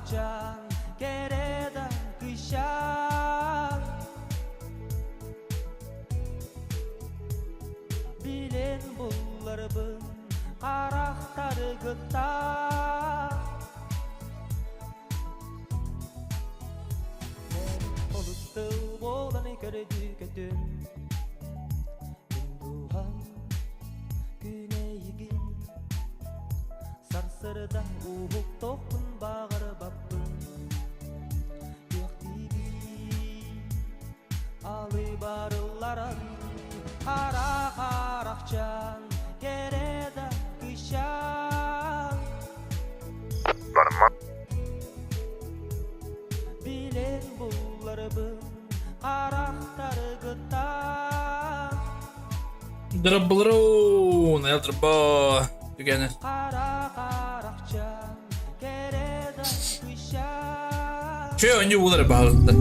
Харахчан кэрэ да кыйшан Билэн булларбын харахтаргытта Олус тыл буолан көрдүкөтүн Мин дууһам күнэйигин Сарсырда уһуктуохпун баҕарбаппын Күөхтиибин алы барылларан Хара харахчан кэрэ да кыйшан Барма. Билэн булларбын харахтаргыттан Драбблрун, я драба. Түгәне. Хара харахчан кэрэ да кыйшан Че они булар баһылыкта.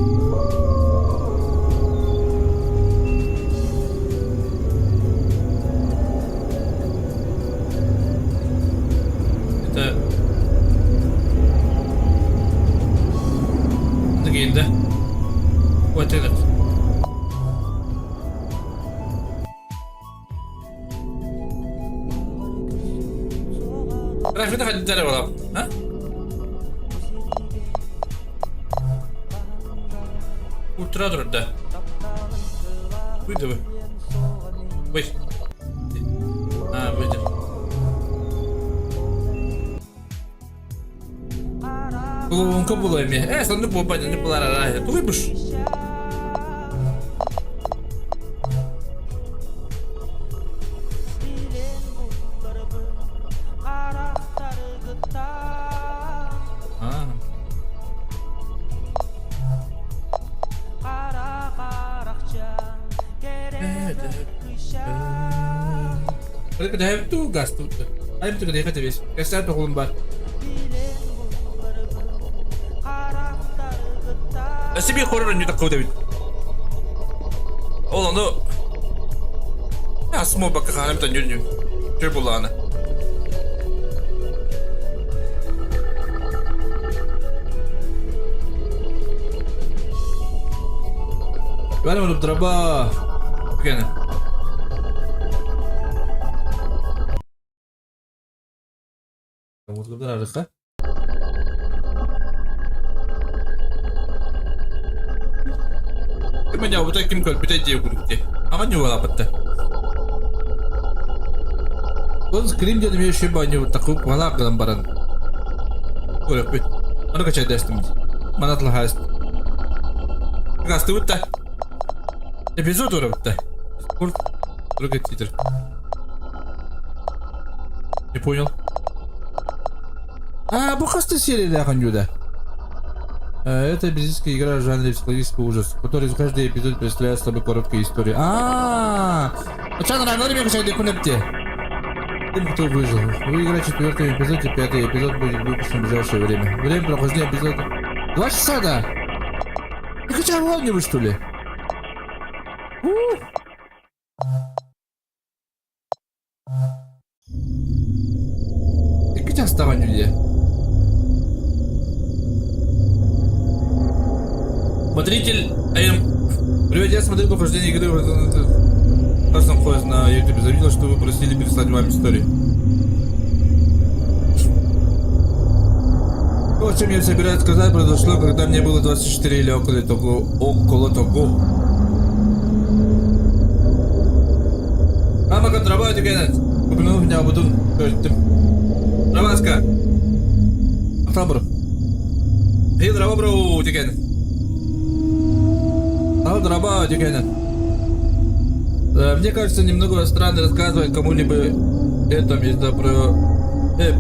Это Киирдэ. Вот этот. Рафита хаддара буолап. А? Утра турда. Выйди. Ой. А, выйди. Клоунка була эми. Э, соннук буолбат, оннук булар арааһы. Тугуйбуш. А. Дэһэбит газ тут. Айбыт дэһэбит эбис. Кэсээр тоҕулун бар. Өссө биир хоррор өнньү таккыбыт эбит. Ол ону Асмо бакка хаанам төннүрнү. Чөр булааны. Бәрі өліп драба. Гене. Музыкадан арыха. Ким дьаабыта ким көрбүтэ диэ курдук дии. Аҕа ньугалаабытта. Ол скрим диэн эмиэ үчүгэй баанньабыттакы малаах гынан баран көрөппүт. Аны качайдаастым дии. Мана тылаһаас. Гастыбыт да. Эпизод урабытта. Спорт другой титр. Не понял. А, бу хаста сериялаах да. Это бездейская игра в жанре психологического ужаса, в которой каждый эпизод представляет собой короткую историю. А, -а, -а. Чан рано мне кунепте. Тем, кто выжил. Вы играете четвертый эпизод и пятый эпизод будет выпущен в ближайшее время. Время прохождения эпизода... 2 часа, да? Ты хотя бы что ли? Ух! Икки чаастаах дии. Смотритель АМ. Привет, я смотрю прохождение игры Красном Quest на YouTube. Заметил, что вы просили переслать вам историю. То, о чем я собираюсь сказать, произошло, когда мне было 24 или около того. Около того. Мама, работе, Купину меня буду. Раваска. Ахтабр. Хил бро деген. Драба деген. Мне кажется, немного странно рассказывать кому-либо этом из-за про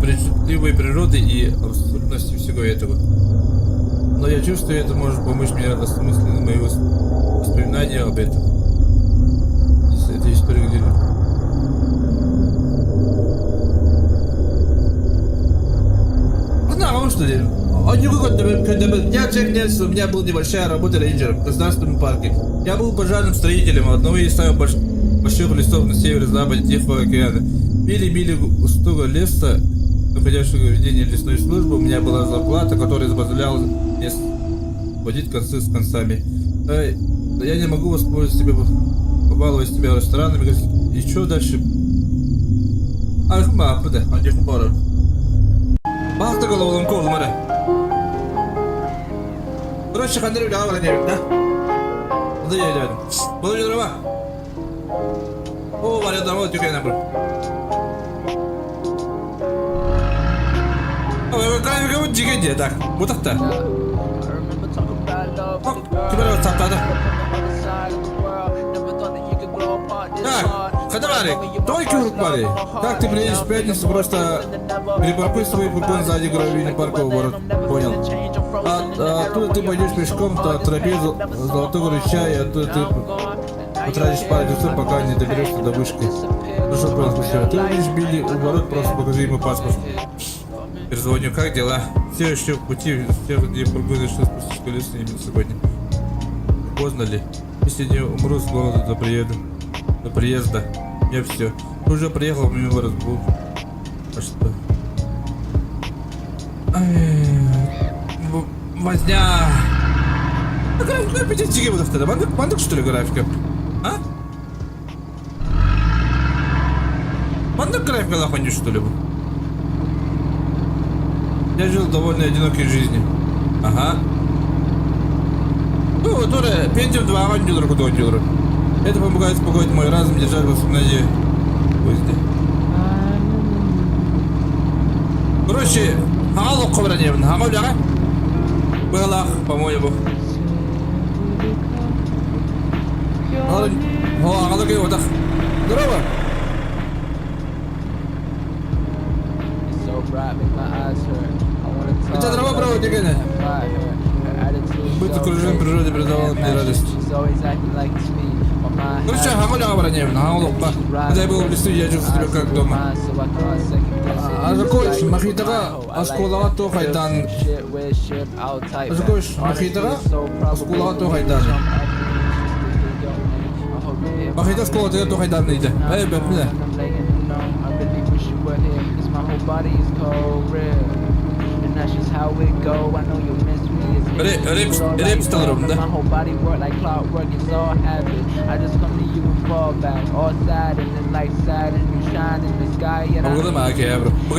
причудливой природы и абсурдности всего этого. Но я чувствую, это может помочь мне осмыслить мои воспоминания об этом. Из этой истории, где Знаю, что ли? Я Джек Нельсон, у меня была небольшая работа рейнджером в государственном парке. Я был пожарным строителем одного из самых больших лесов на северо-западе Тихого океана. Мили-мили густого леса. Находящего ведения лесной службы, у меня была зарплата, которая позволяла мне сводить концы с концами. Эй, да я не могу воспользоваться тебе, побаловать тебя ресторанами, и что дальше? Ах, да, Бахта головоломка олмары. Короче, хандар үлэҕэ баран иһэбит да? Онда иһэлээдим. Бұл жұрама. О, бар ядама дүкен бір. Графика вот жиге де, так. Бутақта. Кім сақтады? Так, когда барик? Той кюрк барик. Как ты приедешь в пятницу, просто припаркуй свой фургон сзади гравийный парковый ворот. Понял. А, оттуда ты пойдешь пешком по тропе Золотого ручья, и оттуда ты потратишь пару часов, пока не доберешься до вышки. Хорошо, понял, спасибо. Ты увидишь Билли у ворот, просто покажи ему паспорт. Перезвоню, как дела? Все еще в пути, все, где фургон решил спустить колеса именно сегодня. Поздно ли? Если не умру с голоду до приезда. До приезда. Я все. Уже приехал мимо разбуд. А что? Ай, возня. Ну, графика опять дикий вот это. Мандык, мандык, что ли, графика? А? Мандык графика лоханю, что ли? Я жил довольно одинокой жизнью. Ага. Ну, вот уже Pentium 2 оонньуулар курдук оонньуулар. Это помогает успокоить мой разум, держать воспоминания в узде. Короче, хаҥа олоххо баран иһэбин. Хаҥа үлэҕэ. Быһалаах, по-моему. Аҕала киһи отах. Здорово! Хотя дрова право дегене. Быть окружен природой придавал мне радость. Короче, хаҥа үлэҕэ баран иһэбин. Хаҥа олоххо. Когда я был в лесу, я чувствовал себя как дома. Ажакош, Махитаҕа оскуолаҕа туох айдаан Ажакош, Махитаҕа оскуолаҕа туох айдаан Махита оскуолатыгар туох айдаан ыйда. Эй, бэппинэ. Рэп стал да? Абыгыда маа кэбр. Бу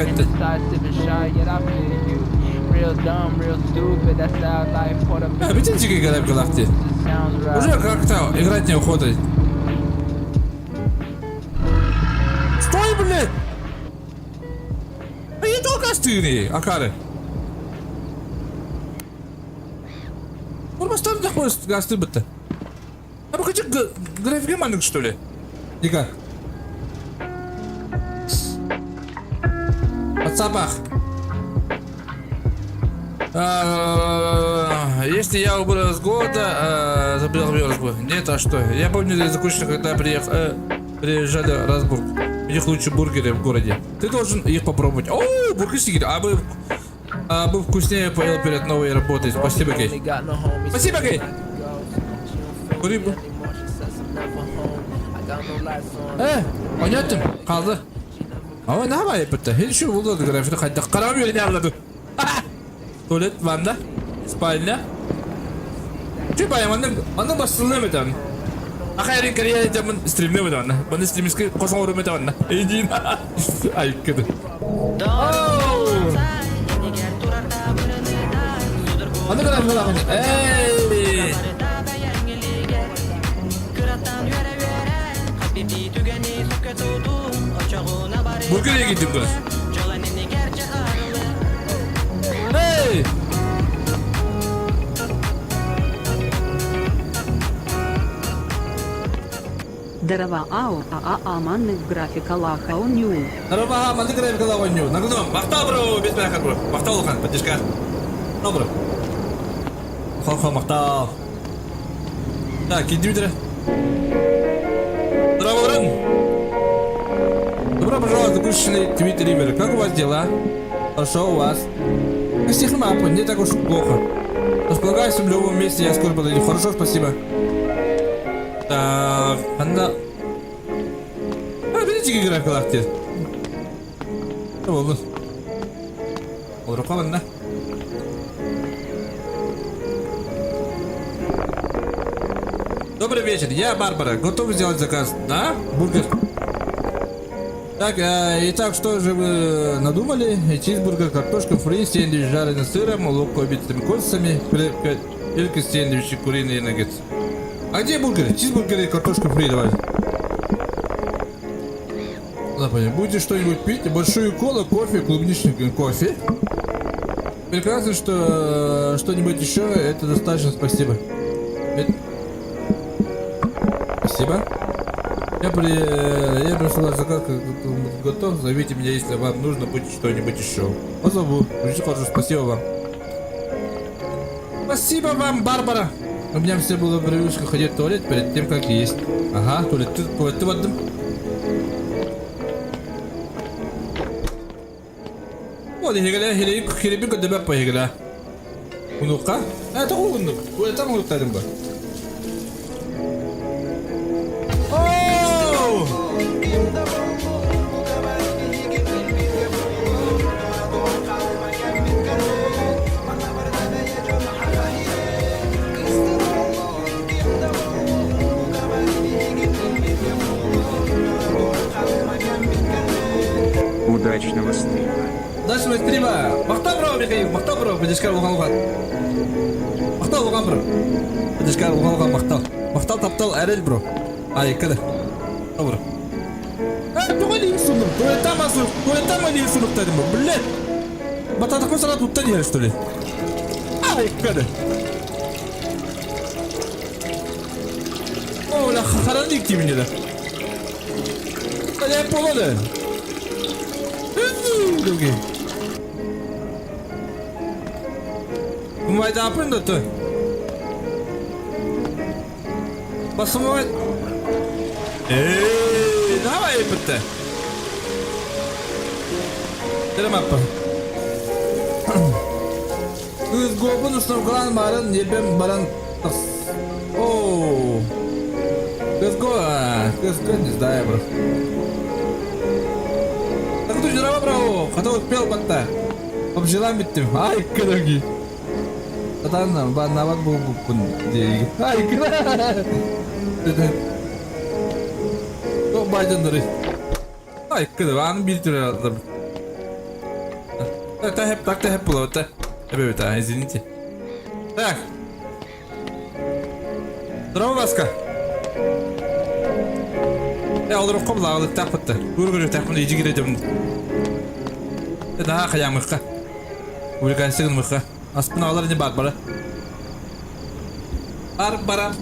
Видите, как галакти? Уже как-то играть неохота. Стой, блядь! А я только остыли, акары. Урмастан захочет гасты бытты. А вы хотите график маннык, что ли? Никак. Подсапах. Если я убрал с года, забыл Нет, а что? Я помню, я закончил, когда приехал, приезжали в Расбург. У них лучшие бургеры в городе. Ты должен их попробовать. О, бургеры, а бы вкуснее поел перед новой работой. Спасибо, Кей. Спасибо, Кей. Курибу. Понятно, қалды. Ама не бар епетті. Хел şu buldu графика қайда қарап үйрене алады. Туалет, ванна, спальня. Чү баям, анны басылны метан. Ахайрин карьера жамын стримне метан. Баны стримиске қосан ору метан. Эйдин. Ай, кеди. Анны графика Эй! Бургерге gittim kız. Hey! Дарова ао а а маннык графика лаха оню. Дарова маннык графика лаха оню. Нагнум, мактал бро, без бәрәхәт бро. Мактал улахан, поддержка. Мактал бро. Ха-ха, мактал. Так, кидим Здорово, Рын. Добро пожаловать в запущенный Твиттер Ривер. Как у вас дела? Хорошо у вас. Стихмапа, не так уж плохо. Располагаюсь в любом месте, я скоро подойду. Хорошо, спасибо. Так, анда... А, видите, как графика лахтит? Болды. Олорукка манна. Добрый вечер, я Барбара. Готов сделать заказ? Да? Бургер. Так, итак, что же вы надумали? Чизбургер, картошка фри, сэндвич жареный сыром, лук побитыми кольцами, только сэндвичи, куриные наггетсы. А где бургеры? Чизбургеры и картошка фри давай. Ладно, понял. Будете что-нибудь пить? Большую колу, кофе, клубничный кофе. Прекрасно, что что-нибудь еще, это достаточно, спасибо. Это... Спасибо. Я пришла заказ, как готов. Зовите меня, если вам нужно будет что-нибудь еще. Позову. Очень хорошо, спасибо вам. Спасибо вам, Барбара. У меня все было привычка ходить в туалет перед тем, как есть. Ага, туалет, ты, туалет, ты в одном. Вот, иһигилэ, хирибин көрдөбөп по иһигилэ. Унукка? Э, тоҕу угуннук? Туалеттан угуттадым ба? Оу! Удачного стрима. Удачного стрима! Махтал бро, Михаил, махтал бро, поддержка улахан Махтал улахан бро. Поддержка улахан махтал. Махтал таптал эрэл бро. Ай, када. Бро. Э, тоҕо илиим суннум? Туалеттан туалеттан илиим сунуктадым бу. Блядь! Бататыкпын сана туттан иһэр, что ли? Ай, када. О, ла хараник тимини да. Я полода. Другие. Умайдаапын да то. Басымай. Эй, давай эпитте. Терем аппа. Кыыс гобун установкалаан баран, небем баран О, Кызго, кызго, не знаю, бро. Так ты здорово, бро. Хотел успел батта. Обжила биттим. Ай, кыдырги. Атан баннабат буолбуппун диэги. Ай, кыда. Байдандыры. Ай, кыда, аны бир түрө Так, так, так, так, было, вот так. Извините. Так. Здорово, Васка. Э, олорукка булагылыктаах бытта. Кур көрүөхтээхпин ижи кирэдем. Наһаа хайаамыхха. Увлекайся гынмыхха. Аспын аҕалар не Барбара. Барбара.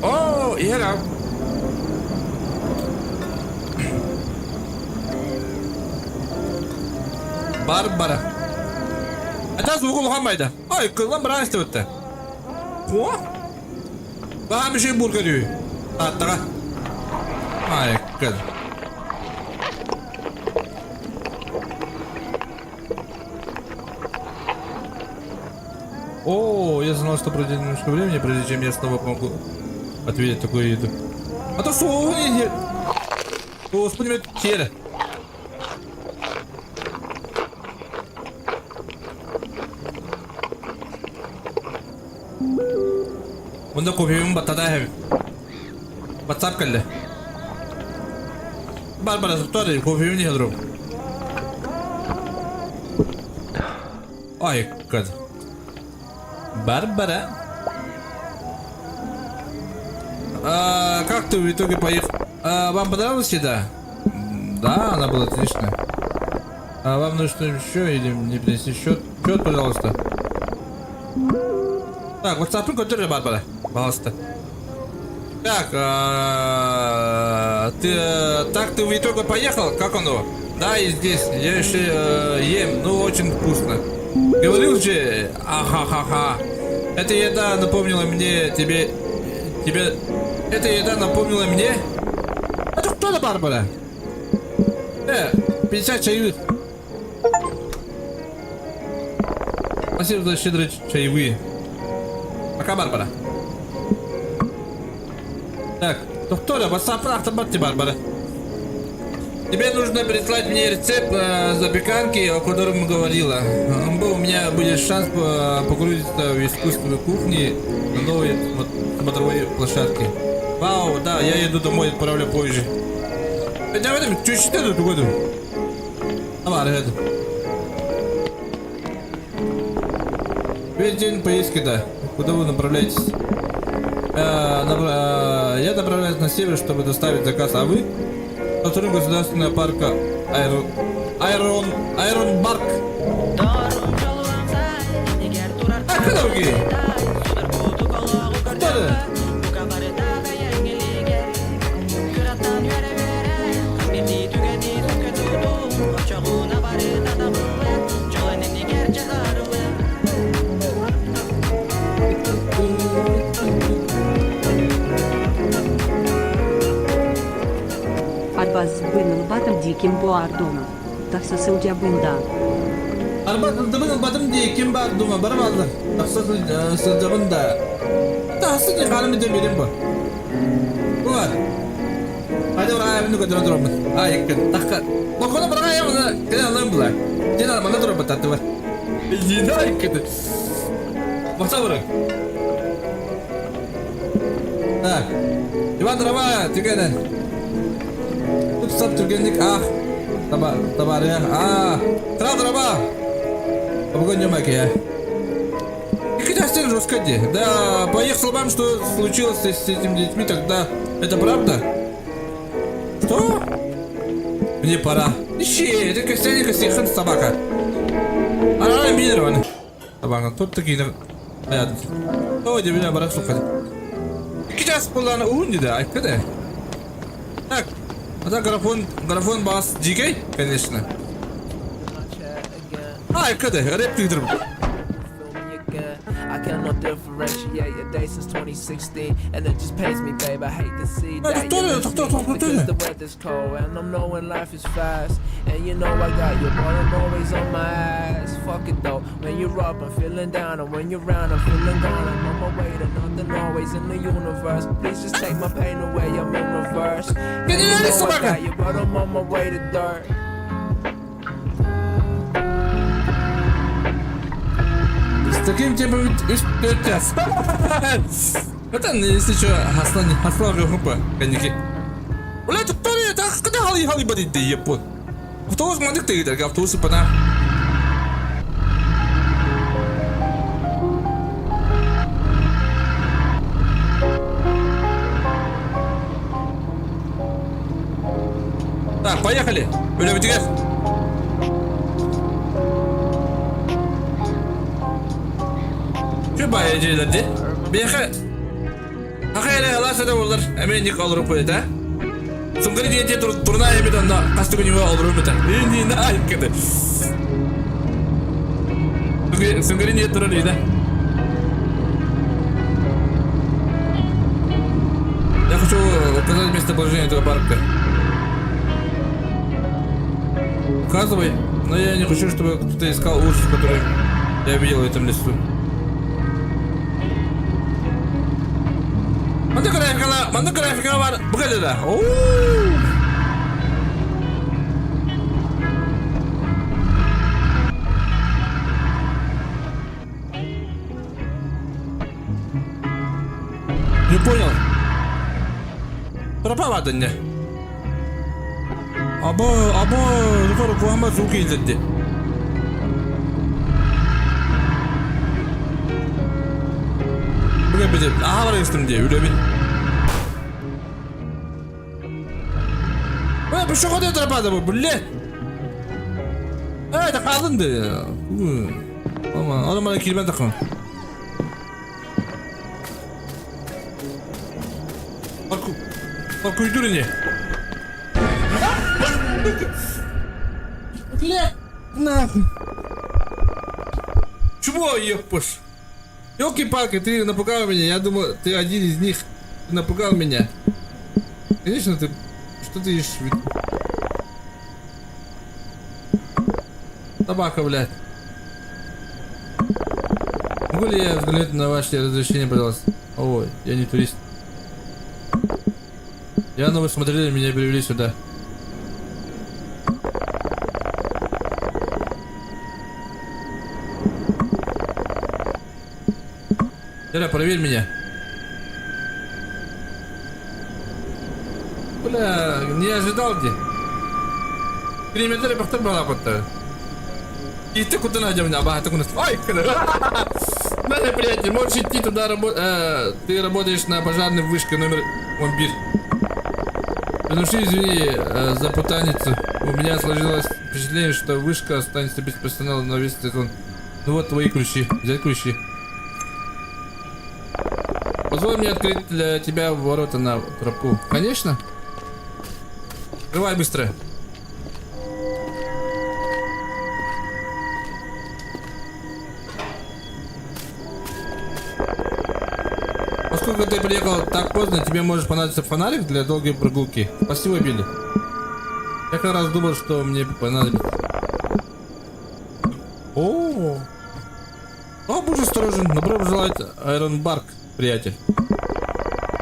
О, иһэр Барбара. Это звук улахан байда. Ой, кыллан баран истебетте. О? Баһаам үчүгэй бургер үһү. Тааттаҕа. Айыккын. О, я знал, что пройдет немножко времени, прежде чем я снова могу ответить такую еду. А то что? Господи, мен тері. Онда кофебин баттада эһэбин. WhatsApp кэллэ. Барбара, sorry, кофебин иһэ олоробун. Айыккын. Барбара. А, как ты в итоге поехал? А, вам понравилась еда? Да, она была отличная. А вам нужно еще или мне принести счет? Счет, пожалуйста. Так, WhatsApp көрдөр Барбара. Пожалуйста. Так, а, ты, так ты в итоге поехал? Как оно? Да, и здесь. Я еще ем, ну очень вкусно. Говорил же, ахахаха. Эта еда напомнила мне тебе, тебе, эта еда напомнила мне. Это кто да Барбара? 50 чаевых. Спасибо за щедрые чаевые. Пока, Барбара. Так. Тохтоо эрэ, бассааппын ахтарбат ти Барбара. Тебе нужно прислать мне рецепт запеканки, о котором говорила. У меня будет шанс погрузиться в искусство кухни на новой смотровой площадке. Вау, да, я еду домой, отправлю позже. Давай, чуть-чуть тут угоду. Давай, это. Весь день поездки, да. Куда вы направляетесь? Я направляюсь на север, чтобы доставить заказ, а вы? Сотрудник государственного парка Айрон... Айрон... Айрон Барк. А, куда вы? Кто это? Арбаз ылбатым дии ким баар дума. Тахса сылдьабын да. Арбат ылбатым дии ким баар дума бары бааллар. Тахса сылдьабын да. Тахса дии ханым дем берем бу. Бар. Хайда бар аябын көтөрө тураммын. Ай иккен тахка. Боконо бар аябын кene алым була. Ден алмана турабыт таты бар. Жина иккен. Бакса бар. Так. Иван дрова түгені. Туп-сап түргенник ах. Таба табария. А. Тра дрова. Бүгін нема я. И жестко де. Да, по их словам, что случилось с этими детьми, тогда это правда? Что? Мне пора. Ищи, это костяник костяхан собака. А, минирован. Собака, тут такие. Ой, меня барак сука. Икки чаас буоллаҕына уһун дии, айка Так, это графон, графон бас дикий, конечно. Айка да, рэп тыгдыр. I cannot differentiate your day since 2016, and it just pains me, babe. I hate to see that you miss me because the weather's cold, and I'm knowing life is fast. And you know I got you, boy. I'm always on my ass. Fuck it though. When you're up, I'm feeling down, and when you're round, I'm feeling gone. I'm on my way to nothing, always in the universe. Please just take my pain away. I'm in reverse. And you know I got you, but I'm on my way to dirt. С таким темпом час. Это, если что, Хаслан, Хаслан группа, коньяки. Бля, тут то ли, так, когда хали хали бодит, да епот. Автобус мандык ты, автобусы пана. Так, поехали. Үлэбитигэр. Şu bayıcılar Беха. Ахайра аласа да олар. Әмен ник алыр қойды, а? Сұңғыры диете турна емет онда қасты күні алыр өмет. Не не айып кеді. Сұңғыры не тұрыр дейді. Я хочу указать местоположение этого парка. Указывай, но я не хочу, чтобы кто-то искал ужас, который я видел в этом лесу. Манна графикала, манна графика бар, бу кэллэ. Оу! Не понял. Пропала не. Або, або, yukarı kuhamba звуки izletti. Бу кэлбит. Аха бар истим дии, үлэбин. Ой, пешеходы тропада бу, блядь. Это қалынды. Ама, ана килбен тақын. Парку не. Бля, нахуй. Чего, ебпуш? Елки-палки, ты напугал меня. Я думал, ты один из них. Ты напугал меня. Конечно, ты... Что ты ищешь? Собака, блядь. Могу ли я взглянуть на ваше разрешение, пожалуйста? Ой, я не турист. Я на вы смотрели, меня привели сюда. Лера, проверь меня. Бля, не ожидал где. Километры бахтар балапатта. И ты куда найдем меня? Ага, ты куда? Ай, Надо, приятель, можешь идти туда работать. Э, ты работаешь на пожарной вышке номер Омбир. Приношу извини э, за путаницу. У меня сложилось впечатление, что вышка останется без персонала на весь сезон. Ну вот твои ключи. Взять ключи. Позволь мне открыть для тебя ворота на тропу. Конечно. Открывай быстро. Поскольку ты приехал так поздно, тебе может понадобиться фонарик для долгой прогулки. Спасибо, Билли. Я как раз думал, что мне понадобится. О, О, будь осторожен. Добро пожаловать, Айрон Барк, приятель.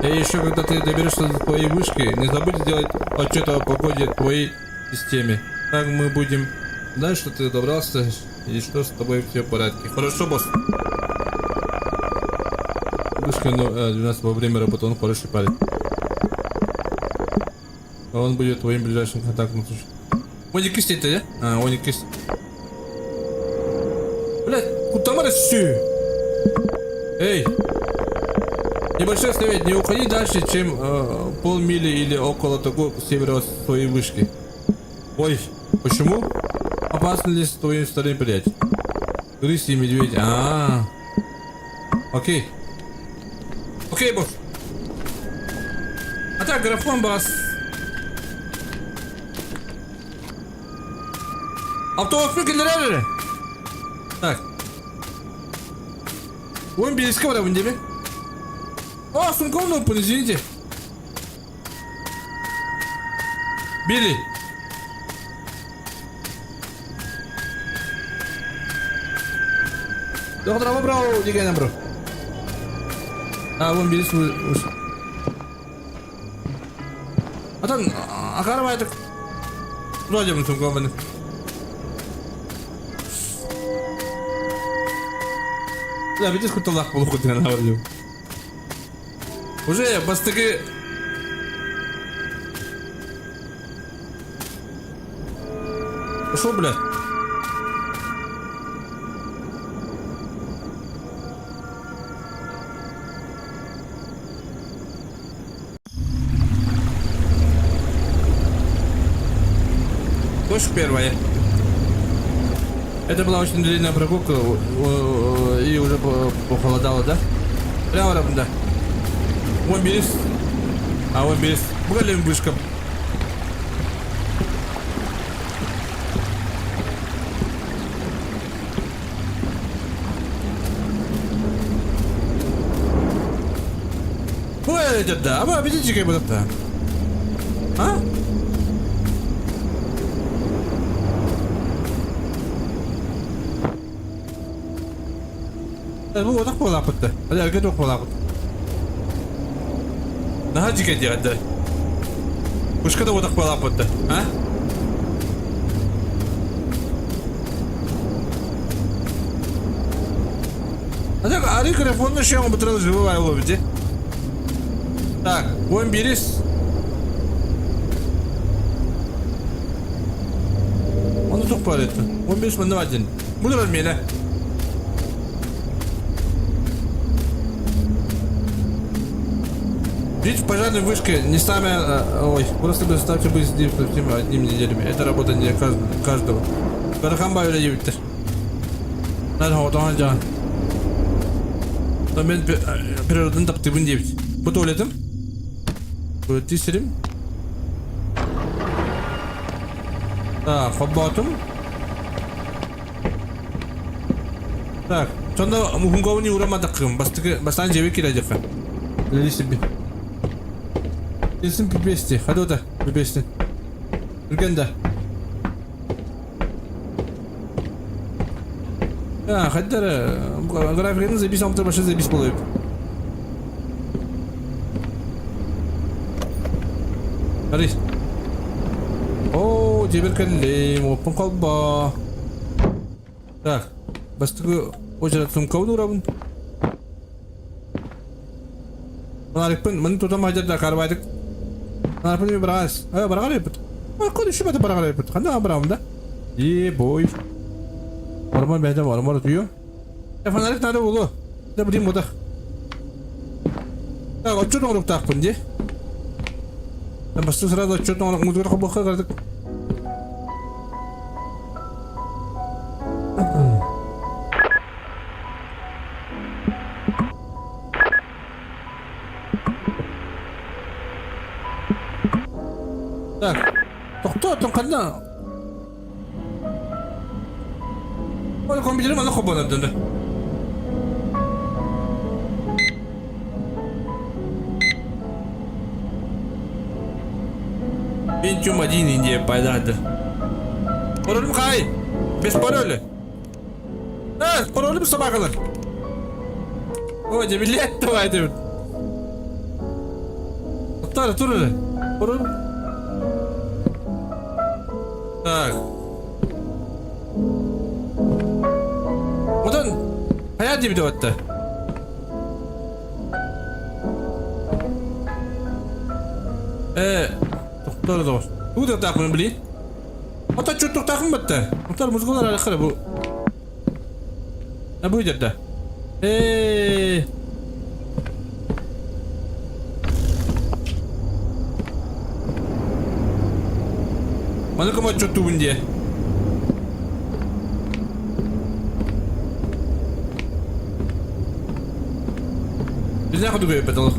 И еще, когда ты доберешься до твоей вышки, не забудь сделать отчет о погоде в твоей системе. Так мы будем знать, что ты добрался и что с тобой все в порядке. Хорошо, босс. Вышка ну, 12 во время работы, он хороший парень. Он будет твоим ближайшим контактом. Оник это, да? А, оник Блядь, куда мы Эй! Небольшой совет, не уходи дальше, чем э, полмили или около того к северу от своей вышки. Ой, почему? Опасно ли с твоим старым приятелем? Крысы и медведь. А, -а, а Окей. Окей, босс. А так, графон бас. Автобус киллеры. Так. Уон биэскэ барабын диэби. О, сумком извините. Билли. Доктор, бро, дигэн бро. А, вон биэс уж. Атан, акарбайтык. Вроде бы сумком Да, видишь, куталах полуху ты навалил. Уже бастыгы Пошел, бля. Точка первая. Это была очень длинная прогулка и уже похолодало, да? Прямо да. Вон берез. А вон берез. Бугалим вышка. Ой, да, а вы обидите как будто. А? Бу отах буолааппытта. Эргэ туох буолааппыт. Наһаа дьигэ диэҕэддэр. Пушка да отах буолааппытта. А? А так, ары телефонна шең бутырал живой ловите. Так, вон берис. Оны тух бар это. 15 мында один. Булар мені. Жить в пожарной вышке не самое... Ой, просто представьте быть здесь совсем одними неделями. Это работа не каждого. Карахамба или Надо вот жа. Мен природын таптыбын дейбит. Бу туалетим. Тисерим. Так, хобботум. Так, сонда мухунговни урамадаккым. Бастыгы бастан жебе кире жакка. Лили Kesin pipesti. Hadi o da pipesti. Үрген да. А, хаддара графиканы запись амтыр башы запись болуп. Арый. Оо, дьиэбэр кэллим, уоппун холбоо. Так, бастакы уочарат сумкабын уурабын. Фонарикпын маны тутан сылдьар да карбайтык. Фонарикпын эмиэ быраҕас. Э, быраҕар эбиппит. Ой, düşмedi быраҕар эбиппит. Ханна быраҕым да? И бой. Орман бэйдэ орман утуйу. Э, фонарик надо булу. Да блин мудах. Так, отчет оҥоруктаахпын дии. Бастакы сразу отчет оҥорук музыка хобуохха кырдык. Так, тохтоо, ханна? Ой, компьютерим аны хобонордун. Pentium 1 Индия пайдады. Паролüm кай? Без пароля. А, паролüm собакалар. Ой, билет давай деп. Тур, тур. Пароль. Так. Одан хайа диэбитэ батта. Э, тохтор доҕор. Тугу тахтаахпын билин? Ата чуттуктаахпын батта. Оттор музыкалар арахара бу. А бу да. Э. Маны кым отчуттугун диэ? Bizden kudu koyup batalım.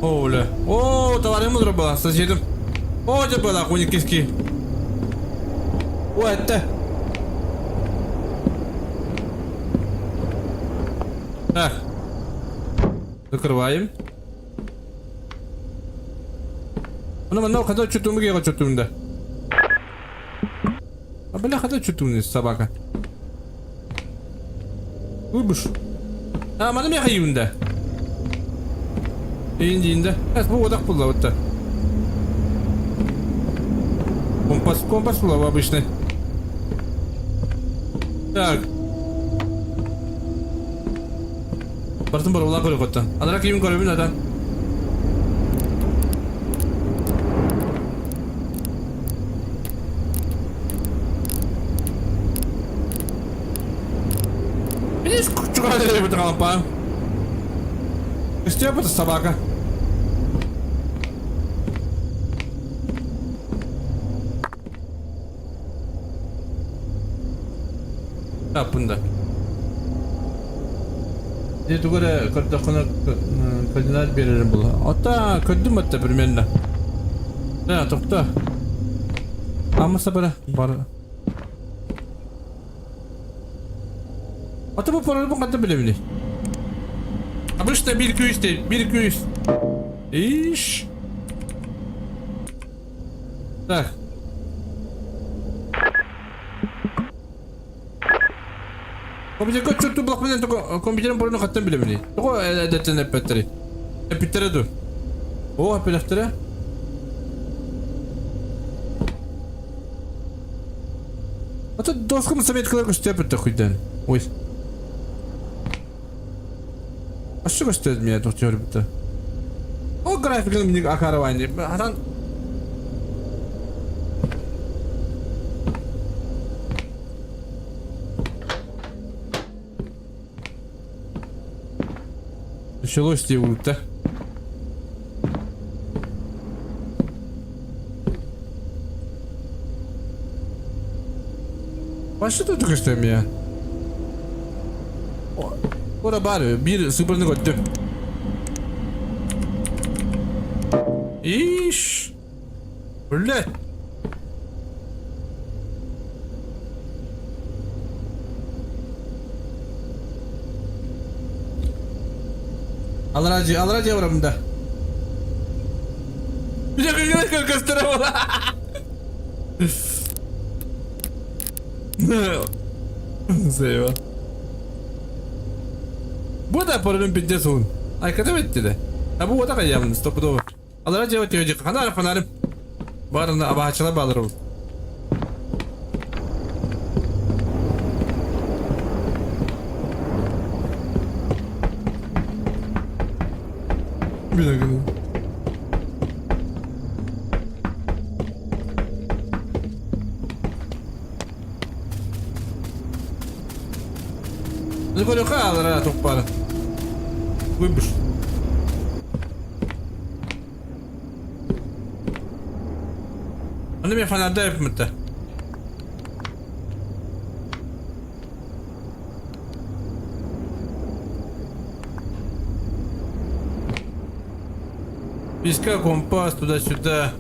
Оля. О, товарым была, соседом. О, это была киски. О, это. Так. Закрываем. Ону манна хата чутуму киэҕэ чутумда. А бля хата чутумны собака. Выбыш. А маны меха июнда. Индиинде. Эс бу одах булла бутта. Компас, компас була обычный. Так. Бартын бар улан көрө котта. Анара кийим көрөбүн ата. Видишь, чугай Степа собака. Таппында. Дьэ тугу эрэ көрдөххүнэ координат биэрэрим буолуо. Оттон көрдүм этэ примерно. Да, тохтоо. Аммаса бара бар. Ата бу паролбун ханна билэбиний? Обычно биир күүс биир күүс. Иш. Так. Компьютерга чөттү булахпынан компьютерин паролун хаттан билэбиний? Тоҕо эдэттэн эппэттэрий? Эппиттэрэ дуу? О, эппэтэхтэрэ. А тут доскам заметкалар көстүөпүттэ хуйдан. Ой. А что көстүөт меня тут көрбүттэ? О, графиканы миник акараванди. Хатан Началось дии да? Başladı tıkıştım ya. Ora bari bir sıfırını koydum. İş. Öyle. Алараа алараа дьиэ барабын да. Көстөрө Сейва. Бу да паролун пиздец уһун. Айката беттиле. А бу ота кайямын стопудово. Алара жева тёжи ханар фонарым. Барына абаачылар баалар ол. Билэгин. Көрөхө алара туппары. Выбыш. Аны мен фонарда yapımıtta. Песка, компас, туда-сюда.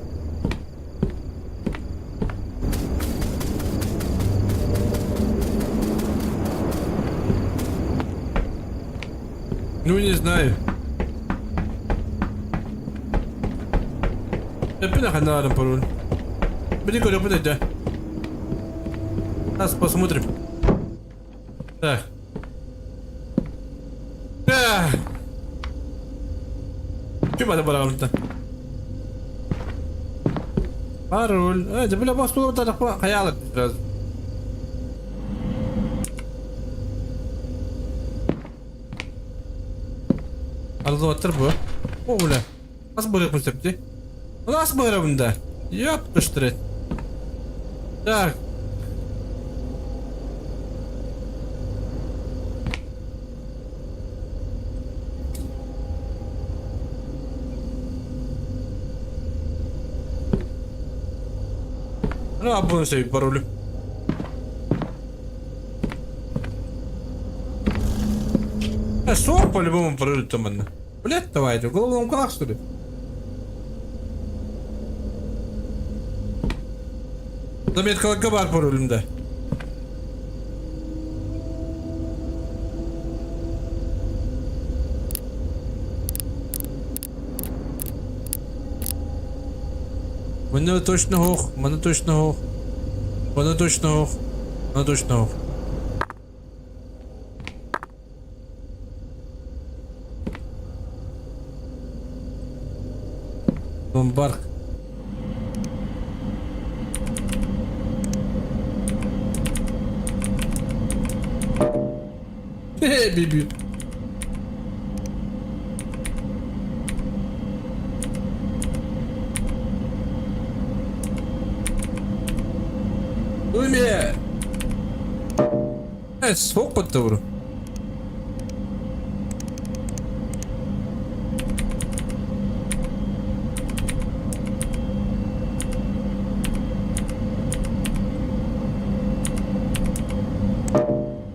Ну, не знаю. Эппин ханаарым пароль. Били көрөпүн этэ. Нас посмотрим. Так. Так. Ким ата бараҕын Пароль. Э, дьэ бля бостуолу хайаалар сразу. Арыллыбаттар бу. О, бля. Ас бырыахпын сөп дии. Ас быһарабын да. Ёптыштырет. Так. Ну, абы себе паролю. Э, сок по-любому пароль там манна. Блять, давай, это головоломкалаах что ли? Заметкаларга баар паролум да. Манна точно ох, манна точно ох, манна точно ох, манна точно ох. Ломбард. Биби. Уме. Э, суох баттабыр.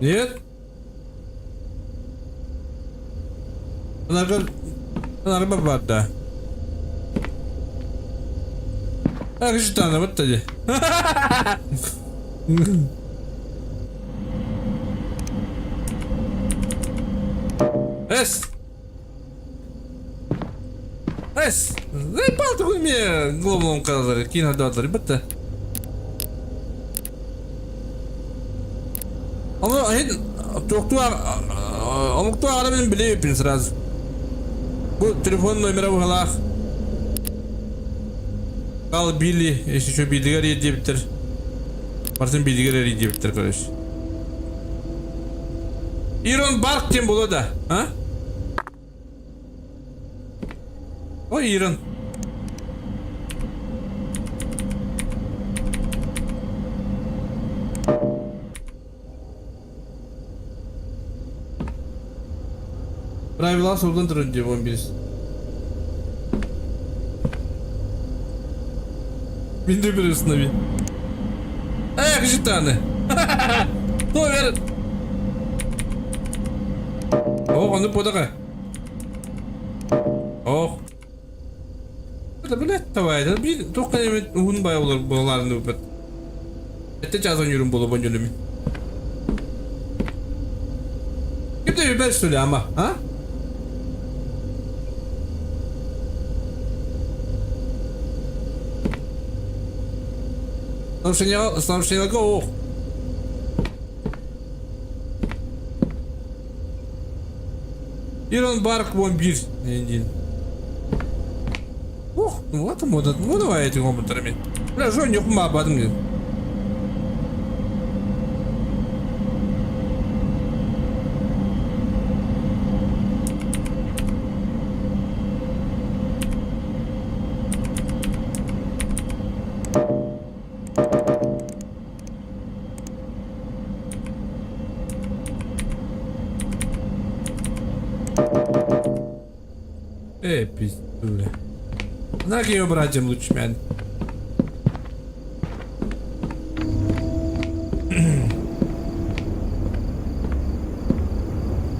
Нет? Нарга нарба бар да. Ах, вот тоді. Эс! Эс! Заебал ты мне головоломка киин бытта. Ону иһин туохтуу омуктуу аҕара билиэппин сразу. Бу телефон номера быһалаах. Кал Билли, если что, Биллигер диэбиттэр. Барытын Биллигер диэбиттэр, короче. Ирон Барк диэн буолуо да, а? Ой, Ирон. Правила сурдан турар дии 11. Мин да бір установи. Эх, житаны. Номер. Ох, ону подаға. Ох. Это, блядь, давай. Это bir туох эмит уһун бай болар боларын өпөт. Этте чазан yürüm болу бонжолуми. Ким де что ли, ама, а? Сообщение ох. Ирон Барк 11 диэн. Ух, вот вот ну давай этим компьютерами. Бля, жо не бадым диэн. Э, пиздуля. На ее братьям лучше мян.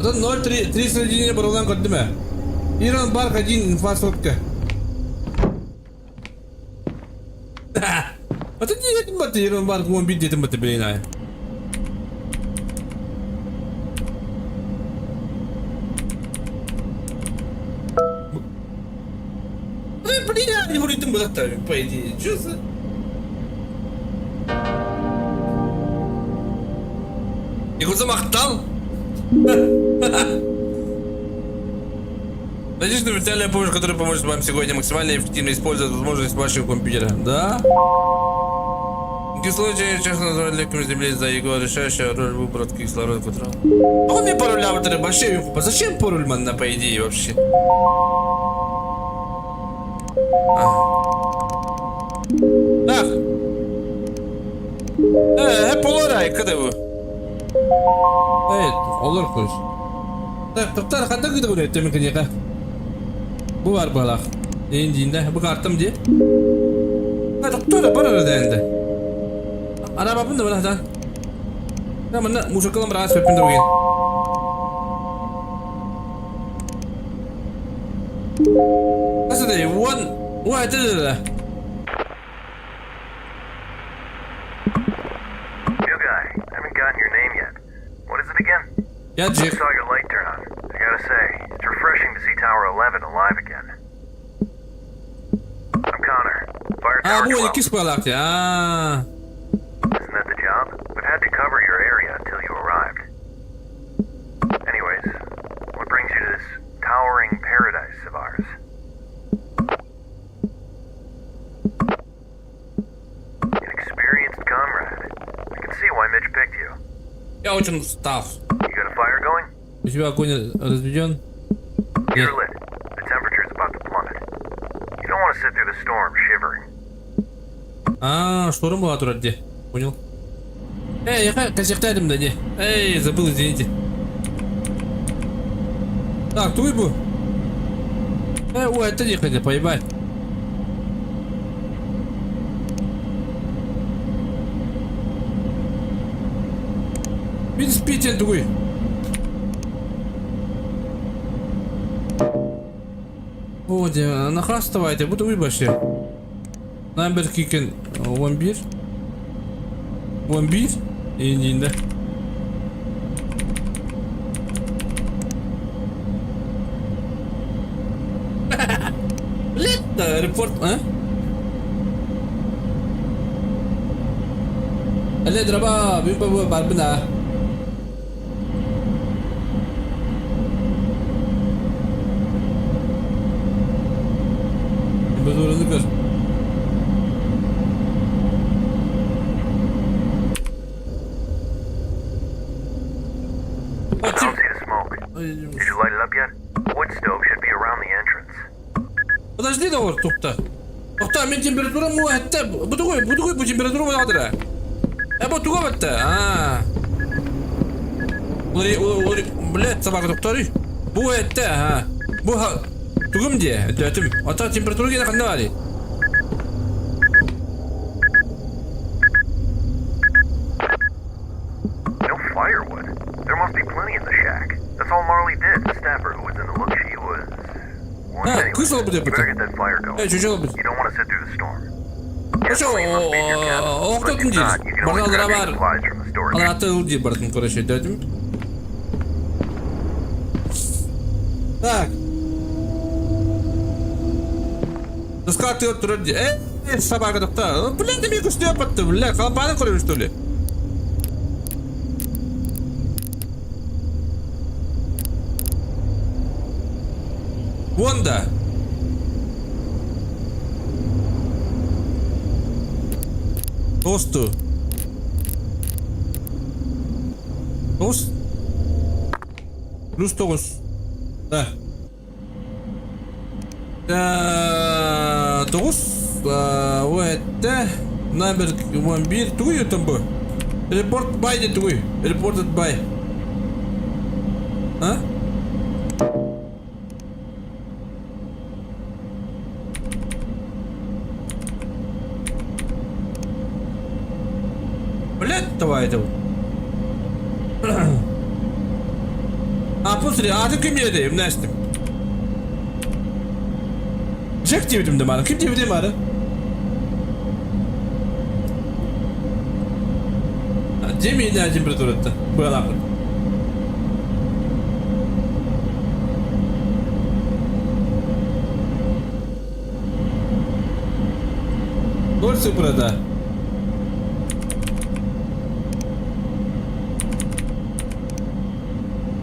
Это 0,3 31 барылан көрдүм ээ. Ирон Барк 1 инфа сотка. Это не этим баты, Ирон Барк 11 детим баты, блин, ай. Блин, я не буду этим по идее. Чё за... Якутса махтал? Надеюсь, на виртуальная помощь, которая поможет вам сегодня максимально эффективно использовать возможность вашего компьютера. Да? Кислород часто называют легким земле за его решающую роль в выброске кислорода которого. Он мне пароль авторы вообще Зачем пароль манна по идее вообще? А. Так. Hep olur ay bu. Evet, olur koş. Так, тоқтар, қанда күйді көреді төмен кенеқа. Бу бар балақ. Дейін дейін да, bu kartım diye. Ha, doktor бар arada endi. Araba bunda bana Да, мына мужикалам раз өпін деген. Nasıl değil? One, one, dedi. New guy, I haven't gotten your name yet. What is it again? Я Джек. I saw your light turn on. I gotta say, it's refreshing to see Tower 11 alive again. I'm Connor. Fire А, Tower bu 12. iki spalak ya. Isn't that the job? We've had to cover your area until you arrived. Anyways, what brings you to this towering paradise of ours? An experienced comrade. I can see why Mitch picked you. Я очень устал. You got a fire going? У тебя огонь разведен? You're lit. The temperature's about to plummet. You don't want to sit through the storm shivering. А, шторм была турар где? Понял. Эй, я косяктадым да не. Эй, забыл, извините. Так, туйбу. Эй, ой, это не хотя, поебать. Видишь, тугуй. О, нахрастывайте, буду выбачьте. Number кикен 11. 11. Индинде. Блядь, репорт, а? Эле драба, бим бабу барбина. Температураны көр. I don't see the smoke. Did you light it up yet? Wood stove should be around the entrance. Подожди, доғыр, тоқта. Тоқта, мен температура му әтті. Бұды қой, бұды қой, бұл температура болады. Ә, бұл туға бітті. А. Олар, блядь, собака тоқтар. Бұл әтті, а. Бұл тугым де, өтім. Ата температура келе қанда бар. No firewood. There must be plenty in the shack. That's all Marley did. The staffer who was in the look, she was. Well, А, anyways, кыз алып you бітті. better get that fire going. Эй, чөчө алып You don't want to sit through the storm. Ошо, Gasoline must be in your cabin, but оқтотун if дейр. not, you can always Баргалдыра grab your бар. supplies from the storage. Алар аты ыл дейр бартын короче, дедим. Так. Доска ты турар ди. Эй, собака тоқта. Блин, ты мне что патты, бля, калапаны көрөбүз что ли? Уон да? Тоҕусту. Тоҕус. Плюс тоҕус. Да. Тоҕус уһэтте номер 11 тугуй оттон бу? Report by диэн тугуй? Reported by. А? Блядь, давай это. А, посмотри, а ты ким диэтэй? Умнастым. Джек диэбитим да маны. Ким диэбитим маны? Деми на температурата. Быалаахпыт. Ноль цифрата.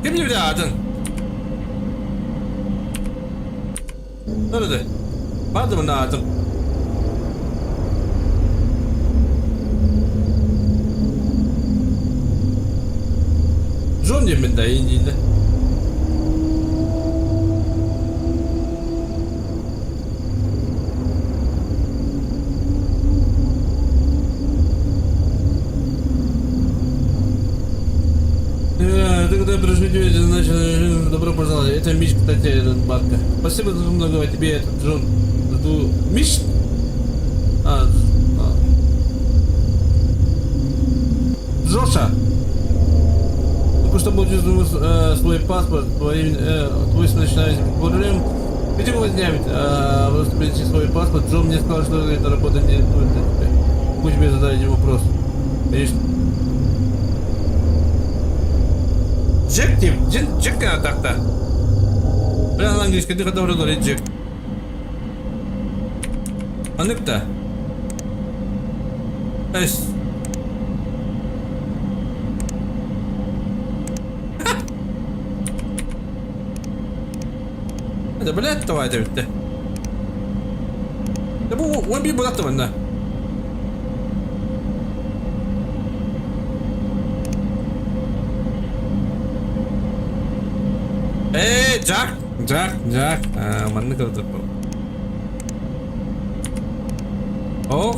Ким диэбитэ аатын? Nerede? Vardı mı аатым? Джон диэммин да индиинде. Ты когда пришли, значит, добро пожаловать. Это Мич, кстати, этот Барка. Спасибо за много тебе, этот Джон. Жду. Мич? А, а. Джоша! Только что получил свой паспорт, твой, твой начинает проблем. Видимо, возникнет, просто принеси свой паспорт. Джон мне сказал, что эта работа не будет для тебя. Пусть тебе задать один вопрос. Конечно. Джек тип, Джек так-то. Бля, на английский ты хотел говорить Джек. Аныкта. Эс. Это, блядь, давай, это. Да бу он би булат манна. Ээ, Джак, Джак, Джак. Маннык ылдырбыт. О.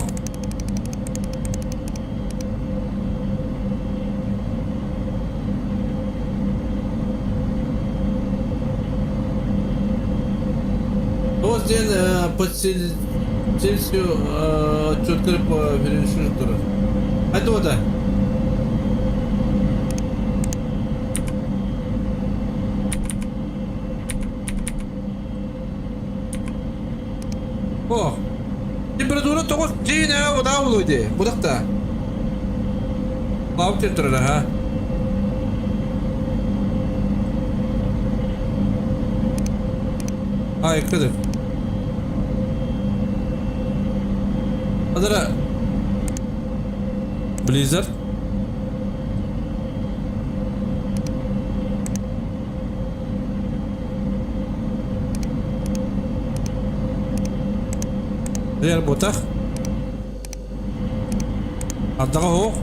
Туос диэн по Цельсию отчеткары по Ференши турар. Хайдуота? О, температура тоҕус дьиҥ удаа булуй дии, будахта. Лаук температура, ха. Ай, кыдык. Адара Blizzard. Дэр ботах. Ардаҕа оһох.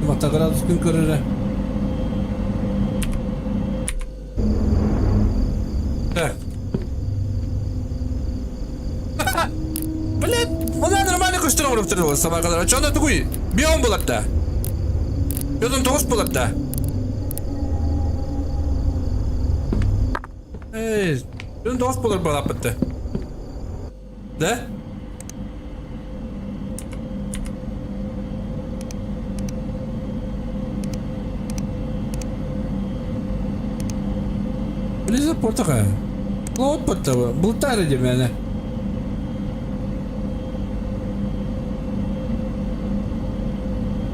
Батта градус күн көрөрө. Так. Блядь, мына нормально көстөр оҥоруп турар собакалар. Чонда тугуй? Бион булар да. Бион тоҕус булар да. Эй, бион тоҕус булар балаппытты. Да? Близо портаха. Лоот портава. Бултары демені.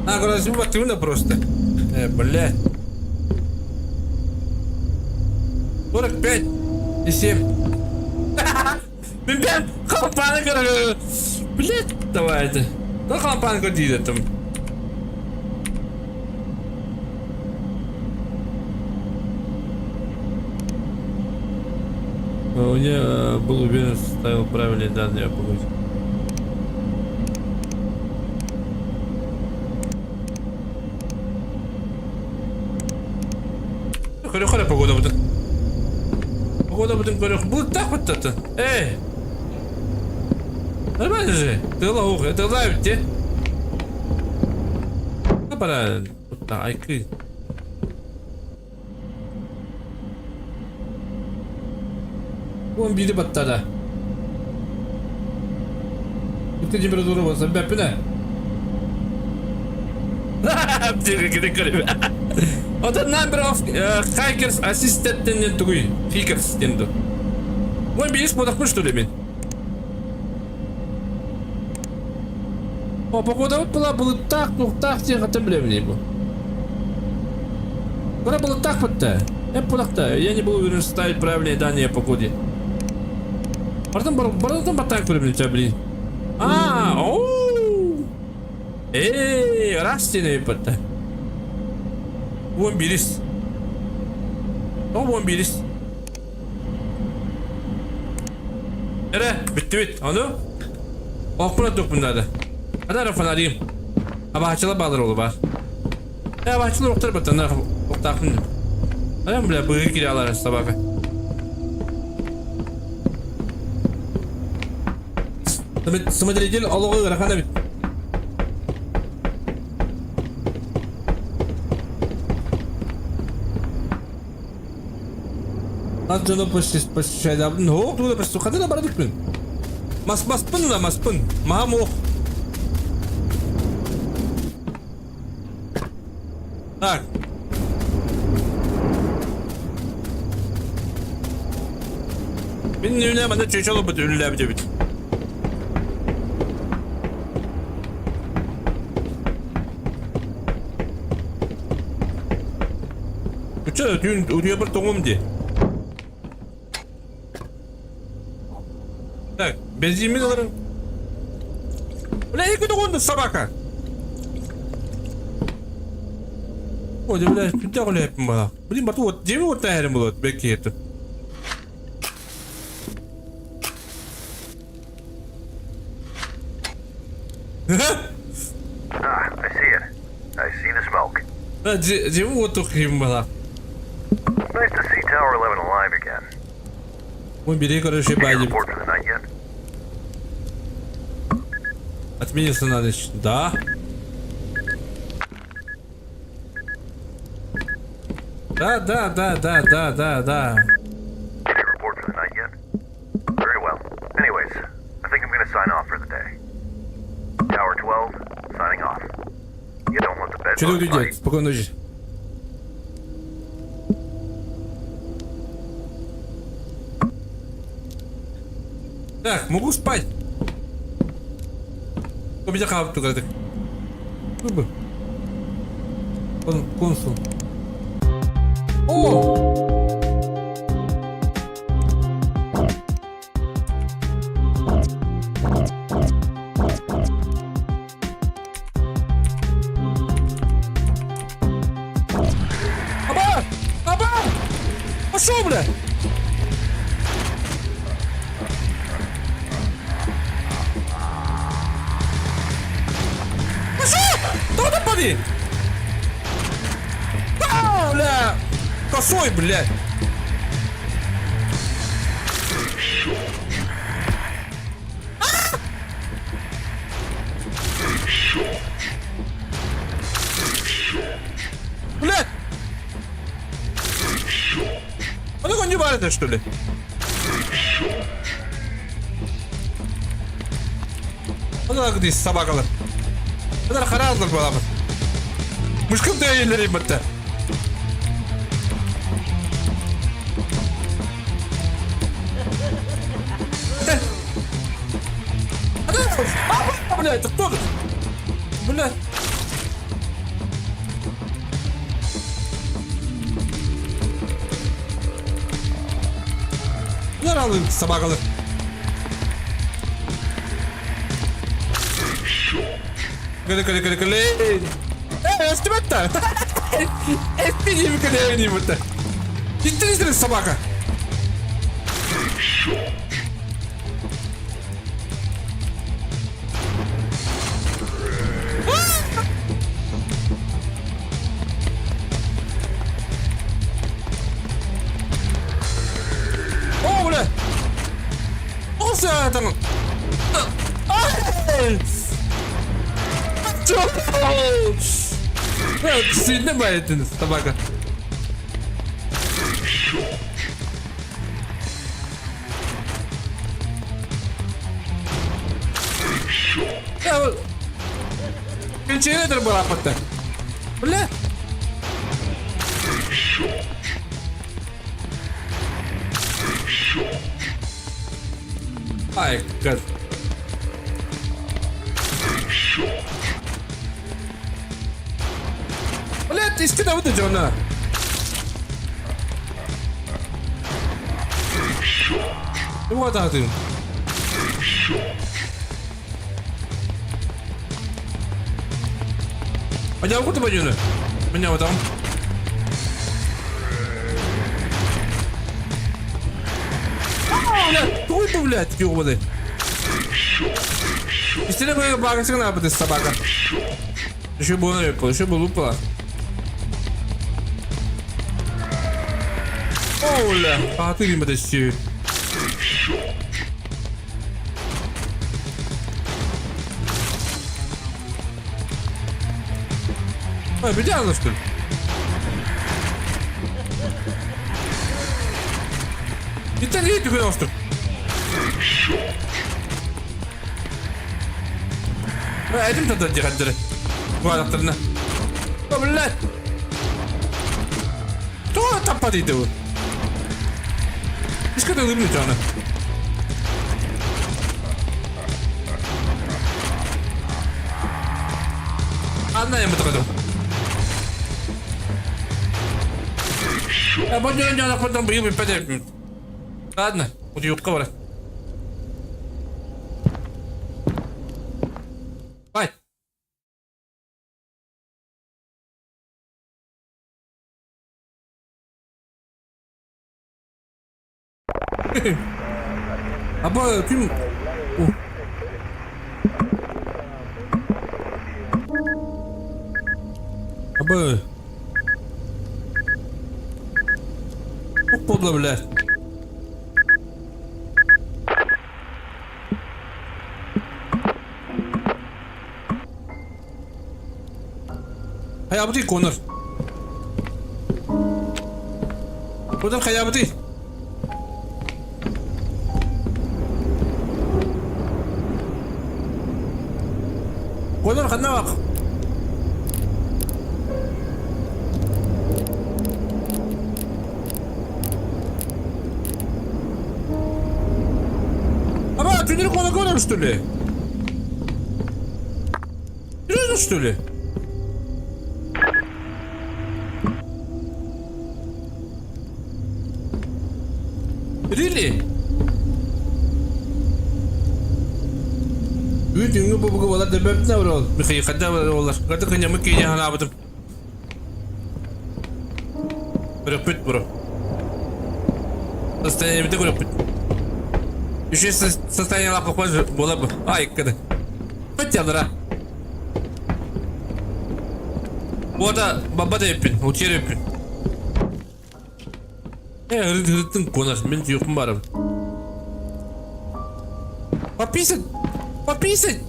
А, короче, активно просто. Блядь. 45 и 7. Мен бәрін қалпаны көріп. Блядь, давайте. Ну, компанию диэтим. У меня был уверен, что ставил правильные данные о погоде. Көрө-көрө погода бутын. Погода бутын көрө. Бултах буттаты. Эй! Нормально же. Тыла ух, это лайв те. Пора. Айкы. Уон биири баттара. Ити температура болса бәппіне. Ота number of hikers assistant тугуй. Hikers диэн 11 буолахпын что ли мин? О, погода была былыттаах, туохтаах диэн хата билэбин бу. Кыра былыттаах бытта. Эп булахта. Я не был уверен, что ставить правильные данные о погоде. Бардым, бардым баттаах көрөбүн тебя, блин. А, оу. Эй, раз диэн бытта. 11. О, 11. Эрэ, бүттүбүт. Ону? Оохпун оттуохпун наада. Хата эрэ фонарим. Абаһаччылар баалар ол баар. Э, абаһаччылар охтор баттанар охтаахпын. Арам бля, быһыы кире алар собака. Смотритель олоҕу ыарахан эбит. Хас дьону посещайдаабын һоох тугу да почти ханна да бара иликпин. Мас маспын да маспын. Маһам ох. Так. Мин нүнэ манна чүөчэ олорбут үлэлээбит эбит. Чэ, түүн утуйа бір тоҥум дии. Так, бензинмин ыларым. Бля, екі тоҕунду собака. Ой, бля, күнтэ үлэһиппин бала. Блин, бату вот, дьиэбин вот тээһэрим булат, бэккиэтим. Ah, I see it. I see the smoke. Дьиэбин уоттук киһим бала. It's nice to see Tower 11 alive again. Мы бери, короче, Did you бади. report for the night yet? Отменился на ночь. Да. Да, да, да, да, да, да, да. Did you report for the night yet? Very well. Anyways, I think I'm gonna sign off for the day. Tower 12, signing off. You don't want the bed Что bugs ты делать? bite. Спокойной ночи. Так, могу спать. У меня хавту так. Консул. О! Аба! Аба! Пошел, бля! Пошел! Кто там пари? А, бля! Косой, блядь! Блядь! А ну не варит, что ли? А ну здесь собакалар. Bunlar хараалар буолабыт. Мышкым дэйэлэр бытта. Бля, это кто? Бля. Bunlar alın собакалар. Кэлэ кэлэ кэлэ кэлэ. Э, эстибэт Эстиги кэлэ бутта. Иттин собака. О, бля! О, там! Сильно боится собака. Контейнер была пота. Бля. Ай, как. Блядь, иске да выйдет она. Вот ты. Одягу тебе юне. Меня вот там. Блядь, туй бу, блядь, ёбаный. Истинно бы багасына бы собака. Еще бы еще бы лупала. Оля, а ты не подожди. Ой, бедяна, что ли? Итан едет что ли? Этим тогда директор. Квадратно. О, блядь! Кто там падает его? Искать улыбнуть она. Одна ему только. Я буду не потом бью Ладно, вот юбка вора. Бай. Аба ким Аба Тух буолла блядь. Хайабытый Конор. Конор хайабытый. Конор ханна бак. Аба, ты не Конор что ли? Серьезно, что ли? Really? Үүт үҥү бобугу балар дөбөптүнэ ол. Михаил хадда олар. Каты кыньамы кине ханаабытым. Көрөппүт бро. Состояние бите көрөппүт. Еще состояние лапа бола бу. Ай, кыды. Баттялара. Буота баба да эппин, утер эппин. Э, ырыттын конар, мен юқым барым. Пописать! Пописать!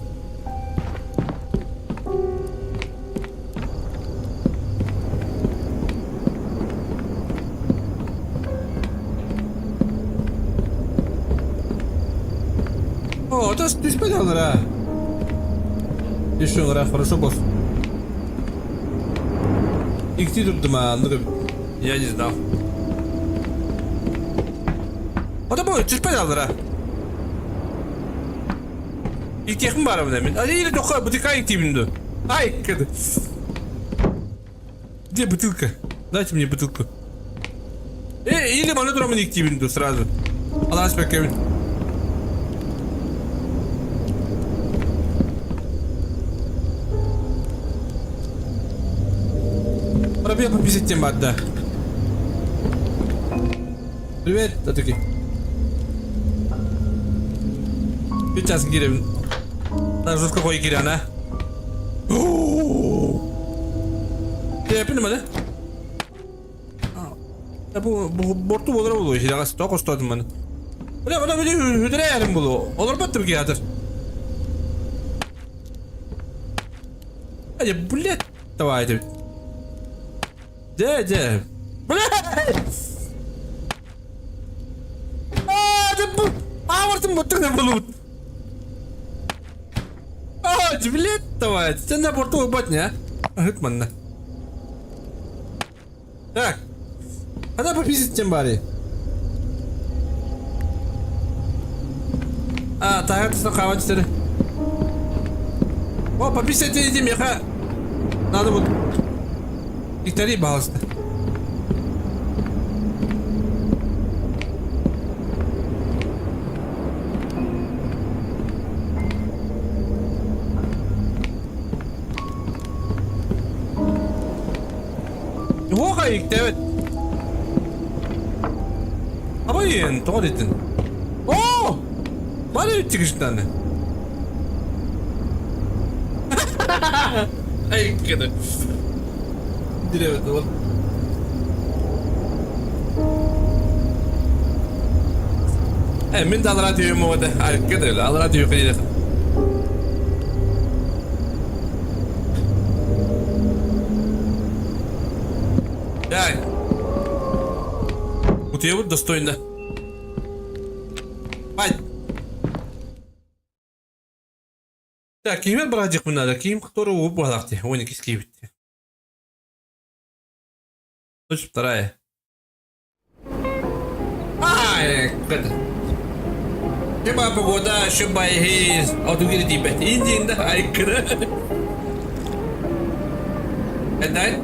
О, это ты спадал, да? Еще раз, хорошо, босс. Икти тут дома, ну я не знал. Ота бу, түспэт аллара. Иккиэхпин баарабын мин. Али или тоққа бутылка иктиибин ду. Ай, кыды. Где бутылка? Дайте мне бутылку. Э, или маны турамын иктиибин ду сразу. Алаас бэккэбин. Пойду я пописать тем да. Привет, Татуки. Сейчас киирэн. Жестко хой киирэн, а? Эпин маны. Бу борту болар болу, хилага тоқ остодым маны. Бля, бля, бля, хүдүрэ ярым болу. Олор баттым ки хатыр. Hadi, блядь, давай, Дэ, дэ. Блядь! А, да бу... Авартым бутыгы булут. А, блядь, давай. Сен на борту убать, не? Ыт манна. Так. Она попиздит тем бари. А, так, это хавать теперь. О, пописать иди, меха. Надо вот. Виктори, пожалуйста. Уоха иктээбит. Абайын, тоҕо диэтин? Оо! Бары үттигиштаны. Ай, кеде. Дирэбит ол. Э, мин да алара түйүм оҕото. Ай, кеде, алара түйү кыйы. Дай. Утуйабыт достойно. Бай. Так, кимер быраадьыкпын надо, ким который уп буолаахти, уон иккис киибит. Ночь вторая. Ай, кыт. Шуба погода, шуба ихис. Отугири тибет. Индинда, ай, кыт. Эдай.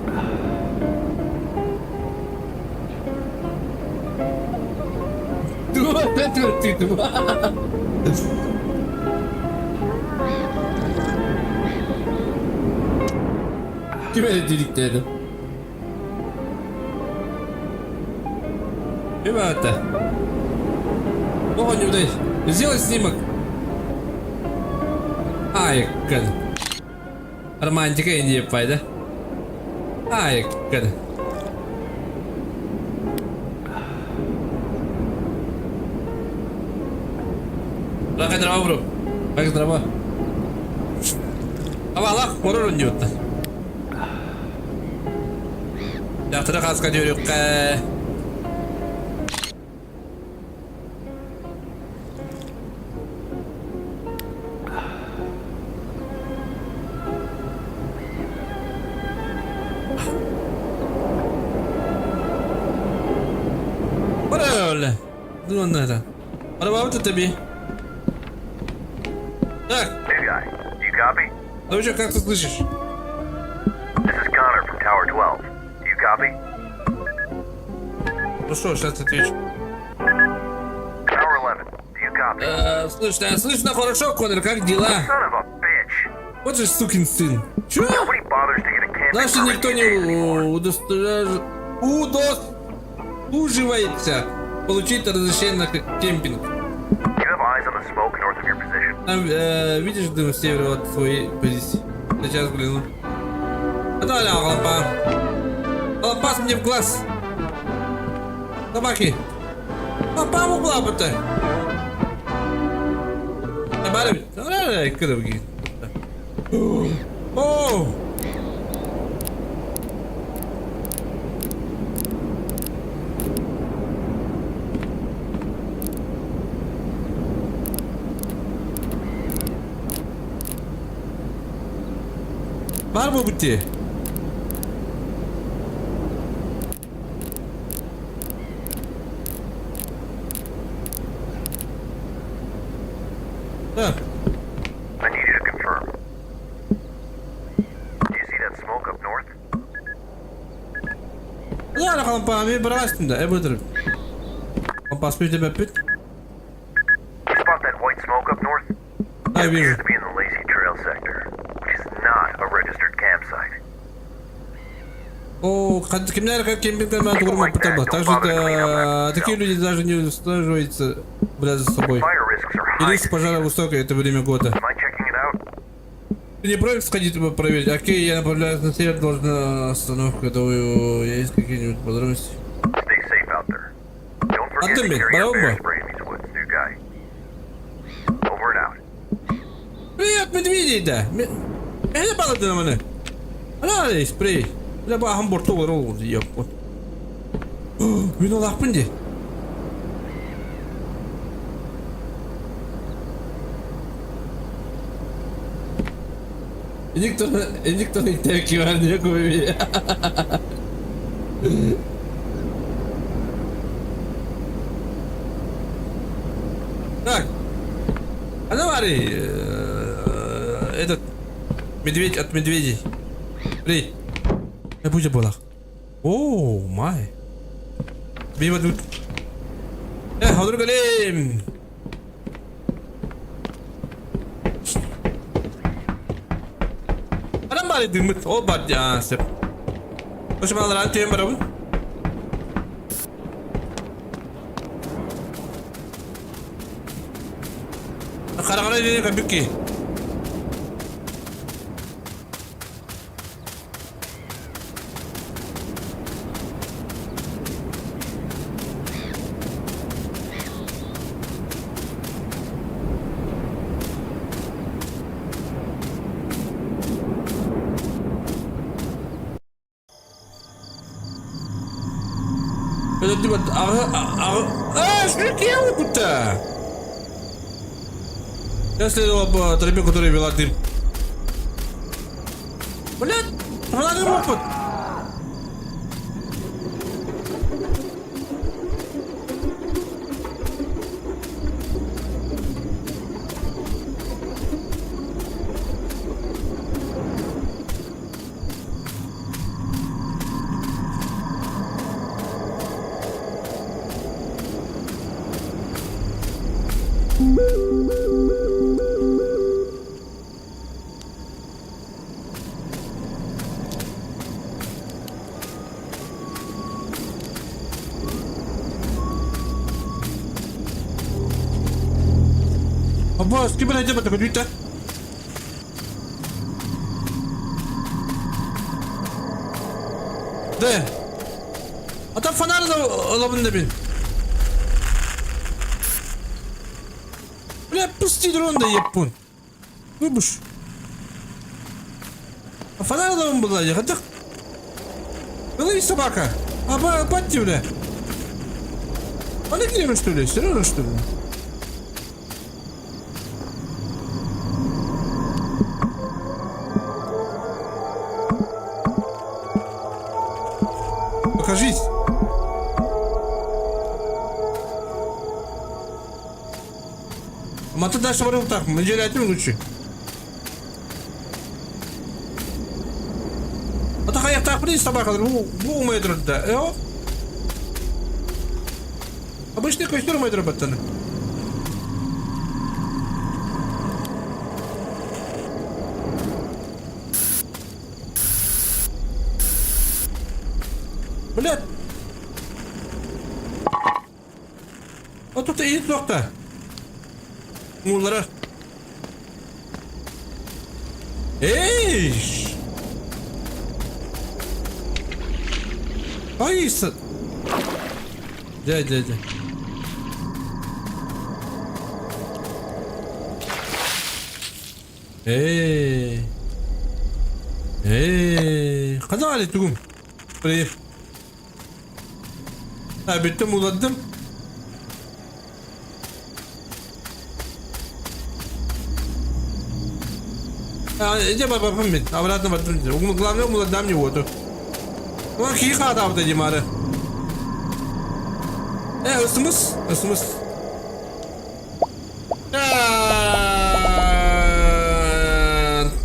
Туа, туа, туа. Ким эрэ Ребята. Оҕонньудай. Сделай снимок. Ай, кын. Романтика Индия пайда. Ай, кын. Лака дрова, бро. Лака дрова. Ава, лах, хоррор онньуутта. Дьахтара хаска дьүөрүккэ. Барале. Дуннара. Арабабыт тебе. Так. New guy, do you copy? Ну что, как ты слышишь? This is Connor from Tower 12. Do you copy? Ну что, сейчас отвечу. Tower 11, do you copy? Слышно, слышно хорошо, Конор, как дела? Son of a bitch! Вот же сукин сын. Чё? Nobody bothers to get a camping Знаешь, permit никто these не days anymore. удосуживается получить разрешение на кемпинг. Do you have eyes on the smoke north of your position? Там, видишь дым с севера от своей позиции? Сейчас гляну. Давай, лампа. Лампас мне в глаз. Собаки. Лампа в лапу-то. О! Бар бу бутти. Так, I need you to confirm. Do you see that smoke up north? Яра халампа, ми брастын да, эбөтөр. Компас тебе пит. You spot that white smoke up north? Да, It вижу. appears to be in the Lacey Trail sector, which is not a registered campsite. О, кимнэр ким Так что такие люди даже не услаживаются, бля, за собой. И риск пожара высокий это время года. Ты не против сходить типа, проверить? Окей, я направляюсь на север, должна остановка, думаю, есть какие-нибудь подробности? Аттым мен, барабын ба? Привет, медведей, да. Это балады на мене. Ана, спрей. Бля, бахым борту бар ол, ёппа. Мин олақпын де. Никто не так Так. А давай, этот медведь от медведей. При. Я будет была. О, май. Биба тут. Э, Адам бары дымыт. Ол бар сеп. Ошо балалар түйен барабын. Карагана дени кабики. Это типа, ага, ага, а, что куда? Я следовал по тропе, которая вела дым. Блядь, надо опыт. Аббас, ким эле деп атат Да. А там фонарь лабын да бин. Бля, пусти дрон да еппун. Выбуш. А фонарь лабын была, я хотел. Лови собака. А патти, бля. Она что ли? Серьезно, что ли? Покажись. Мата дальше барыл так, мы делаем лучше. Ата хаяк так при собака, бу бу умеет да. Э? Обычный костюм умеет работать. Блядь. А тут и нокта. Муллара. Эй! Ай, с... Дядя, дядя. Эй. Эй. Када тугум. Привет. Ha bittim uladım. Иди бабам обратно в Главное, уладам не воду. Ну, хиха там да димары. Э, ысмыс, ысмыс.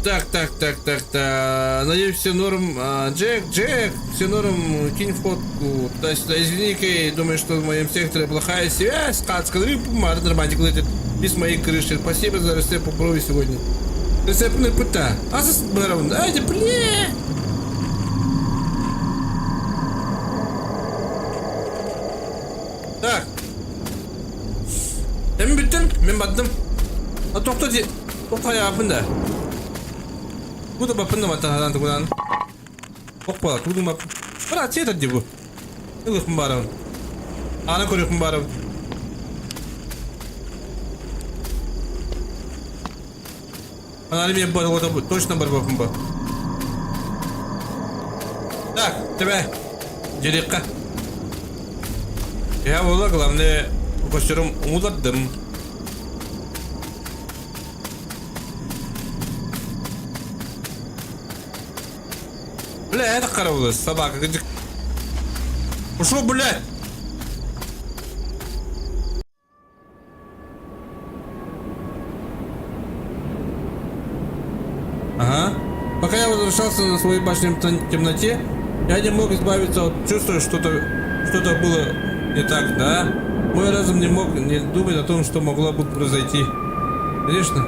Так, так, так, так, так. Надеюсь, все норм. Джек, Джек, все норм. Кинь фотку. Туда-сюда. Извини, Кей, думаю, что в моем секторе плохая связь. Кацка, нормально, летит. Без моей крыши. Спасибо за рецепт по брови сегодня. Рецепт на пыта. А за барон. Ай, да бля. Мин бардым. А тохто ди. Тохто хайааппын да. Бу да баппын да мантан хадан тугунан. Оппа, тудум бап. Бара цветер ди бу. Ылыхпын баарабын. Аана көрүөхпүн баарабын. Ананы мен бар точно барбаппын ба. Так, тебе. Дирекка. Я була, главное, костюм умудардым. Бля, это караул, собака. Ушел, блядь! Ага. Пока я возвращался на своей башне в темноте, я не мог избавиться от чувства, что-то что-то было не так, да? Мой разум не мог не думать о том, что могло бы произойти. Конечно.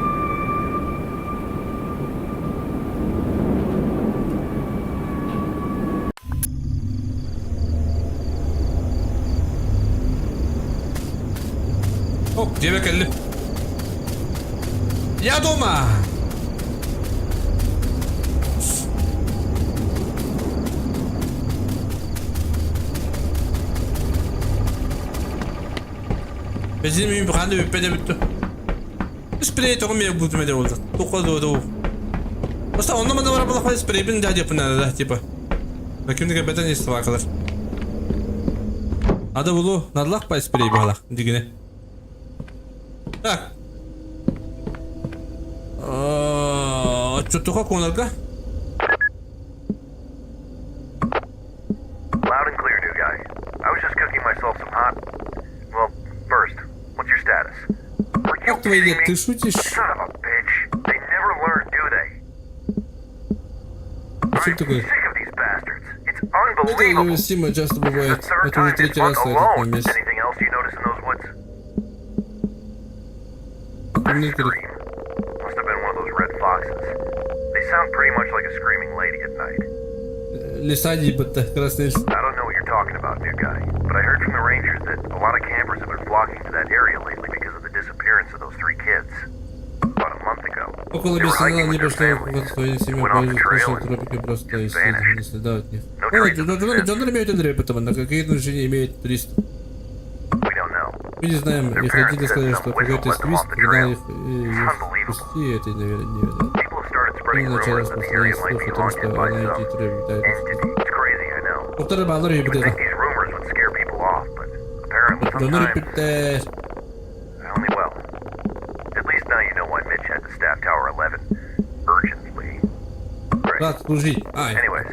Оп, дьиэбэ кэллим. Я дома! Бензин мин ханды бүппэ бүттү. Спрей тоҕо миэ бутум эдэ буолда. Туха дуо Просто онно манна бара балахай спрейбин да диэппин да типа. Кимдигэ бэтэн ис собакалар. Ада булу надлах пай спрей баалах дигине. Так. Отчуттуха куонарга. Loud and clear, new guy. I was just cooking myself some hot. Well, first, what's your status? Are you Как твои kidding лет? me? Ты шутишь? Son of a bitch. They never learn, do they? Что I'm такое? sick of these bastards. It's Это unbelievable. невыносимо часто This is the бывает. third Это уже time this третий month раз за этот alone. месяц. Anything else you notice in those woods? A Некоторых scream. Must have been one of those red foxes. They sound pretty much like a screaming lady at night. леса ебать, красный лес. I don't know what you're talking about, new guy, but I heard from the rangers that a lot of campers have been flocking to that area lately because of the disappearance of those three kids. About a month ago. Около They were месяца hiking назад with не their прошло families, своей семьей went off the позже trail слышал and тропики просто just и следы, vanished. не следа от них. No Ой, trace of them since. Джон имеет Андрей потому на какие нужды имеет турист. We don't know. Мы не знаем, Their их parents родители said сказали, some что whistle какой-то led them свист off the прогнал trail. их и It's их unbelievable. пусти, это невероятно. невероятно. People have started Они spreading начали rumors that the area распространять might слух be о том, что haunted by она some эти трое обитают. entity. It's crazy, I know. Повторы баллар You would ебдета. think these rumors would scare people off, but apparently Донор sometimes пипте. only well. At least now you know why Mitch had to staff Tower 11 urgently. Great. Рад служить. Ай. Anyways,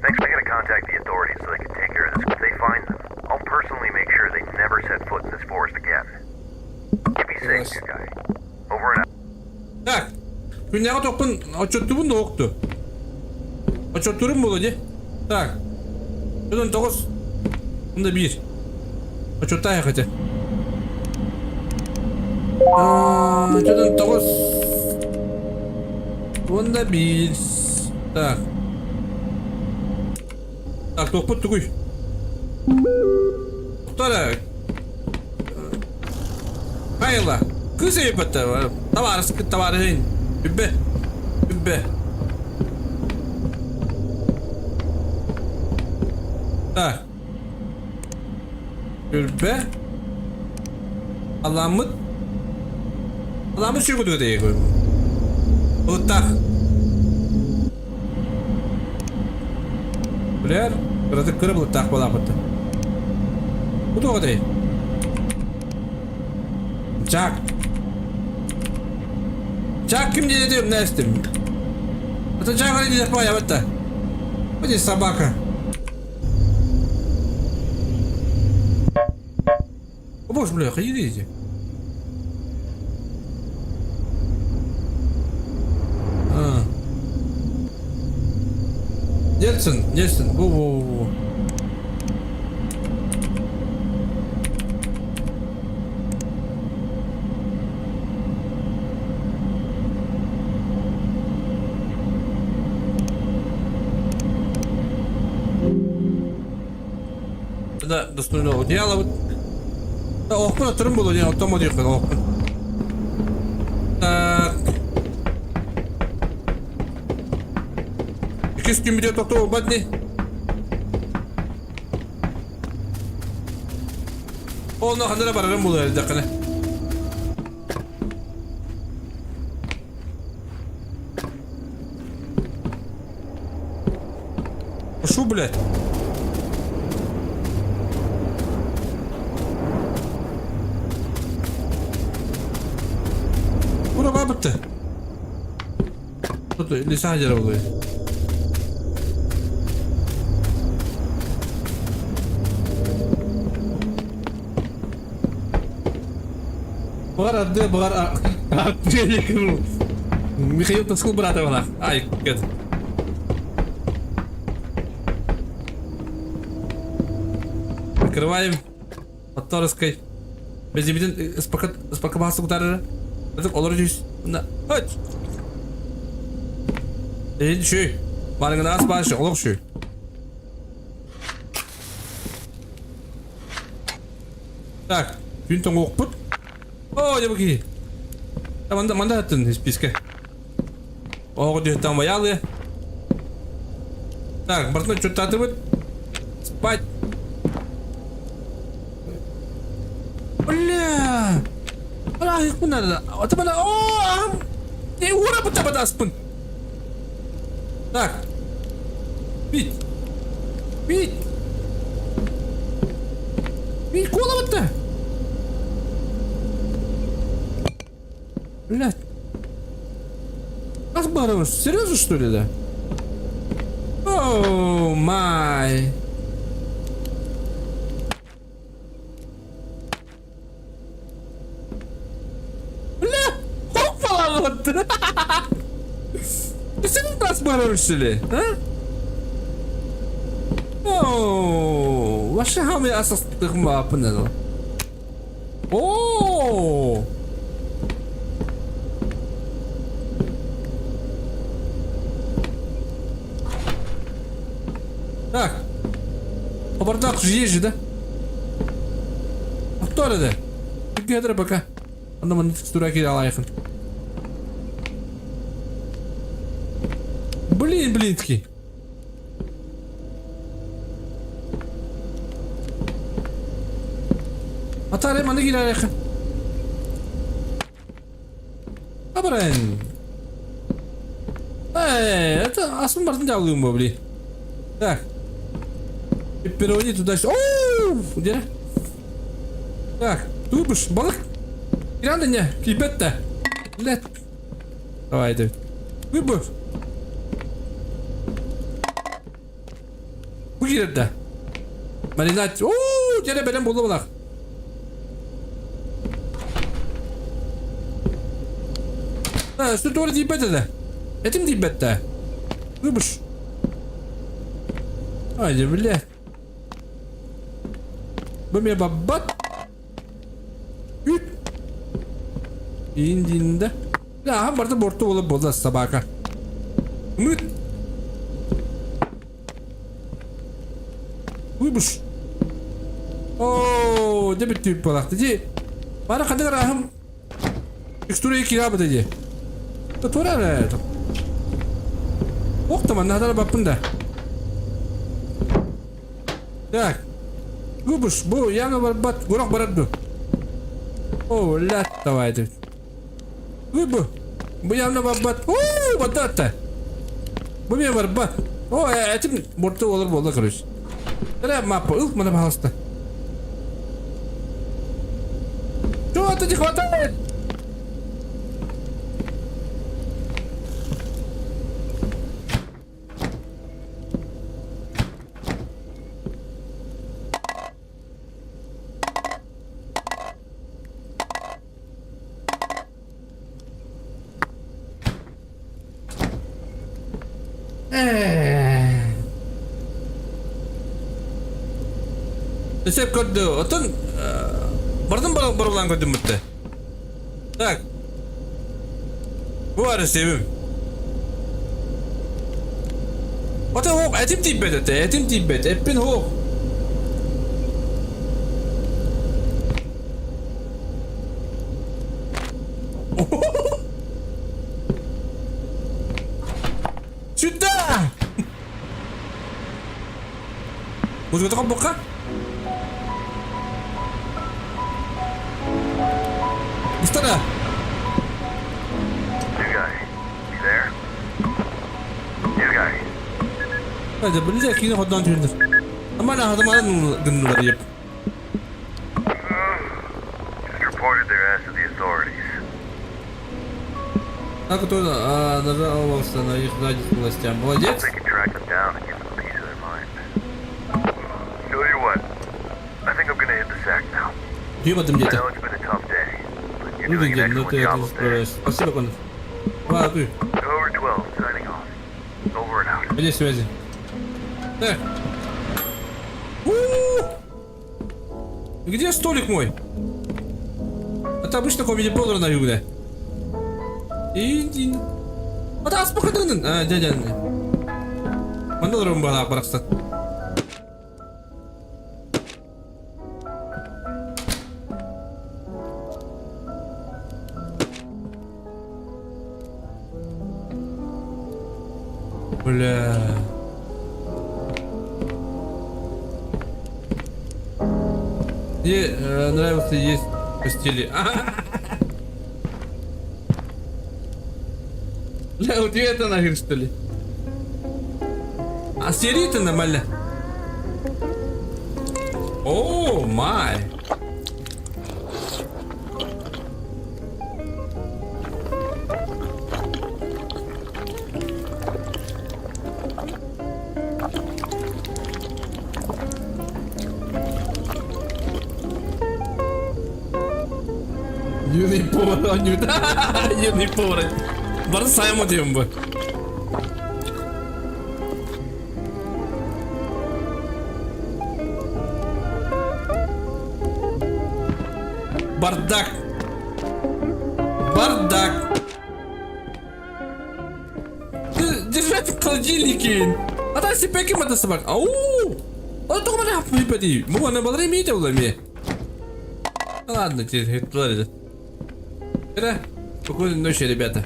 thanks. I gotta contact the authorities so they can take care of this. If they find them, I'll personally make sure they never set foot in this forest again. You be safe, new guy. Over and out. Так. Күннээҕи тохпун отчуттубун да окту. Отчуттурум буолуо дии. Так. Бүгүн тоҕус. Мында биир. Отчуттаах этэ. Отчутун тоҕус. Уонна биир. Так. Так, туохпут тугуй? Тохтоо Хайла. Кыыс эбиппэттэ. Табаарыс табаарыһын. Үббэ. Үббэ. Так. Үрбэ. Аламмыт. Аламмыт сүргүтүгэ тэйэ Ылыттаах. Билэр, кыратык кыра былыттаах буолааппыт. Бу туох этэй? Чак. Чак ким диэн этим нэстим. Это Чак не понял, это. Вот здесь собака. О боже, бля, идите. А. Нельсон, Нельсон, во-во-во. Да, достойно одеяло. Да, охпун оттурум буолуо диэн оттомо диэххин охпун. Иккис күн бүтэ тохтоо не. Онно ханна барарым буолар эрдэххинэ. Шу, блядь. Ура бабытты. Тут лиса дьарыллыы. Баҕар ардыа, баҕар ардыа Михаил Тоскул быраата балах. Ай, кэт. Открываем. Отторской. Безибитин ыспакабаасы кутарара. Ытык олору жүз. Хать! Эйин шүй. Барыгынаас башы, олох шүй. Так, күн тоҥуохпут. О, дьэ бу киһи. Манда, манда аттын испиискэ. Оҕо түһүттэн ваялы. Так, бартын отчуттаатыбыт. Спать. Бля! Араахпын надо. Ата бана. О, ахым. Не ура бутта батаспын. Так. Бит. Бит. Бит кола бутта. Блядь. Акбаров, серьезно что ли, да? Oh my. Бля, хоппала вот. Ты серьезно Акбаров, а? Оо, вообще хамы асастыгым баапын Оо! Так. Обордак же есть же, да? А кто это? Где пока? Онно манна текстура киирэ алайхын. Блин, блинский. Атаарай манна киирээрэххин. Абаран. Эй, это асын бартын дьаалыым бо, блин. Так. Пепперони туда Оу! Где? Так, туйбуш, балык. Киран да не, кийбэт да. Блядь. Давай, Давид. Выбор. Бу киирэрдэ. Маринад. Оо, дьэрэ бэлэм буолла балах. Что туора тиийбэт этэ. Этим тиийбэт да. Выбыш. Ай, бля. Бу мне баббат. Үт. Индинде. Да, барда борту буолар буолла собака. Мыт. Выбыш. Оо, дьэ бүттүүп буолахты ди. Бары хадыгар аһым текстура кирабыта ди. Тура эрэ. Ох та манна баппын да. Так. Выбыш, бу яңа барбат, гурах барар ду. О, лят давай ты. Выбы. Бу явно барбат. О, батата. Бу мен барбат. О, этим борту олар болды, короче. Тара мапа, ыл, мана, пожалуйста. Чего-то не хватает? Сөп көрдү. Отон бардым барылан көрдүм бүтте. Так. Бу бар себим. Ото хоқ этим тиийбэт этэ, этим тиийбэт, эппин хоқ. Сюда! Музыката холбуохха? Быстара! New guy, you there? New guy. Hadi били киинэ ходоон түһүннэр. Аман аһадымарын гыннылар еп. Just reported their ass to the authorities. А кто а, нажаловался на их задницу властям. Молодец. They can track them down and give them a piece of their mind. Tell you what, I think I'm gonna hit the sack now. Дьюбатым I диэтэ. know it's been a tough day, but you're Ну doing an день, ну excellent ты job отлично up there. справляешься. Спасибо, Конор. Ладно, ты. Over 12, signing off. Over and out. Где связи? Так. У-у-у! Где столик мой? Это обычно comedy Polar на юге. И... А спокойно. А, дядя. Мандалором балак барахсан. Бля. Мне нравился есть в постели. Бля, у тебя это нахер что ли? А серии-то нормально. Oh my. Юный повар, юный повар. Бары сайма диэн бу. Бардак. Бардак. Держать в холодильнике. А там себе кем это собак? Ау! А то меня выпади. Мы на балре мите улами. Ладно, теперь Спокойной ночи, ребята.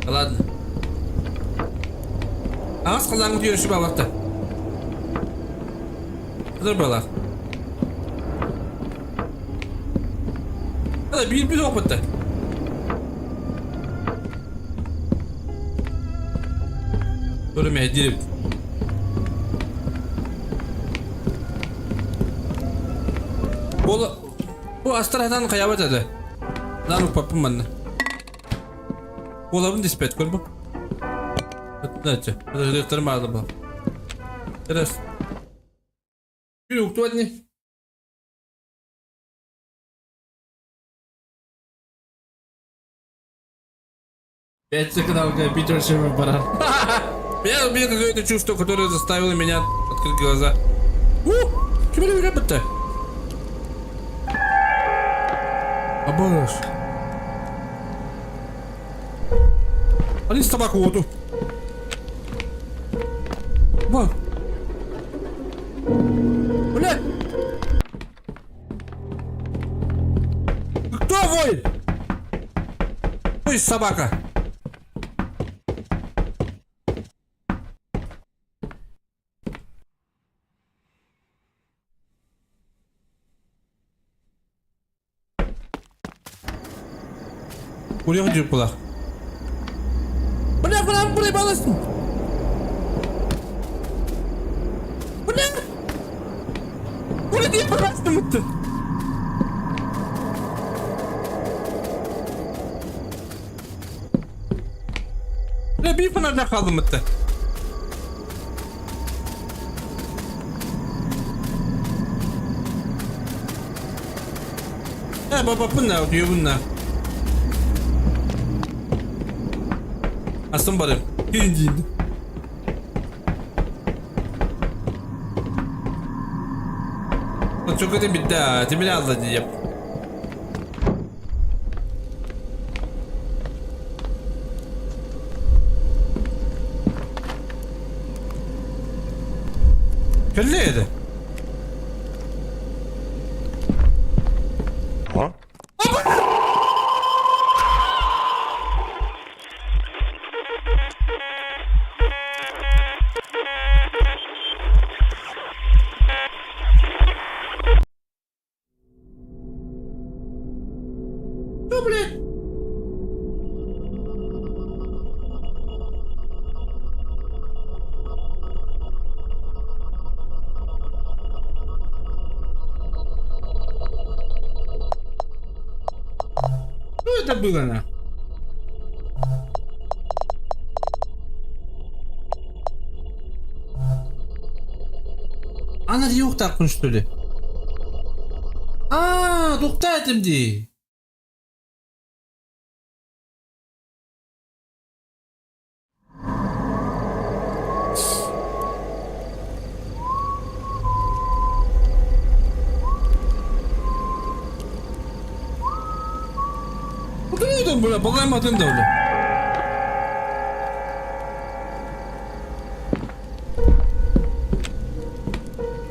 Ладно. Аас халааҥҥыт үөрүшү бааларта. Dur балар. Hadi bir bir опытта. Көрүмэ диэбит. Ол бу астарахтан хайабат этэ. Наар укпаппын манна. Буолабын диспет көр бу. Знаете, подожди, мало было. Раз. Кто одни? Пять секунд, Питер баран. Меня убило какое-то чувство, которое заставило меня открыть глаза. У, кем ребята? Абаш. Они собаку воду. Ба. Бля. Кто воет? Ой, собака. Курьер дьюппалаах. Бля, бля, бля, баласың. Бля! Бля, диэн барастымытты. Бля, биир фонарда хаалымытты. Э, бабапын на, утуйбун на. Астын барым. Киин Çok kötü bitti ha. Timin aldı diyeyim. Кэллэ. это было на? Ана юктакпын что ли? Аа, тохтоо этим дии. Утуйдум бля, балайматын да бля.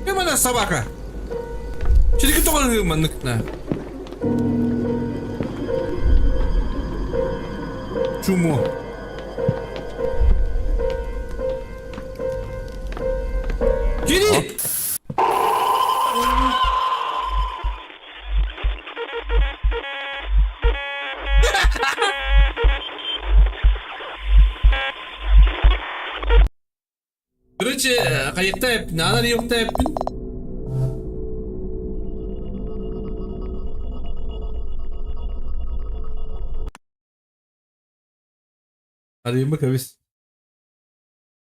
Ким ана собака? Чирики тоҕо маннык на. Чумо. Кири! Короче, хайыкта эппин, анар юкта эппин. Арыйма кэбис.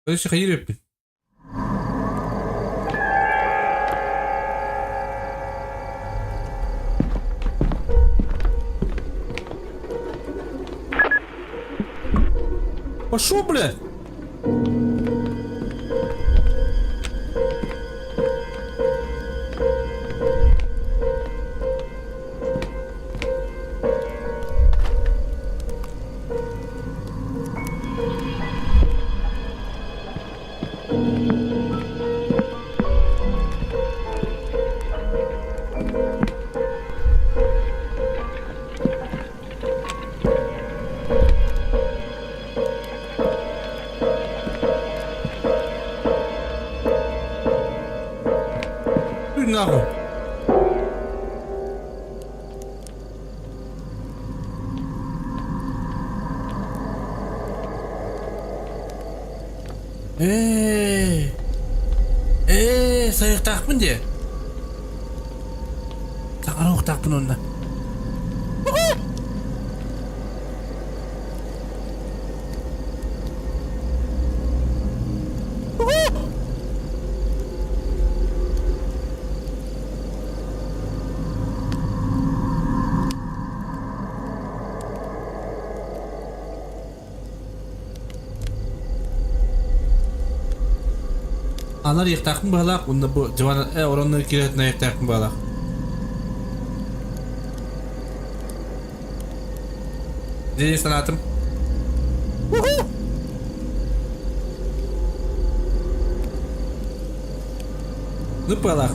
Короче, хайыр эппин. Пошел, блядь! Ты нахуй. Ээ, ээ, сайыктаахпын дии. Саҥара онно. Анар иэхтаахпын быһалаах уонна бу дьыбан э ороннор киирэтин айыктаахпын быһалаах. Дии санаатым. Ну быһалаах.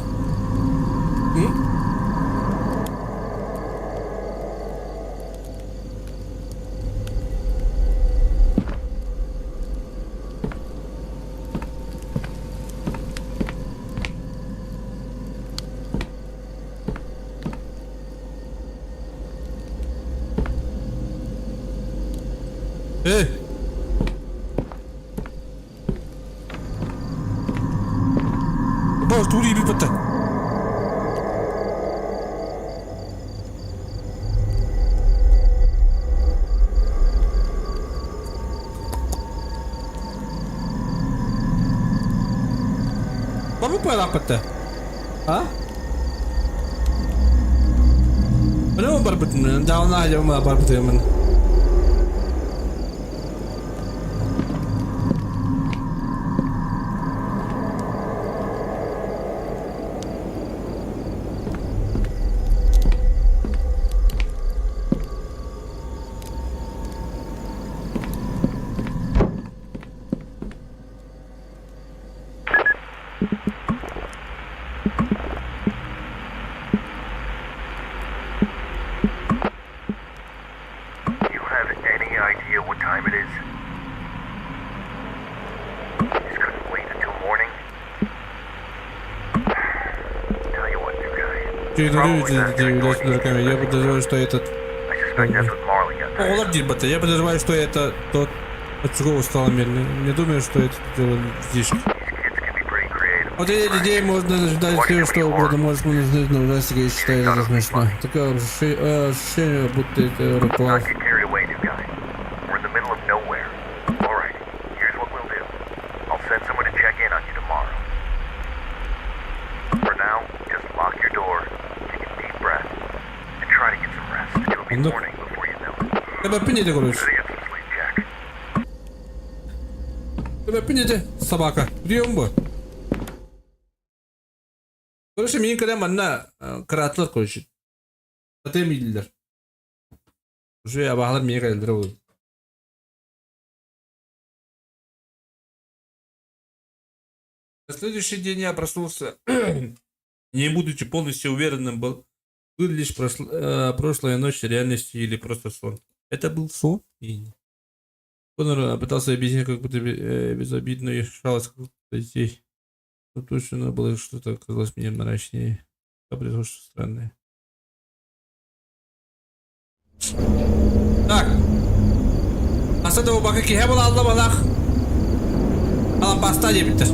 Эй! Баар тугу ииппэттэр? Барбыт быһалаахпыт А? Öyle барбытын? Даҕаны айдьама барбытымын. You have any idea what time it is? Just couldn't wait until morning. Tell you what, new guy. Является дураками. Я подозреваю, что этот... I suspect that's what Marley got tired Оҕолор of. диир батта. Я подозреваю, что это тот, от чего устала Мелли. Не думаю, что это дело детишки. These kids can be pretty creative. Вот эти детей можно ждать Watch все, too что many угодно. horror Можешь назвать на ужастика и считать thought это it would be смешно. funny. Такое ощущение, будто это Let's not реклама. get carried away, new guy. We're in the middle of nowhere. All right, here's what we'll do. I'll send someone to check in on you tomorrow. For now, just lock your door, take a deep breath, and try to get some rest. It'll be Ну. morning before you know it. Тебе пинете, короче. Better get some sleep, Jack. Тебе пинете, собака. Где он был? Короче, мин кэлэн манна кыраатылар, короче. Тотем ииллэр. Уже абаһалар миэхэ кэлэллэрэ буолуо. На следующий день я проснулся, не будучи полностью уверенным, был лишь прошлая ночь реальностью или просто сон. Это был сон? Или нет? Конор пытался объяснить, как будто безобидную шалость детей. Но точно было что-то казалось мне мрачнее. А произошло что странное. Так. Асада бака киһэ була балах. Алан паста диэбиттэр.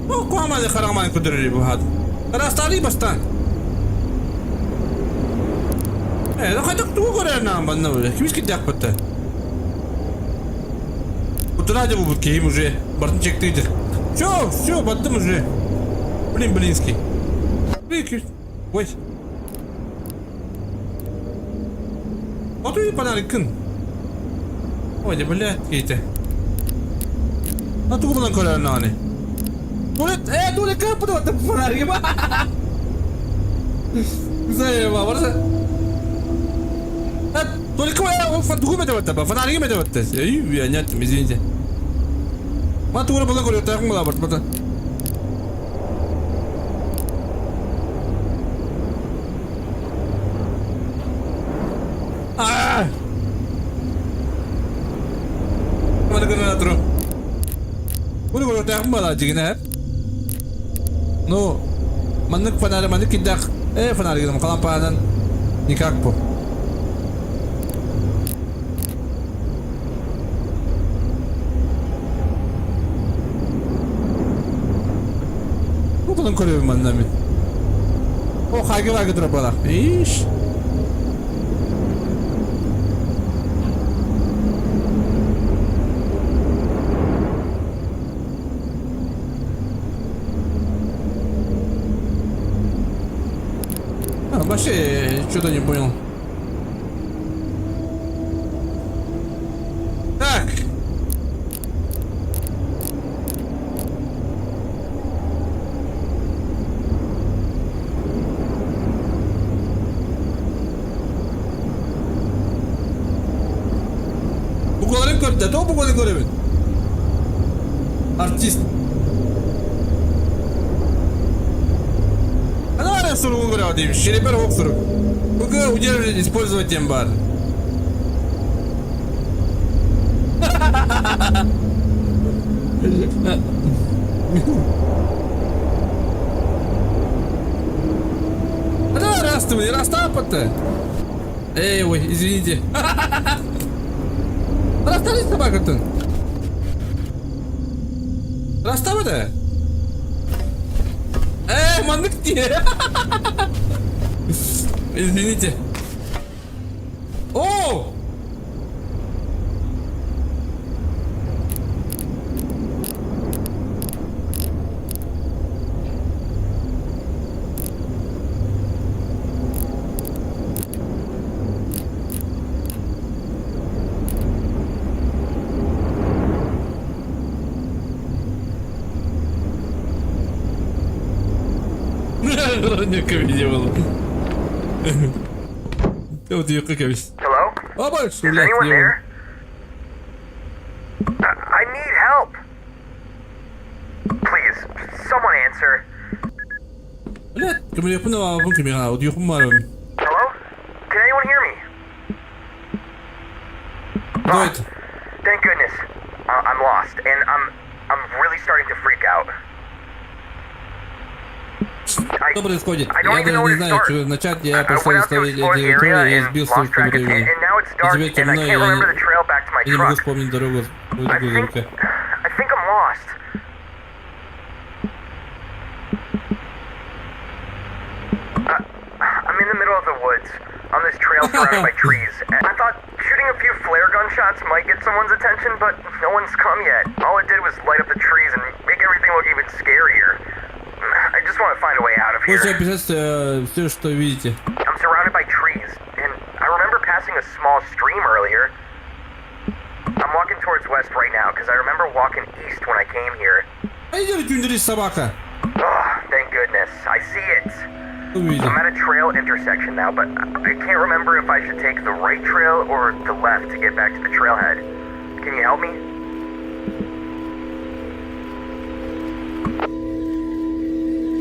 О, куаманы хараман кудыры бу хат. Растали бастан. Э, хайдах тугу көрөр наам банна бу. Кимис кидях батта. Утра бу киһим уже. Бартын чектейдер. Все, все, баттым уже. Блин, блинский. Ой. А ты панарикын. Ой, да блядь, кейте. А тугу булан көрөр нааны. Туалет, туалет капы да фонарик. Güzel varsa. Ha, только тугу мете фонарик мете батта. Эй, я нет, извините. Ма тугу булан көрөр тагын була бат. Бата. А! Мана көрөр туру. Буну көрөр тагын була дигене. Ну, маннык фонарь, маннык кидах. Фонарик гынан калампанан никак бу. Бу кылын көрөбүн манна мин. О, хайгы вайгы тура бала. Иш. А, вообще, что-то не понял. Так. Бугаларын көрдө, то буганы көрөбүн. Артист. Ана суругун көрөбү дейм. Шерепер ок сурук. Буга удерживать, использовать тем бар. Ана растывай, растапа-то. Эй, ой, извините. Расстались собака-то? Растапа-то? Эй, маннык те. Извините. О! Не было. Вот ее как весь. Hello? Оба, Is anyone there? I need help. Please, someone answer. Блядь, кемелепин абын кемега, удюхум барым. Hello? Can anyone hear me? Кто это? Thank goodness. I'm lost, and I'm really starting to freak out. Что происходит? Я даже не знаю, что начать. Я пошел ставить эти трое и сбился в времени. И тебе темно, и я не, я не могу вспомнить дорогу. Рука. I'm in the middle of the woods, on this trail surrounded by trees. And I thought shooting a few flare gun shots might get someone's attention, but no one's come yet. All it did was light up the trees and make everything look even scarier. I just want to find a way out of here. Можете описать все, что видите. I'm surrounded by trees, and I remember passing a small stream earlier. I'm walking towards west right now because I remember walking east when I came here. А иди тюндерись, собака. Oh, thank goodness. I see it. Увидел. I'm at a trail intersection now, but I can't remember if I should take the right trail or the left to get back to the trailhead. Can you help me?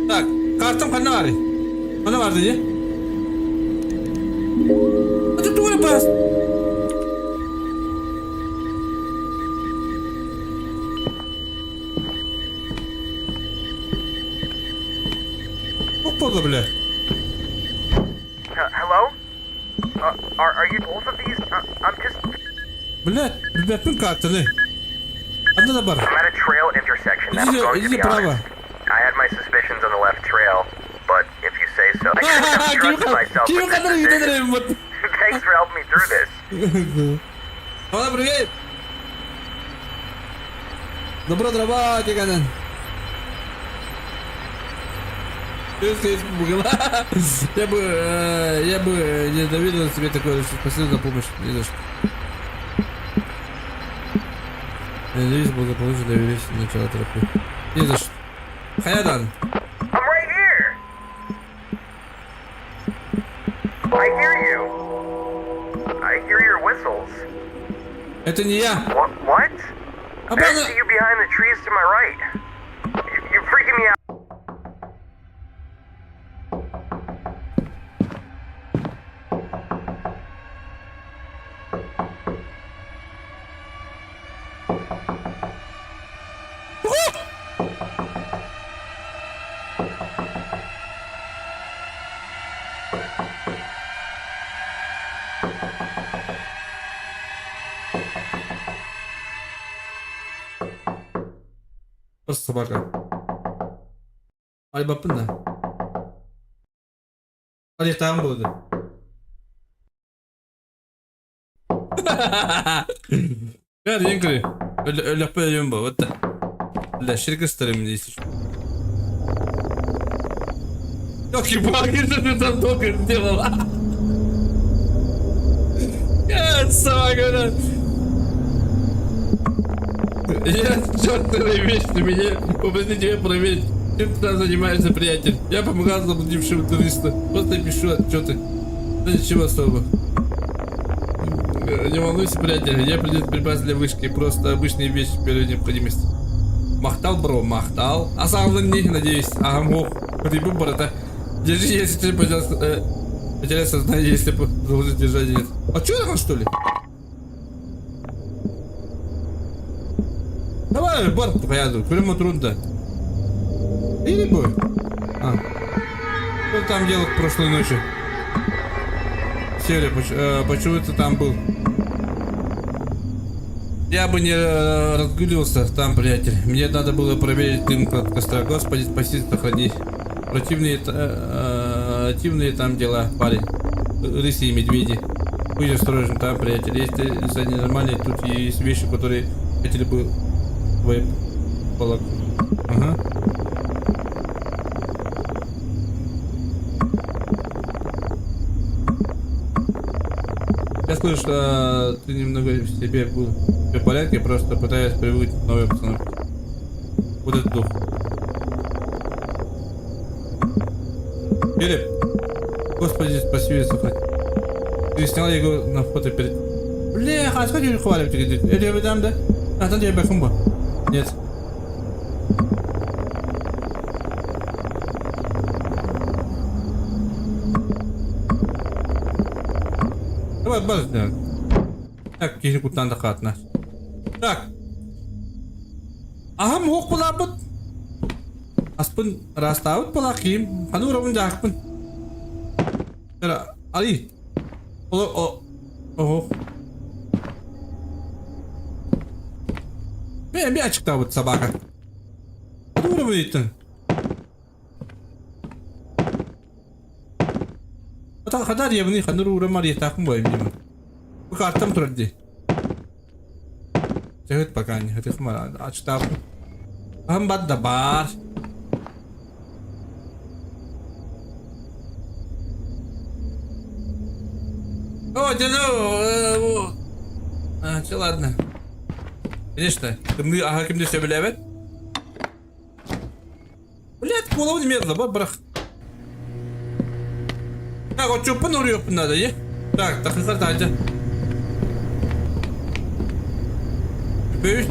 Так, картам ханна баарый? Ханна баар дии? Это тугу эрэ бас? Туох буолла бля? Hello? Are you both of these? I'm just. Блядь, билбэппин картаны. Ханна да бар. I'm at a trail intersection now. I'm Идите, going to идите be право. honest. I had my suspicions on the left trail, but if you say so, I couldn't have trusted myself Ким with this ханна ыытан decision. эрэ вот. Thanks for helping me through this. Ола, привет! Добро дрова, Тиганен. Я бы не доверил себе такое, что спасибо за помощь. Не за что. Я надеюсь, благополучно довелись до начала тропы. Не за что. Хаядан. I'm right here. I hear you. I hear your whistles. Это не я. What? What? I Обратно. see you behind the trees to my right. You're freaking me out. Просто собака. Альбапын да. Алифтагым буолду. Бэр диэн көрүй. Өлөхпө өлүм бу. Вот. Бля, ширкастарым дейсіз. Ёлки-палки, что ты там только сделал? Я собака, бля. Я чертовой вещь на меня попроси тебя проверить. Чем ты там занимаешься, приятель? Я помогал заблудившему туристу. Просто пишу отчеты. Да ничего особого. Не волнуйся, приятель, я принес припас для вышки. Просто обычные вещи первой необходимости. Махтал, бро, махтал. А сам не, надеюсь. Ага, мог. Рыбу, брата. Держи, если ты потерял, потерял сознание, если продолжишь держать нет. А чё это, что ли? Давай, бар, поеду. Прямо трудно. Или бой. А. Что там делал прошлой ночью? Серия, почему ты там был? Я бы не разгуливался там, приятель. Мне надо было проверить дым от костра. Господи, спаси, сохрани. Противные, противные там дела, парень. Рыси и медведи. Будь осторожен там, приятель. Если леса ненормальные, тут есть вещи, которые хотели бы твои полок. Ага. Я слышу, что ты немного в себе был в порядке, просто пытаясь привыкнуть к новой обстановке. Вот этот дух. Филипп, Господи, спаси и сохрани. Ты снял его на фото перед... Бля, а сходи хвалим тебе. Я тебе дам, да? А там тебе бахумба. Нет. Давай, баз, да. Так, киһи куттаан да хаатна. Так. Аһам суох булаабыт. Аспын ыраастаабыт балаах киим. Ханы уурабын дьаахпын. Али. О, о, Мен эмиэ ачыктаабыт собака. Ханы уурабын ыйыттын. Хата арыйабыный, ханна уурам арыйатаахпын буолайым диэмин. Бу картам турар дии. Чэһит пока не хотим ачтааппын. Аһым бар да баар. О, дьону! А, все, ладно. Конечно, тымныы аһа ким да сөбүлээбэт. Блядь, голову немедленно, бырах. Так, отчуппун уруйуохпун надо, е? Так, тахыхар таһырдьа. Үпөйүс.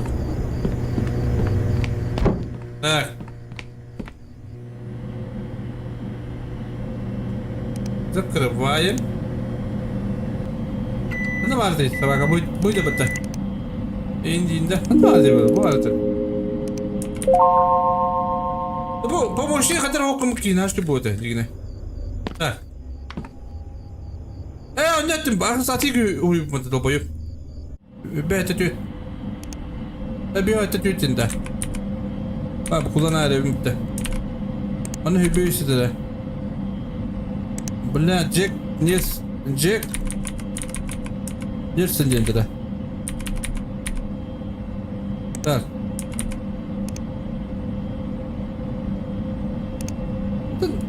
Так. Закрываем. Ну, барды, собака, будет, будет это. Индинда. Барды, барды. Бу помощник хатар хоккум киин что будет, дигине. Так. Э, оннеттим, баар сатик уйбут долбоюп. Бэйэтэ тү. Эбиэте түтинде. Ба бу кулана эребимте. Аны хүбүйсүдэ. Бля, Джек, Нес, Джек. Нерсен диэнтэ. Так.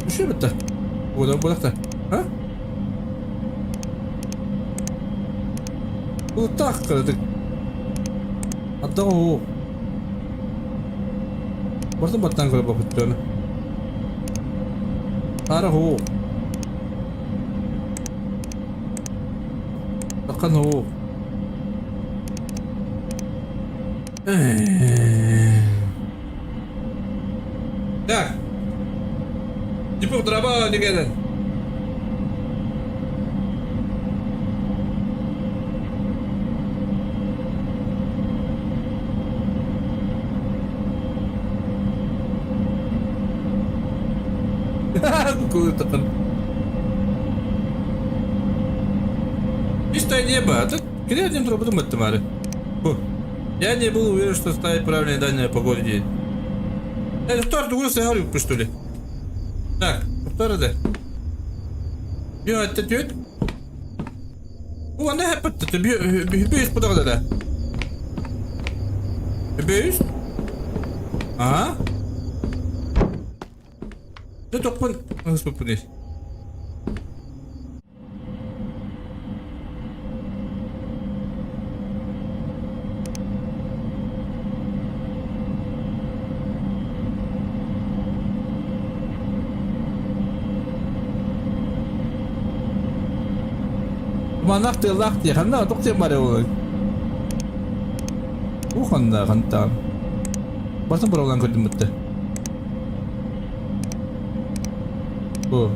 Үшө бітті. Ода бұлақта. А? Бұл так кырдык. Аттан о. Бартын баттан көріп бапыттыны. Ара хо. Бакан хо. Так. Типа дроба дегенен. Кулытыкын. Чистое небо. А тут кирядим трубу маттымары. Я не был уверен, что ставить правильные данные о погоде день. Это второй угол сыграли, что ли? Так, второй да. Я это тет. О, она хэппет, бүйс бұдағда да. Бүйс? А? Дэ тохпун, ыспыппын Манах тыаллаах дии, ханна отох диэн баар ол. Уу ханна хантаан. Барытын быралаан көрдүм бытта. Бу.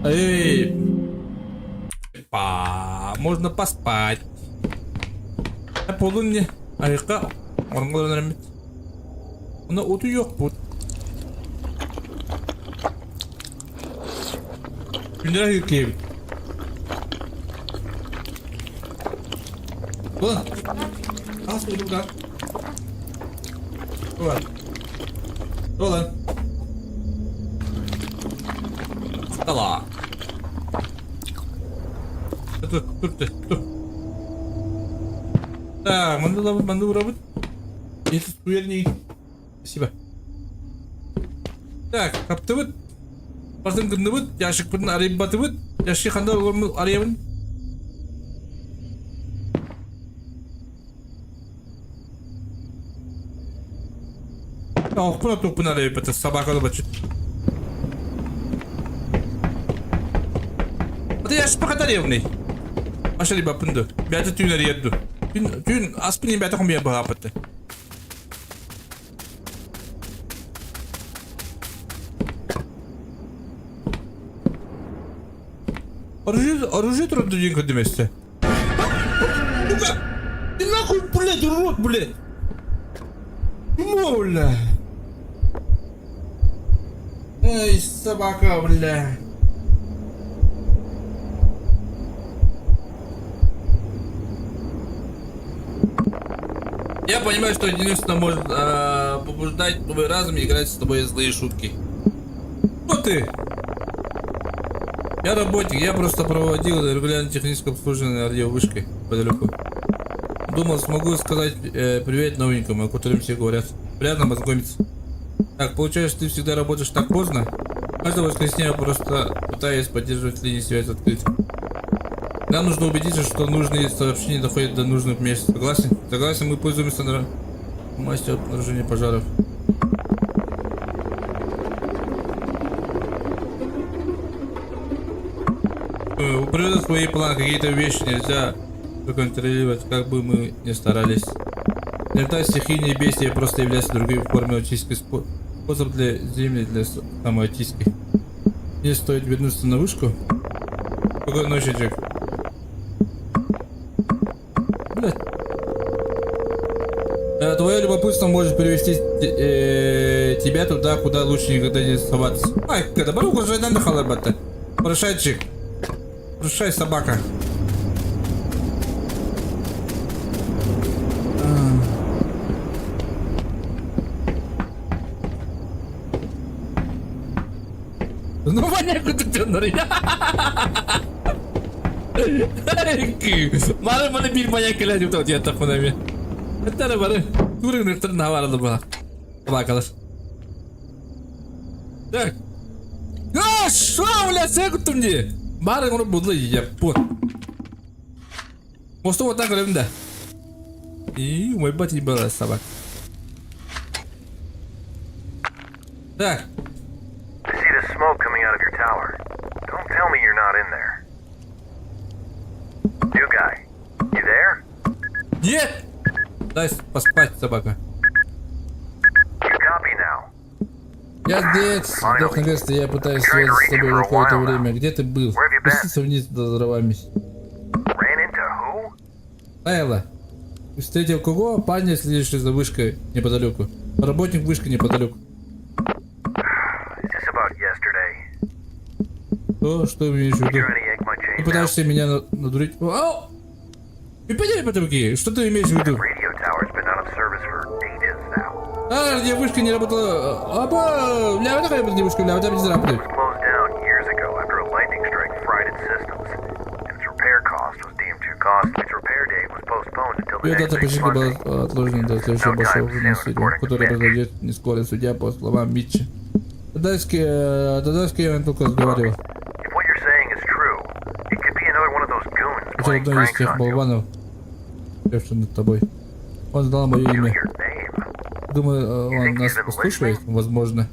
Эй! Па, можно поспать. Полун не айыкка орынга эмит. Оны утуйуохпут. Күндөрө киэбит. Буолан. Аас курдук Буолан. Буолан. Тала. Тур, тур, тур. Так, манды лабыт, манды урабыт. Если суверни. Спасибо. Так, хаптыбыт. Бартын гынныбыт, ящикпытын арыйбатыбыт. Ящик ханда арыйабын. Охпун отуохпун арыйбата, собака бачыт. Ата ящик пока арыйабыный. Аша рибаппын ду. Бәті түүн арыйар ду. Түүн, түүн аспын бәті хомия баҕааппыт. Оружие, оружие турар диэн көрдүм өссө. Сука! Ты нахуй, блядь, урод, блядь! Чмо, бля! Эй, собака, бля. Я понимаю, что единственное может побуждать твой разум играть с тобой злые шутки. Кто ты? Я работник, я просто проводил регулярное техническое обслуживание радиовышкой подалеку. Думал, смогу сказать привет новенькому, о котором все говорят. Приятно познакомиться. Так, получается, ты всегда работаешь так поздно? Каждое воскресенье я просто пытаюсь поддерживать линии связи открытой. Нам нужно убедиться, что нужные сообщения доходят до нужных мест. Согласен? Согласен, мы пользуемся на мастер обнаружения пожаров. У свои планы, какие-то вещи нельзя проконтролировать, как бы мы ни старались. Иногда стихийные бедствия просто являются другой формой очистки, способ для земли для самоочистки. Мне стоит вернуться на вышку? Спокойной ночи, Джек. Блядь. Твое любопытство может привести тебя туда, куда лучше никогда не соваться. Ай, когда баруха же надо халабата. Прощай, Джек. Прощай, собака. Ну, маньяк ты Мары маны бир маньяк кэлэн диэбит диэтэхпинэ эмиэ. Эттэрэ бары тур наварады была. Собакалар. Так. А, что, бля, сэ дии. Бары ону булла яппун. Мосту вот так да. И мой бать была собака. Так. I see the smoke coming out of your tower. Don't tell me you're not in there. New guy, you there? Нет! Дай поспать, собака. You copy now. Я здесь. Сдох наконец-то, я пытаюсь связаться с тобой уже какое-то время. Где ты был? Спуститься вниз за дровами. Ran into who? Тайла. Встретил кого? Парня, следящего за вышкой неподалеку. Работник вышки неподалеку. Is this about yesterday? То, что имеешь в You виду? trying to yank my Ты chain now? пытаешься меня надурить? Ау! И потеряй потомки. Что ты имеешь в виду? Radio tower's been out of service for ages now. А, где вышка не работала? Аба! Бля, вот такая вышка, бля, вот это не заработает. It was closed down years ago after a lightning strike fried its systems, and its repair cost was deemed too costly. Its repair date was postponed until the Ее next дата big починки была funding. отложена до следующего большого наследия, который произойдет не скоро, судя по словам Митча. Тогда с кем он только разговаривал. If what you're saying is true, it could be another one of those goons playing Очередной из pranks тех on you. болванов, сидевших над тобой. Он знал мое Knew имя. your name. Думаю, он нас послушает, возможно.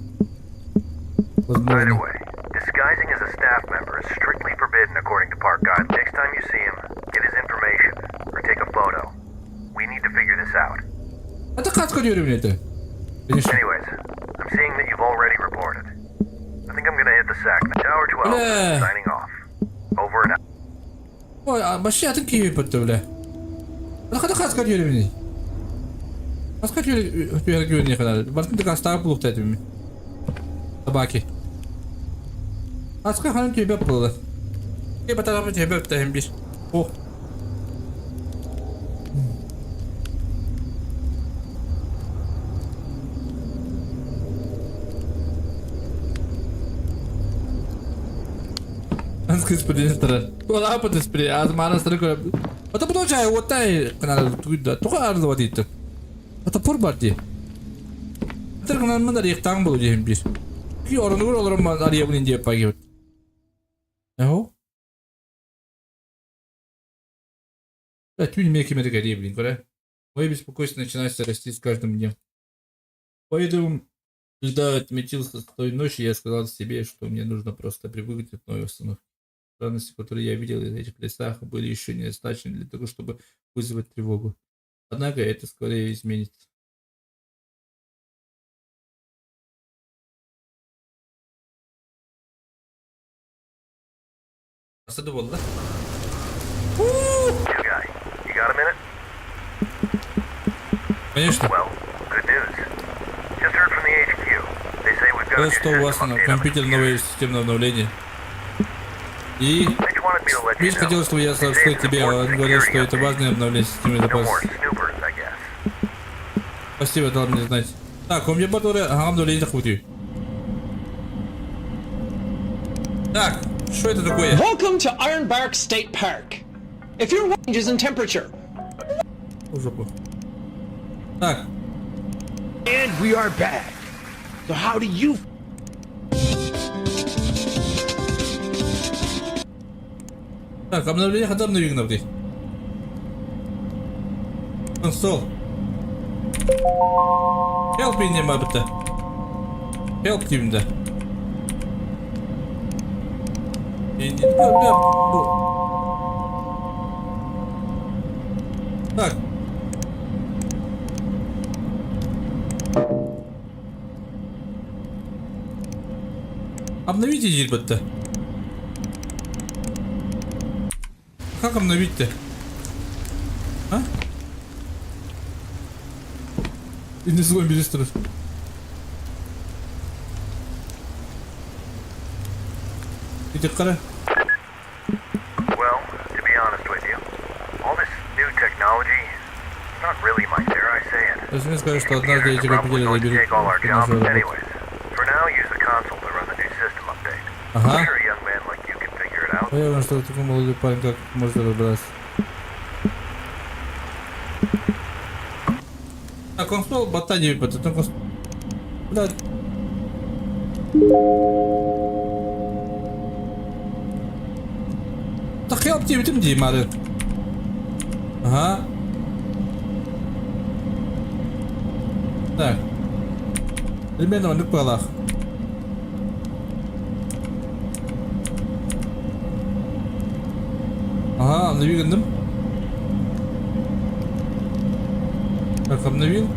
Either Возможно. way, disguising as a staff member is strictly forbidden according to park guide. Next time you see him, get his information or take a photo. We need to figure this out. Это как времени это? Конечно. Anyways, I'm seeing that you've already reported. I think I'm gonna hit the sack. Tower 12, Бля. signing off. Over and out. Ой, а вообще атын киви бітті, бля. Это как времени? Аска түһэргэ канал. Бартын тык астаах булук этим. Собаки. Аска ханын түбәп булды. Ке батарапы түбәп тәһим бир. О. Аска спринтер. Ола пат спри. Аз мана стрик. Ата получай отай канал туйда. Туга арзы дейт. Ата пор бар ди. Тыргынан мында рехтаң болу дейм бир. Ки орны көр олар ма ария булин деп багып. Эхо. Да, тюнь мне кемере блин, көрә. Мое беспокойство начинается расти с каждым днем. Поэтому, когда отметился с той ночи, я сказал себе, что мне нужно просто привыкнуть к новой обстановке. Странности, которые я видел в этих лесах, были еще недостаточны для того, чтобы вызвать тревогу. Однако это скорее изменится. Nasıl oldu? New guy, you got a minute? Конечно. Well, good news. Just heard from the HQ. They say we've got a new Что у вас system на update on the компьютере новое computers. системное обновление. И Mitch wanted me to let you Миш know. хотел, чтобы я Today's сообщил an тебе, important он говорил, security что это update. важное обновление системы No more безопасности. snoopers, I guess. Спасибо, дал мне знать. Так, у меня который... Ага, обновление захватил. Так, что это такое? Welcome to Ironbark State Park. If your changes in temperature, В жопу. Так, And we are back. So how do you так, обновление хотя бы навигнул. Консол. Help me бітті. Help деймін да. Так. Обновите дейді бітті. Как обновить-то? А? И не злой министр. Иди қара. Well, to be honest with you, all this new technology, it's not really my dare I say it. То есть мне сказали, These что однажды computers эти are probably компьютеры going to заберут take all our нашу jobs работу. anyways. For now, use the console to run the new system update. Ага. I'm sure a young man like you can figure it out. Уверен, что такой молодой парень, как может разобраться. А консол ботани это консол. Бля. Да help диэбитим дии мары. Ага. Так. Примерно маннык быһалаах. Ага, обнови гынным. Так, обновил.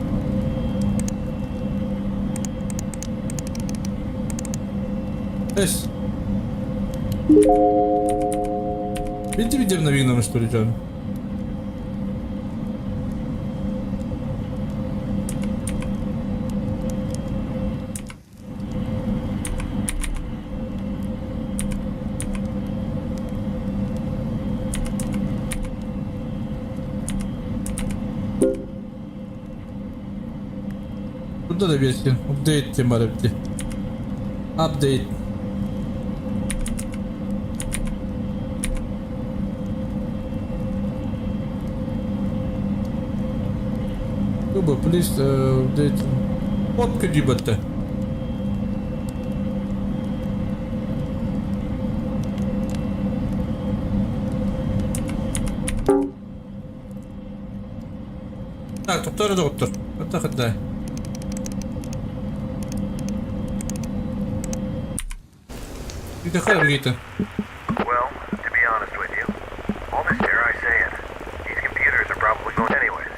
Эс. Видите, видите обновил что ли, Джон? Burada da bir update diye var bitti. Update. Kuba, please update. What could you but Так, доктор, доктор. Это да. Ты какие-то. Well, to be honest with you, all this dare I say it, these computers are probably going anyways.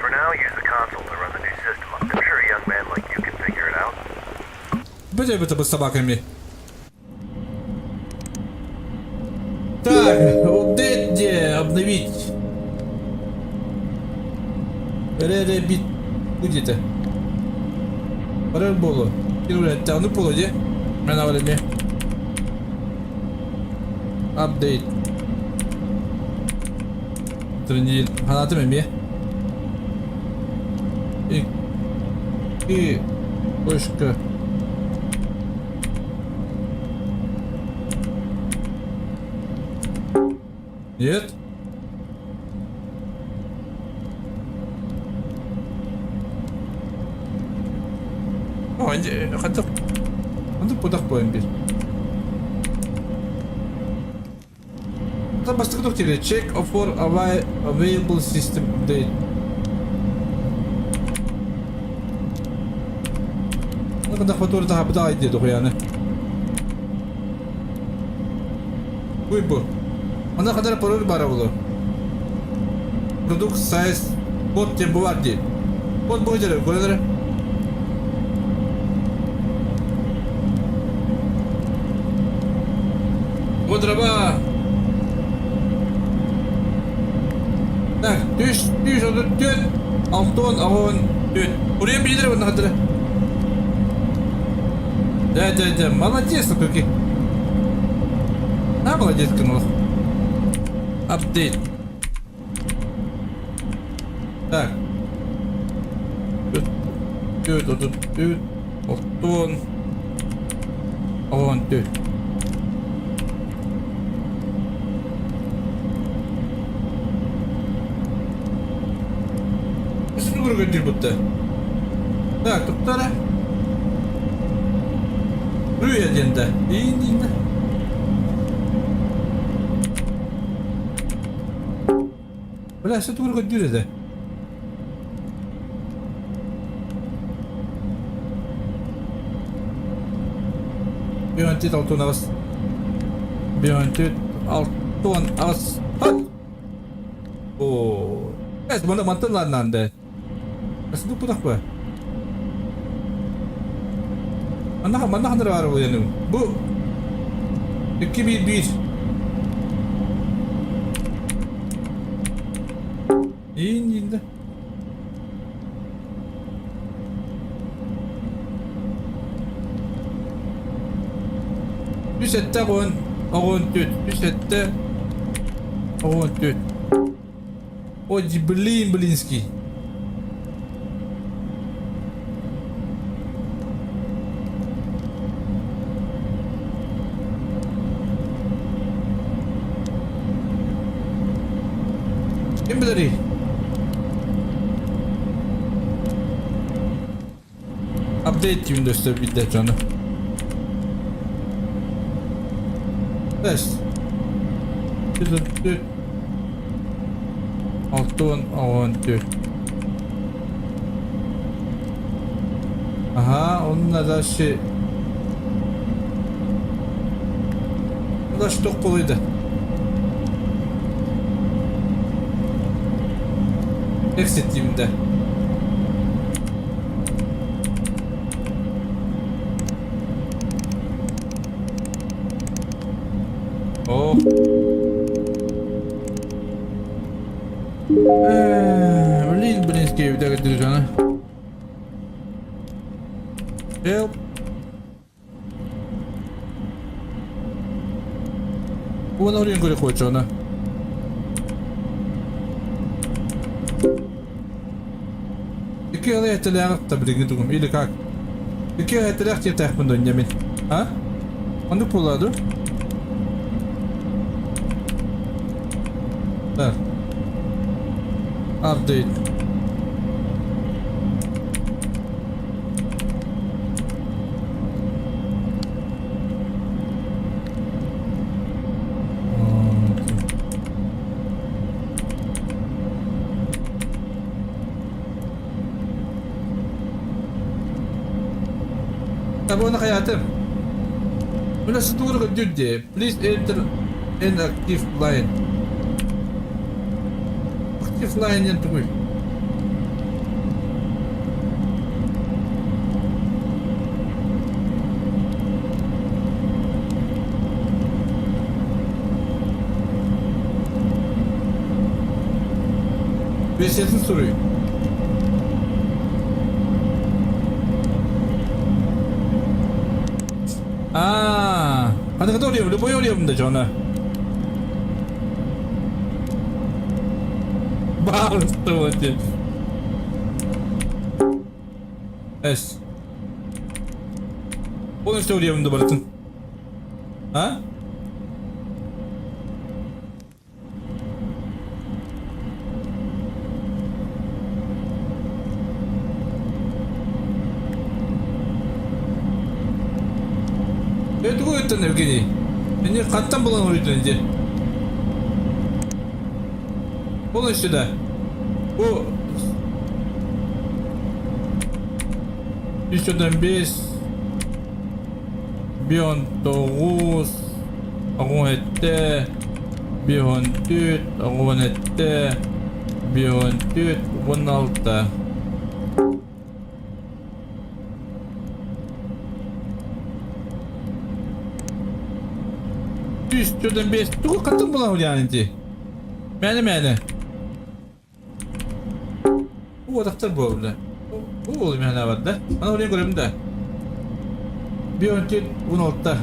For now, use the console to run the new system. I'm sure a young man like you can figure it out. Будь это с собаками. Так, update где обновить. Реребит. Где-то. Барар болу. Кирулетте, ну полу де. Мен авалеме. Update. Тренил. Ханатым эме. И. И. Точка. Нет? О, хантах. Хантах путах поем бир. Там бастык доктор check for available system update. Ne kadar fatura daha daha iyi yani. Буй бу. Она kadar parol бар булу. Product size код тем бу бар ди. Код бу жере көрөлөр. Вот раба. Так, түш, түш, оду түт. Алтон, агон, түт. Урен билдер bunu kadar. Да, да, да, молодец, такой. На, молодец, канал. Update. Так. Түт, түт, түт, оттон. Оҕон түт. Көргөндүр Так, туттара. Rüya диэн да. Иин диин да. Бля, все тугу көрдүүр этэ. Бионтит алтын аҕыс. Бионтит алтын аҕыс. Хат! Оо. Эс, маны мантан лааннаан да. Ас бу. Манна манна ханна баар буолуон Бу 2 1 1. Иин иин да. Үс этте оҕун, оҕун түт. Үс этте оҕун түт. Ой, блин, блинский. Ким билэрий? Update Windows'ta bir de canı. Test. Түт Алтын оҕон түт. Ага, онно дальше. Дальше тоқ болойды. Exit деймін да. О. Блин, блинский видео жана. Help. Уон орен көрө хочона. Ики алы этелээх та билигин тугум или как? Ики этелээх тиэтээхпин доння мин. А? Оннук буолла ду? Так. Update. Табуна хайатым. Мына сытуырга дүрде. Please enter an active line. Active line диэн тугуй? Бесетін суруй. А, ханнык орйом, любой орйом да жона. Баалыстыбыт. Эс. Полностью орйом да барытын. А? Тугу өттөн Евгений? Эне хантан булан уруйдун иди? Полностью да. Бу 305 19 17 14 17 14 16. 305 тугу хантан булан уруйан ити? Мээнэ мээнэ. Бу атахтар буолла. Бу ол мээнэ бар да. Аны уруйан көрөбүн да. Биир 16.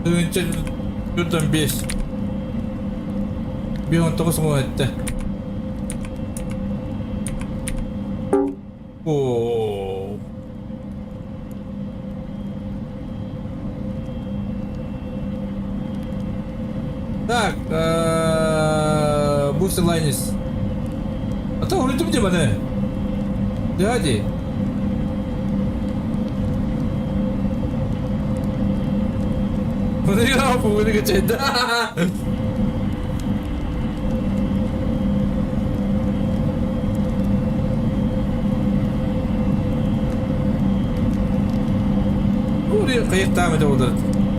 Тыһыынча 45. Биир 19 17. Оо. Так, Буси Лайнис. А то улетим где мане? Дяди. Да. Кыйыктаам этэ буолар.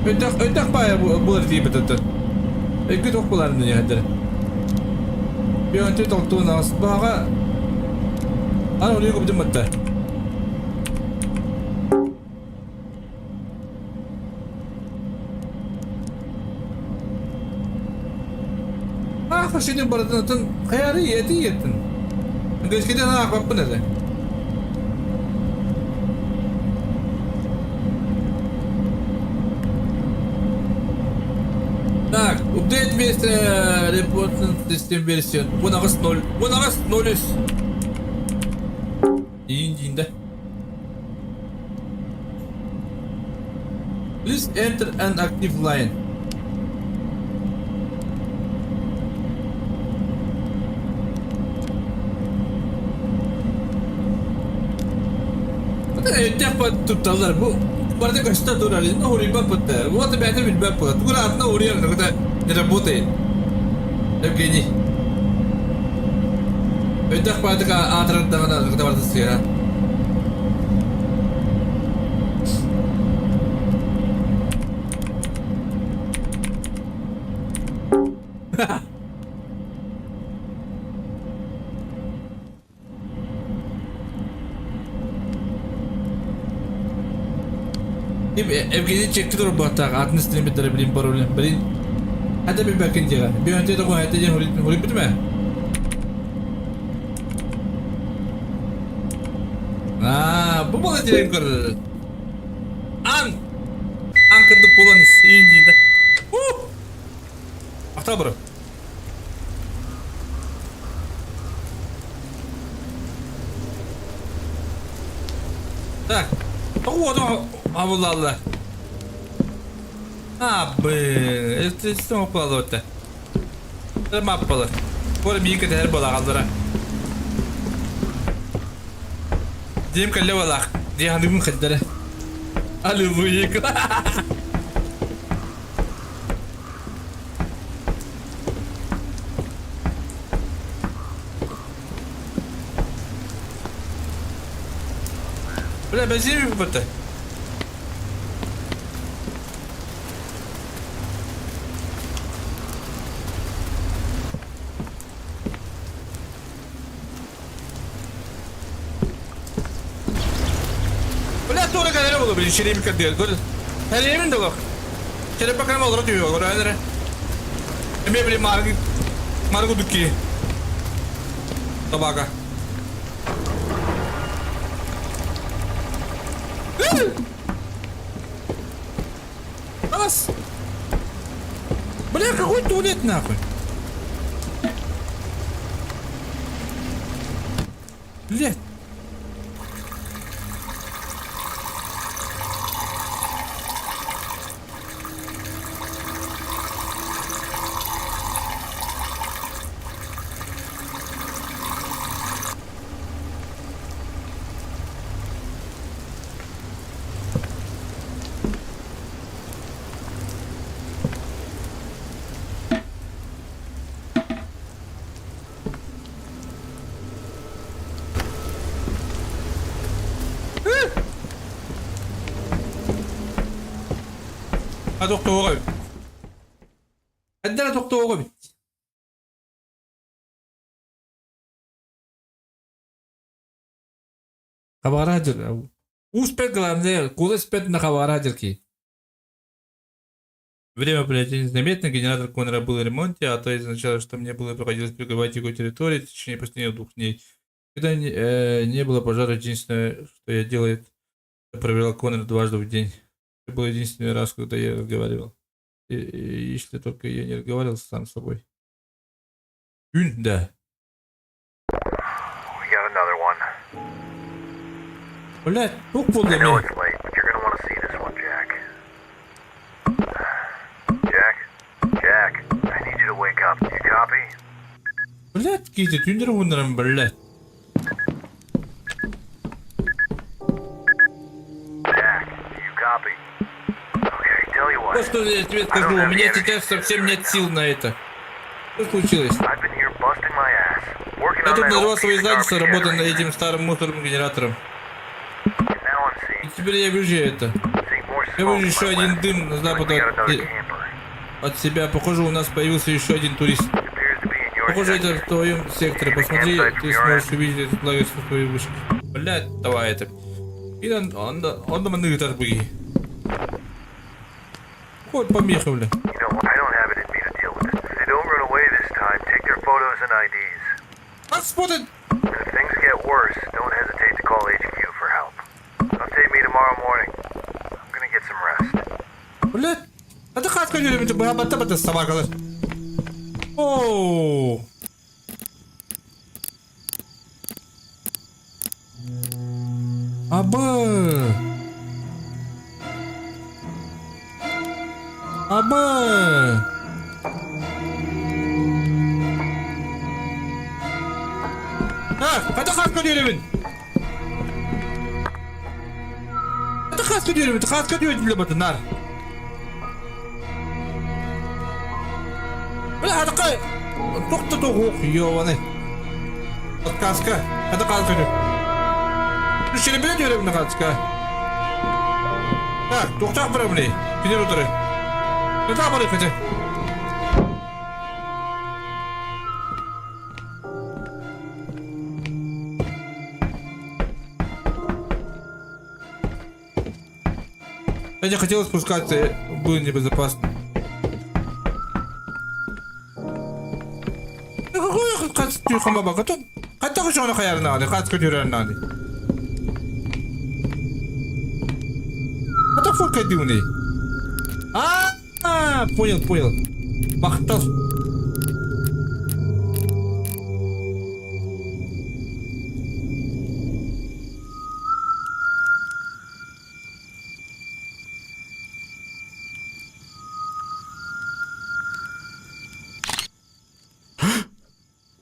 Өйдөх өйдөх баайа буолар тиийбит оттон. Өйгүт ох буларын диэхтэр. Бионти толтуун аас баҕа Аны улуйу кубдум батта. Аах шинин барытын атын хайары ети еттин. Английскийден аахпаппын этэ. Так, update вместе report system version 18.0 18.03. Иин диинде. Please enter an active line. Өйдөөх тутталлар. Бу барыта көстө турар. Ну, уруйбаппыт. Вот бэйэтэ билбэппыт. Тугу атына уруйар, это не работает. Евгений. Өйдөөх баатык аатырардаҕына кыта барыта сыыһа. Евгений чекки турбаттаах атын стриммиттэрэ билин паролин билин хата билбэккин диэҕэ бүөнтү тоҕо хата диэн хуруйбутум ээ Аа, бу була диэн көрөр. Ан! Ан кырдык буолан ис, иин диин да. Ата бро. Так. Тоҕу абыллаллар. Абы, это оқпалады Маппалар. Бора миин кэтэһэр балаҕаллара. Диэм кэллэ балаах. Дии ханыгын кэлдэрэ. Аллилуйя. Бля, бензин бүппүтэ. Бля, туора кэлэрэ буолуо, блин, шеремик кэрдиэр. Көр, Шеремин да олох. Черепа кэм олоро түһүө, көрөөн эрэ. Эмиэ, блин, мааргы, мааргы дукки. Табака. Раз. Бля, какой туалет нахуй? Блядь. Тохтуоҕа эбит. Эрдэ эрэ тохтуоҕа эбит. Хабаҕара дьыл. Успет главное, кула спет на хабаҕара дьыл ки. Время пролетело незаметно, генератор Коннора был в ремонте, а то означало, что мне было приходилось прикрывать его территорию в течение последних 2 дней. Когда не было пожара, единственное, что я делал, это проверял Коннора дважды в день. Это был единственный раз, когда я разговаривал. И если только я не разговаривал сам с собой. Күн, да. We got another one. Блядь, туох буолла I know эмиэ? it's late, but you're gonna want to see this one, Jack. Jack? Jack, I need you to wake up. You copy? Блядь, какие-то түүннэри уһуннаран, блядь. Jack, do you copy? Okay, tell you Вот what. что я тебе скажу, у меня сейчас совсем нет сил на это. Что случилось? I've been here busting my ass, working Я on тут that надорвал old свою piece of задницу, garbage работая над generator. этим старым мусорным генератором. And now I'm И seeing, теперь я вижу это. seeing more Я smoke вижу еще to my один west. дым на Like запад we got от, another camper. от себя. Похоже, у нас появился еще один турист. It appears to be in your Похоже, это sector. в твоем секторе. Посмотри, ты сможешь увидеть этот лагерь со своей вышки. Блядь, давай это. И он он ыытар быги. Хоть помеха, бля. You know, I don't have it in me to deal with it. If they don't run away this time, take their photos and IDs. Господи! And if things get worse, don't hesitate to call HQ for help. Update me tomorrow morning. I'm gonna get some rest. Блядь! Это хаска не бата собака. Оу! Абы! Абы! Так, это хаска деревень! Это хаска деревень, это хаска деревень, бля, бата, нар. Бля, это кай... Тохта тоҕуох, ёбаный. Подказка. Это хаска деревень. Шеребе деревень хаска. Так, туохтаах барабыный. Кинер утары. Это бары хотя. Я не хотел спускаться, было небезопасно. Хата шоно хаярнаады, хат көтүрэрнаады. Хата фурка дюни. А, понял, понял. Махтал.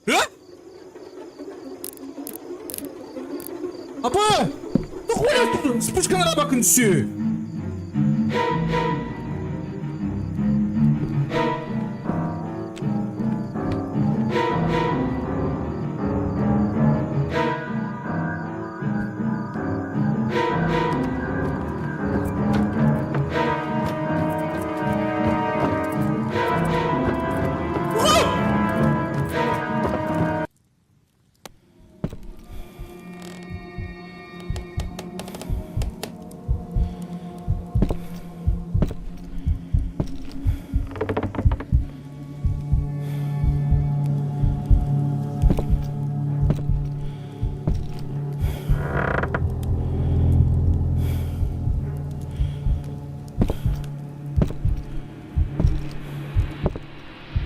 А? Апа! Ну хуй вспышка на рабакын.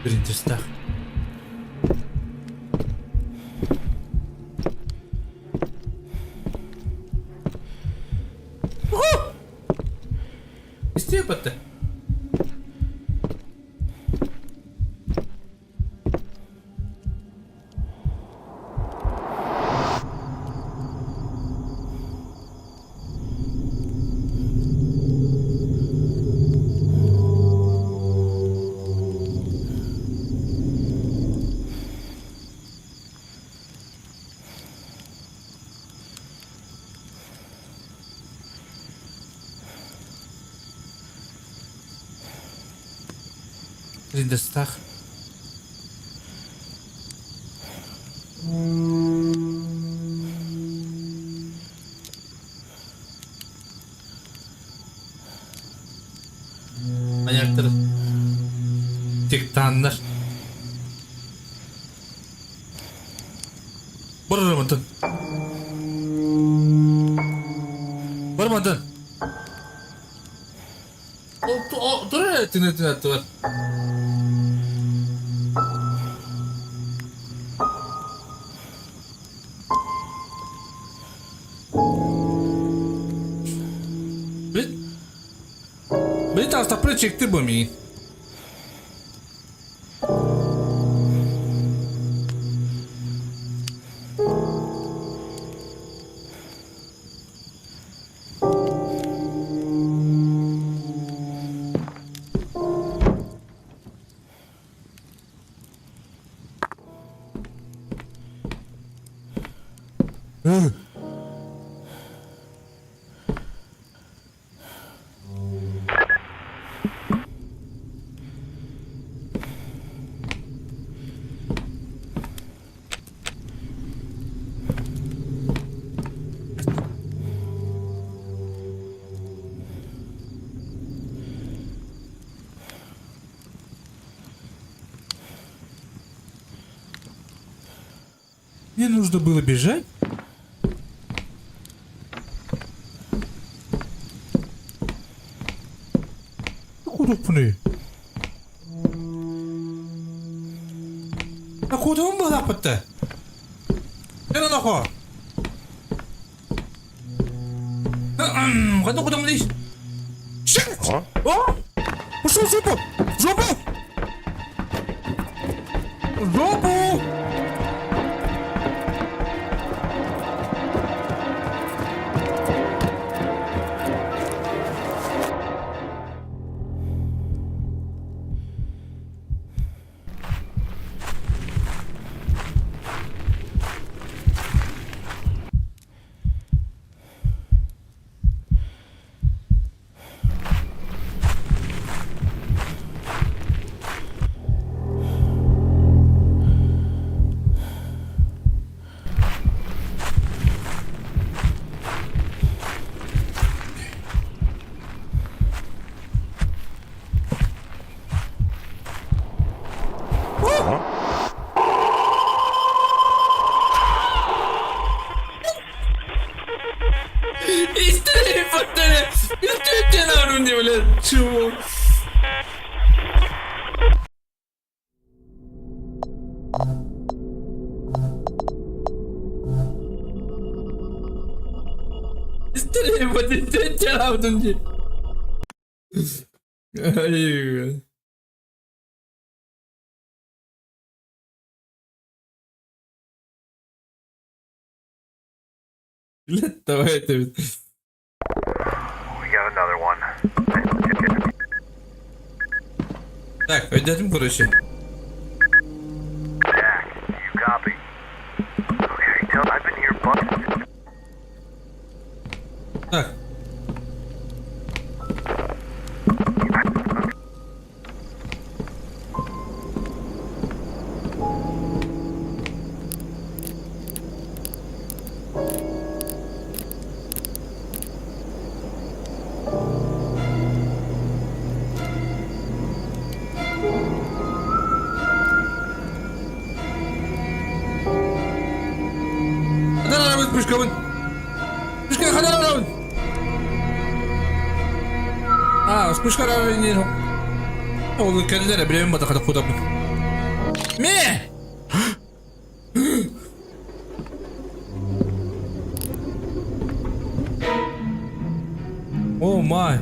Принтестах. Истепа-то. Принтестах. Маньяктар. Диктаннар. Бар мантан. Бар мантан. Тур тыны тыны тур. Бит Бит автопры чекти бу миин. Мне нужно было бежать? Кудуппунуй? Кудум быһаппытта. Кэлэн охо. Ханна кудум дии? Shit! О! Пошел в жопу! В жопу! В жопу! Чего? We got another one. Так, өйдетим короче. Jack, do you copy? Okay, tell I've been here but Так. Пушкабын. Пушка хадарабын. А, пушка не. Ол кэллэр билэбин батахата кутабын. Ме! Oh my.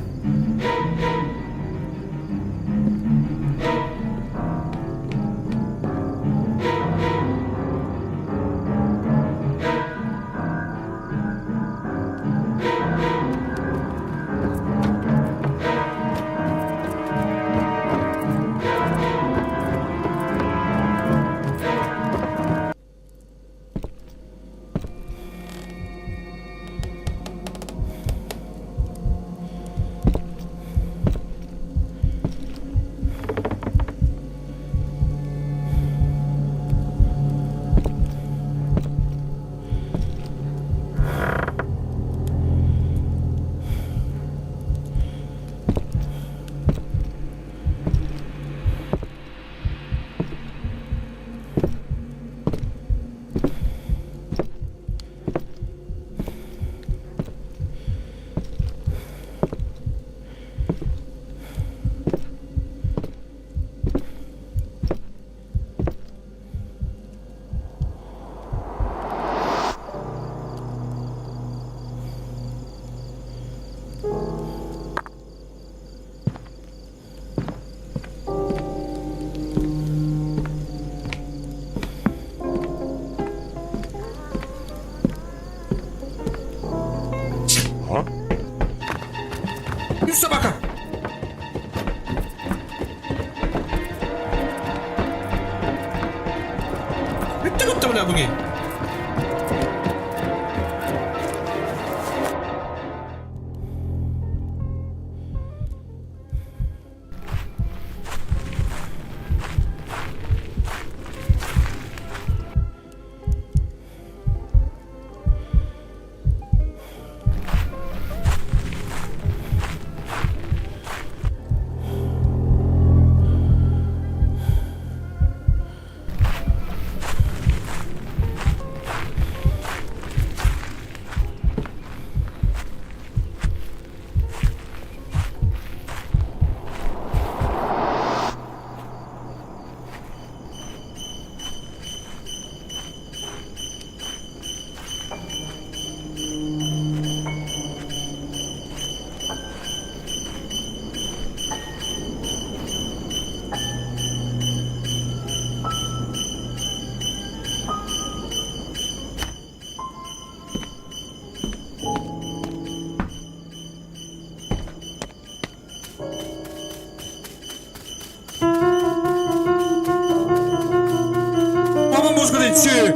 бля буги. Мама мозга че?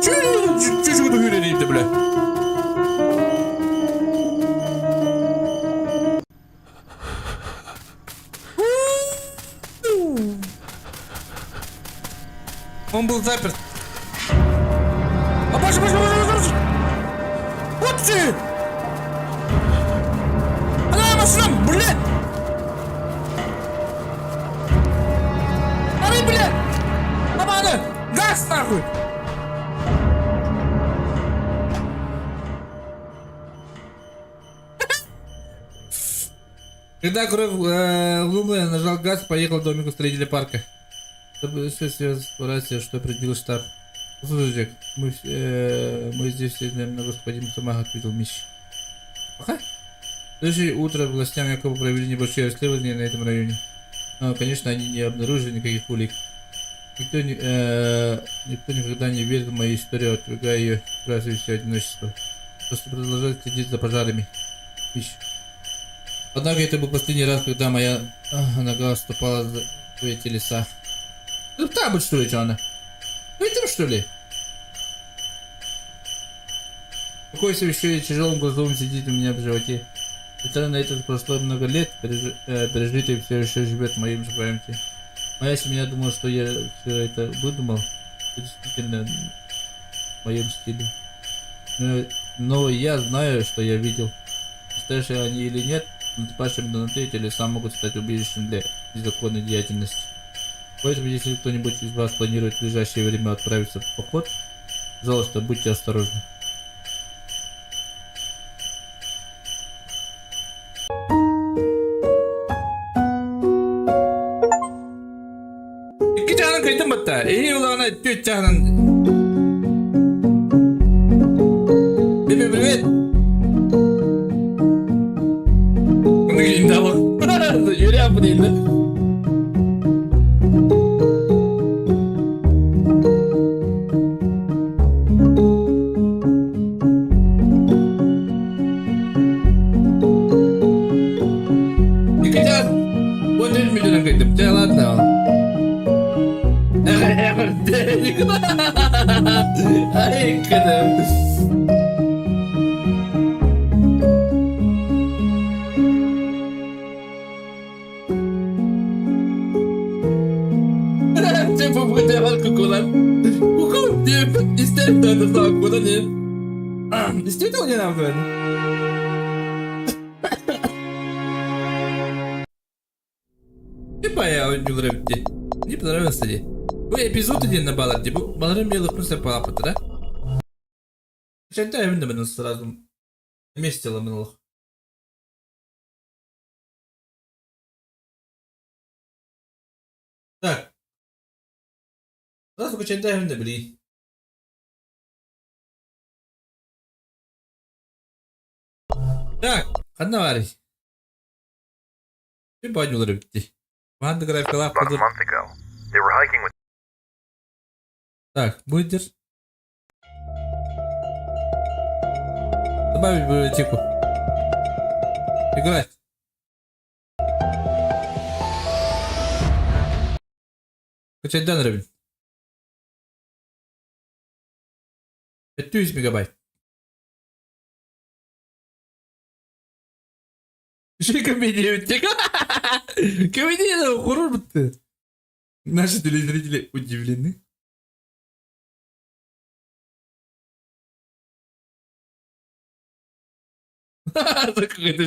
Че че че че бля? Он был заперт. А боже, боже, боже, боже! Вот ты! Она машина, блядь! Ары, блядь! Аманы! Газ нахуй! Когда кровь э, я нажал газ, поехал к домику строителя парка. Чтобы все по что определил штаб. Слушай, Джек, мы, э, мы здесь все знаем на господин Сумах, ответил Миш. Пока. Следующее утро властям якобы провели небольшое расследование на этом районе. Но, конечно, они не обнаружили никаких улик. Никто, не, э, никто никогда не верил в мою историю, отвергая ее, сбрасывая все одиночество. Просто продолжать следить за пожарами. Миш. Однако это был последний раз, когда моя нога ступала в эти леса. Ну там что ли, она? Видим, что ли? Какой еще тяжелым глазом сидит у меня в животе. Несмотря на это прошло много лет, переж... э, пережитое все еще живет в моем же памяти. Моя семья думала, что я все это выдумал. Это действительно в моем стиле. Но, но я знаю, что я видел. Настоящие они или нет, наступающим на эти леса могут стать убежищем для незаконной деятельности. Поэтому, если кто-нибудь из вас планирует в ближайшее время отправиться в поход, пожалуйста, будьте осторожны. Икки чааһынан кыйдым батта. Эһи улаҕана түөрт чааһынан Привет, привет. Юрия дейdi. Икки чаас 13 мүнүүтэнэн кыйдым. Чэ, ладно. Ай, кыдым. Чэ, бу бу бар кукулар. Кукул диэбит истэр да куда не. Действительно не нам говорит. Типа я оонньуулара эбит Не понравился дии. Бу эпизод диэн баалар дии. Бу баларым белых палапыта да? Чэнтэ эбин сразу вместе ломанулых. Так. Сразу качанта эбин били. Так, ханна баарый? Типа оонньуулара эбит дии. Маннык графикалаах About a month ago, they were hiking with Так, будет Добавить библиотеку. Играть. Качать Робин. 700 мегабайт. Еще комедия бит. Комедия хоррор битте. Наши телезрители удивлены. Какой-то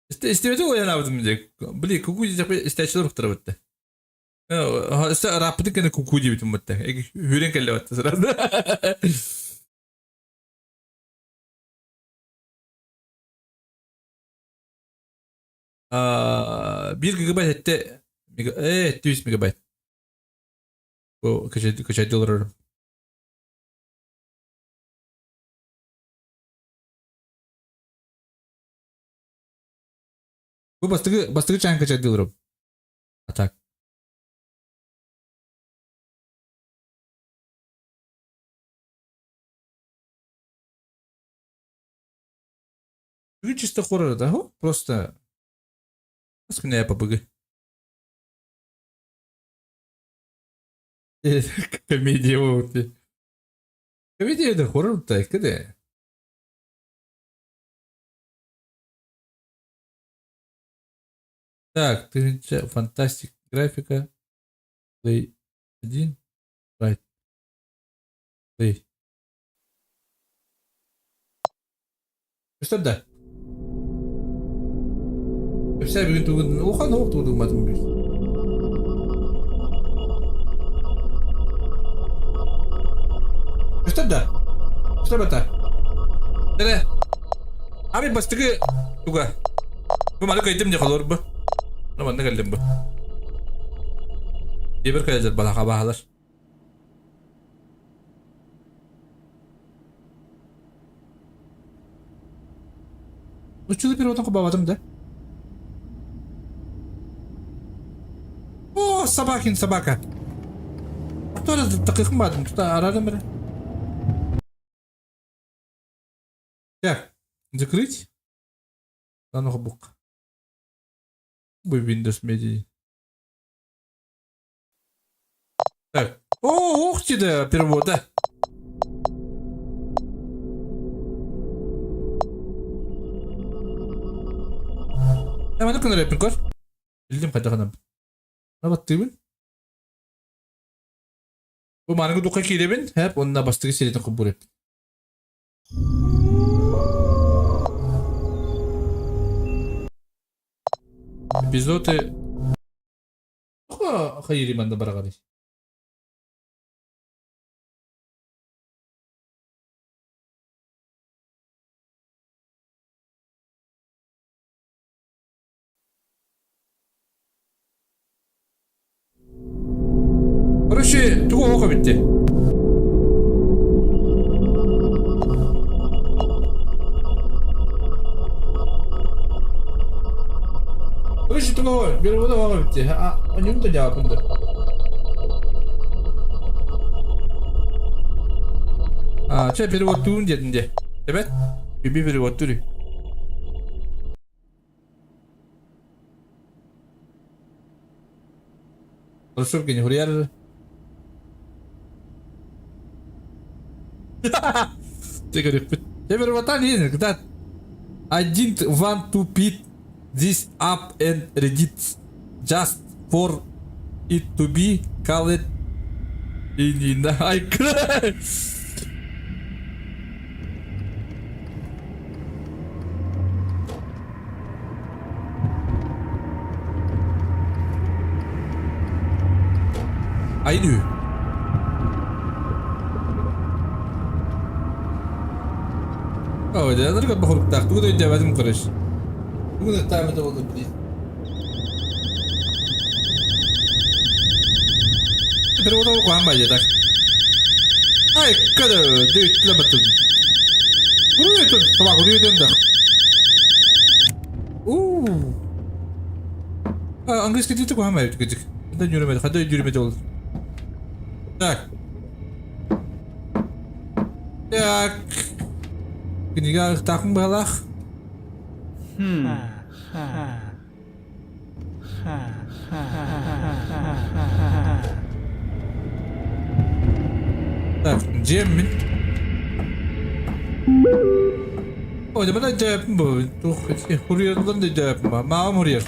Истибэти уйанаабытым дии. Били куку диэтэхпэ истээччилэр уктара бытта. Өссө ырааппытын кэннэ куку диэбитим бытта. Үүрэн кэллэ батта сразу. Биир гигабайт этте 100 мегабайт. Бу качайды олорорум. Бу бастакы бастакы чаан качайды олором. А так. Бүгүн чисто хоррор да, просто Аскыня ПБГ. Комедия вот. Комедия это хоррор так, да? Так, ты фантастик графика. Play 1. Right. Play. Что да? Все бүгүн тугун ухан ох тудуматым бир. Что да? Что это? Эре. Ами бастыгы туга. Бу маны кайдым де холор бу. Ну манна кэллим бу. Дебер кэлэлэр балаха баһалар. Учулы переводом кубабатым да? О, собакин собака. Кто таких бадым? Тута арарым бир. Так, закрыть. Бук. Бу Windows Media. Так. О, ух ты да, перевода. Маны күнөрөппүн көр. Билдим хайдаханам. Набаттыыбын. Бу маныгы дукка киирэбин, хэп онна бастыгы сиритин кубур эппин. Эпизоды хайыри манна бараҕарый. Короче, тугу оҕо битти. Короче, тугу перевода оҕо битти. А, анюм да жаапында. А, че перевод туун дедин де. Эбет? Биби перевод түрү. Хорошо, Евгений, хурьяр. Ты говоришь, я говорю, вот когда I didn't want to put this up and Reddit just for it to be called in I cry. I do. Оо, дьэ, бохуруктаах. Тугу да өйдөөбөтүм короче. Тугу да таамата болду блин. Перевода куһаан баайа так. Ай, када, дөйтле баттым. Уруйтун, табак уруйтун да. Уу. Английский дите куһаан баайа түгедик. Хада жүрмеді, хада жүрмеді ол. Так. Так. Книга тахын балах. Дьиэм мин. Ой, да мана дьээппин бу. Туох хуруйаллан да дьээппин ба. Маамам хуруйар.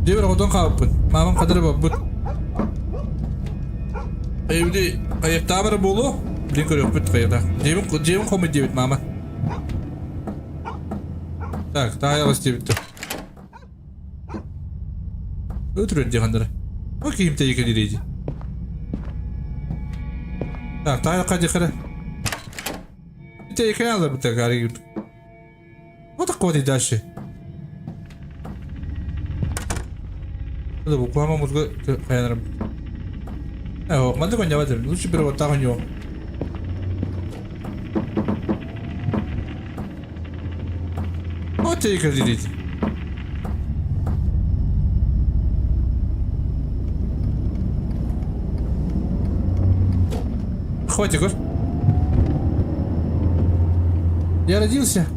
Дьиэбэр оҕотон хаалбыппын. Маамам хадара барбыт. Хайыбыты хайыктаабара буолуо. Билин көрүөхпүт хайата. Дьиэбин дьиэбин хомуй диэбит маама. Так, таайаҕас диэбит. Өтүрэн диэхандара. Бу киһим тэйикэ дириэди. Так, таайахха диэхэрэ. Тэйикэ аларбыта гари. Вот такой дальше. Это буквально мозга хаянарым. Э, манды коньява Лучше первотага него. Вот тебе и кредит. Хватит, Егор. Я родился.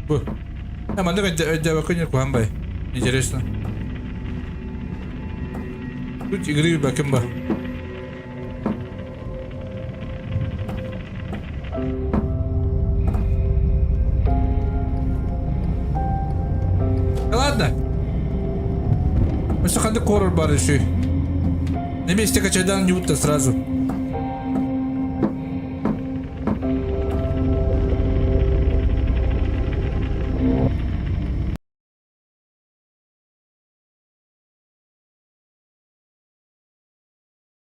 Бу. А маннык өйдөөбөккө куһаҕан бай. Интересно. Тут игры бакым бар. Да ладно. Өссө ханнык хоррор бар еще. На месте качайдан не будто сразу.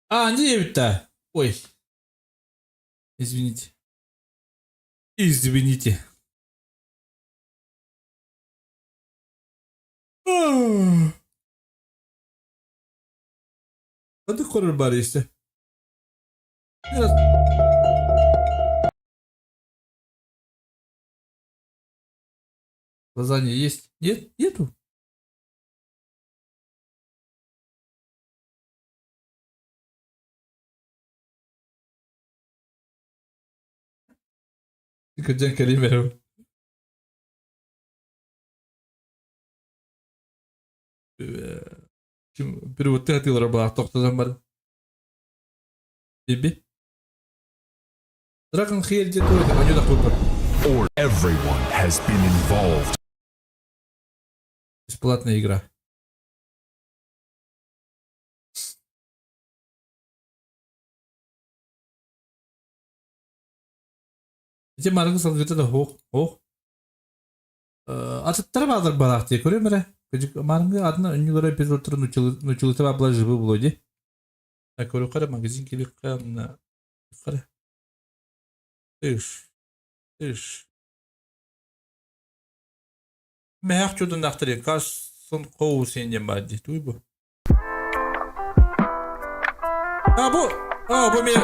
А, не да. Ой. Извините. Извините. Ханнык хоррор бар işte. Biraz Лазанья есть? Нет? Нету? Кырдьан кэлиим эрэ. Переводты атыылара баар тохтотон баран. Биби. Dragon Hill диэн туой оонньуу да Or everyone has been involved. Бесплатная игра. Ити маргы салгыта да хоох, хоох. Атыттара баалар бараах дии көрүөм эрэ. Маргы атына өнньүлэрэ эпизодтарын нучулыта баабыла живы буолуо дии. Көрүөххэ эрэ магазин киириэххэ эрэ. Тыш. Тыш. Мэһээх чудуннаахтар Карсон Коусен диэн баар дии. Туй бу? А бу, а бу эмиэ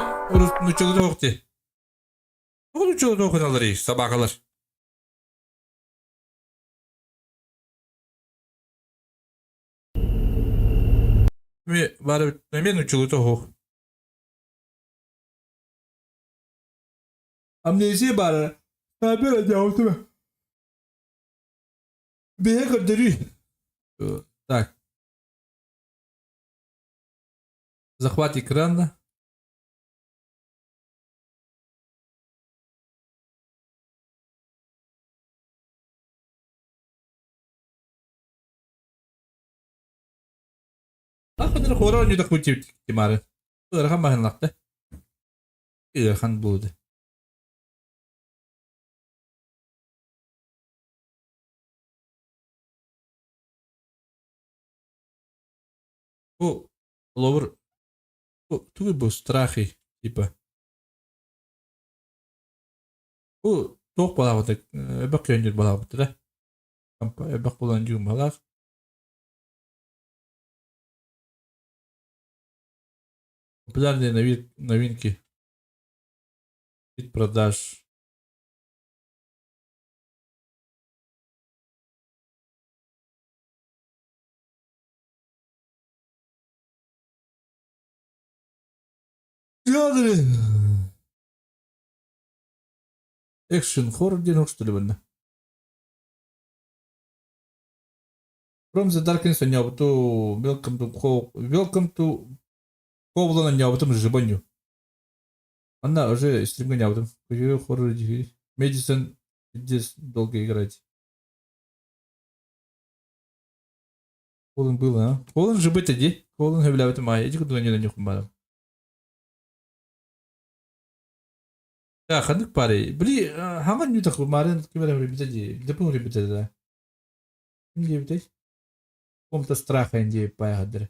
нуччалыы суох дии. Тоҕо нуччалыы суох гыналларый собакалар? Эмиэ баар эбит, эмиэ нуччалыы суох. Амнезия баара. Таабыр дьаутума. Бэйэ көрдөрүү. Так. Захват экрана. Ахын хора оонньуу кутив тимары. Ыарахан баһынлахта. Ыарахан буолду. Бу холобур бу тугуй бу страхи типа. Бу туох балаабыта эбэх көөнньүр балаабыта да. Эбэх буолан дьуум балаах. Популярные новинки. Вид продаж. Экшн хоррор диэн что ли бэннэ. From the Darkness оонньообутум, Welcome to Kowloon оонньообутум Жибонью. Онно уже стримҥэ оонньообутум. Хоррор Мэдисон здесь долго играть. Колын было, а? Колын же быть иди. Колын сөбүлээбитим аайы. Ити курдук оонньуохпун баарым. Ханнык парый? Били хаҥан ньутах маарын ким эрэ суруйбута дии. Дьапын суруйбута да. Ким диэбитэй? Комната страха диэбит баайаһардара.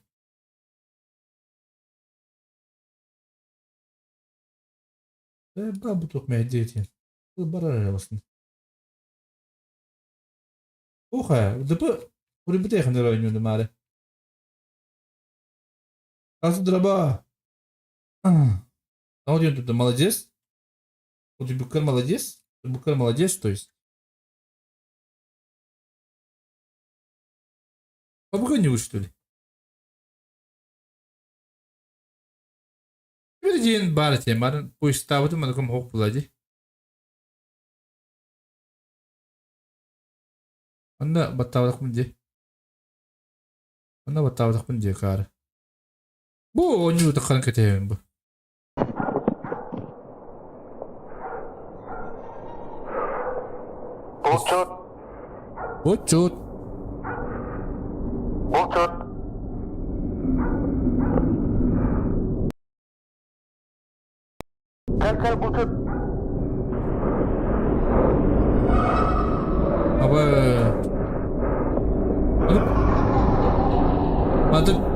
Бу туох мэһэйдиэтин. Барар эрэ басын. Уха, дп суруйбута эхин эрэ оонньууну маары. Ас драба. А вот тут молодец. Вот Букер молодец. Букер молодец, то есть. А не что ли? Bir диэн баар этэ, барын поистаабытым маныкым хоох була дии. Онно баттаабатахпын дии. Онно баттаабатахпын дии акаары. Бу оонньуу таххарын кэтэһэбин бу. Булчут. Булчут. Булчут. Кэл кэл булчут. Аба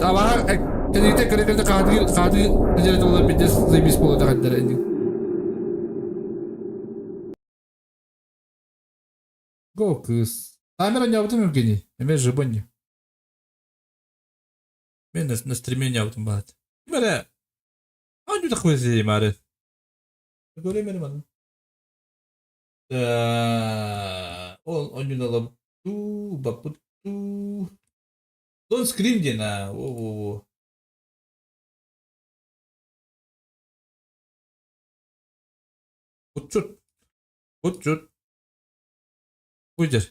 Абаха кэнникте кыры-кыры хаатыгыр хаатыгыр дьэрэ толор бидес заебись буолута хаддара инник. Го кыс. Камера оонньообутум Евгений. Эмиэ жыбынньы. Мен на стриме оонньообутум баат. Ким эрэ оонньуу таххыбы маары. Көрөм эрэ манна. Ол оонньууну ылабыт баппыт Don't scream диэн аа во-во-во. Отчут. Отчут. Выйдер.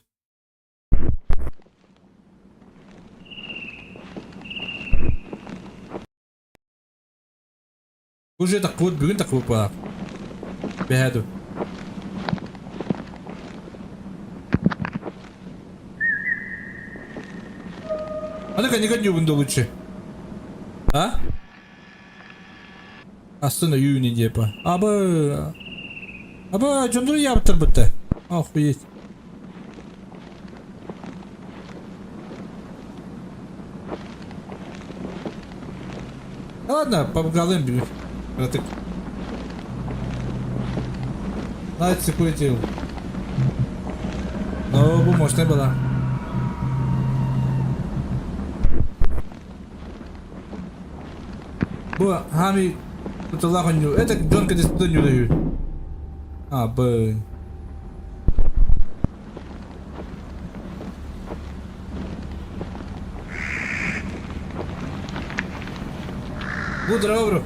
Уже таххыбыт бүгүн таххыбыт буолар. Бэһээ ду. Аны кэнникэн дьуубун да лучше. А? Астын өйүүнү диэпа. Абы... Аба, дьондору яабыттар бытта. Охуеть. Ладно, помогалым бүгүн. Кыратык. Night Security. Но бу мощная была. Бу хами куталаах онньуу. Это дьон кэтэспит онньуура үһү. А, б. Бу здорово, бро.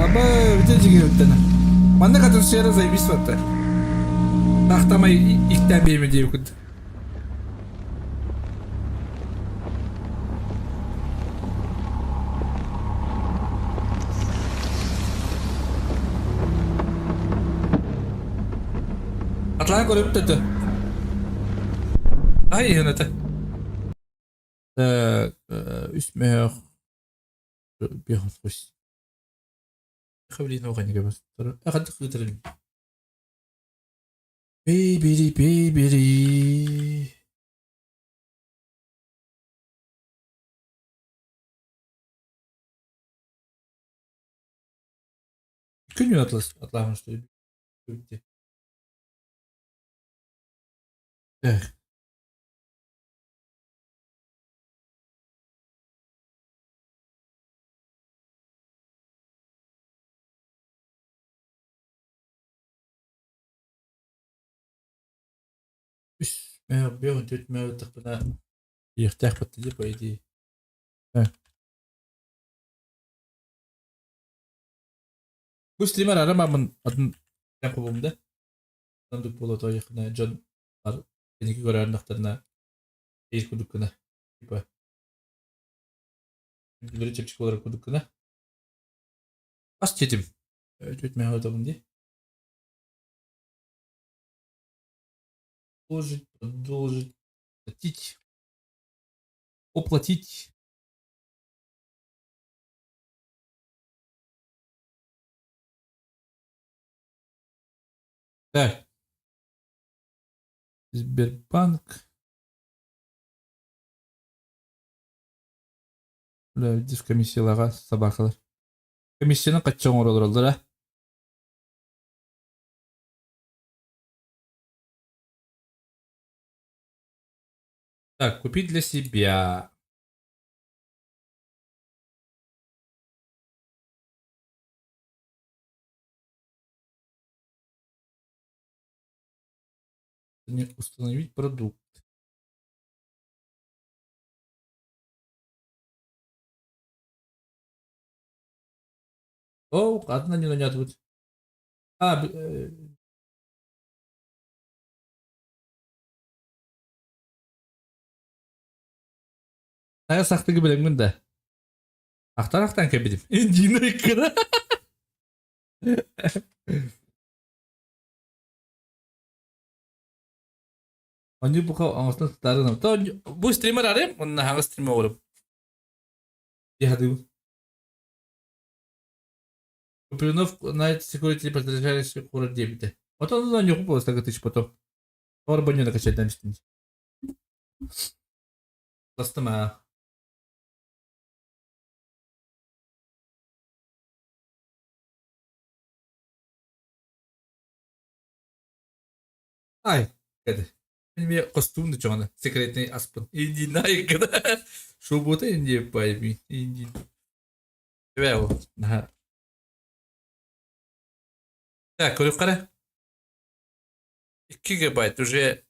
Аба, бүтэ дьиҥэ Манна атмосфера заебись батта. Тахтамай ихтэн биэми диэбит курдук. Атлаан көрөбүт этэ. Ай иһэн этэ. Үс мөһөөх биэс Бибири бибири. Күнү атлас атлаһан что ли? Эх. Үс мөһө түөрт мөһө тахпына иэхтээх баттыйа по идее. Бу стример арымамын атын кулум да. Оннук буолуо тоойоххуна дьон кэнники көрөөрнөхтөрүнэ эйир курдук гына типа үҥкүүлэри чэпчэки буолар курдук гына ас тиэтим өтүөт мэхэ отабын дии продолжить продолжить платить оплатить. Так. Сбербанк. Бля, видишь, комиссиялаҕа собакалар. Комиссияны хачча оҥороллор а? Так, купить для себя. Установить продукт. О, ладно, не нанятывать. А, Тайа сахтыгы билэҥмин да. Ахтар ахтан кэбитим. Индина иккара. Они бука оҥостон сытаарынам. То бу стример арыйым, онно хаҥас стрим оҕурум. Дии Купринов Night Security подразделяющий курор диэбитэ. Отон онно ньуку буолуста тысяч потом. Орбаню накачайдан истин. Бастым аа. Ай, кэди. Мин костюм да чоҕана секретный аспын. Инди найкада. Шубута инди пойми. Инди. Эбээ ол. Наһаа. Так, көрүп қара. 2 гигабайт уже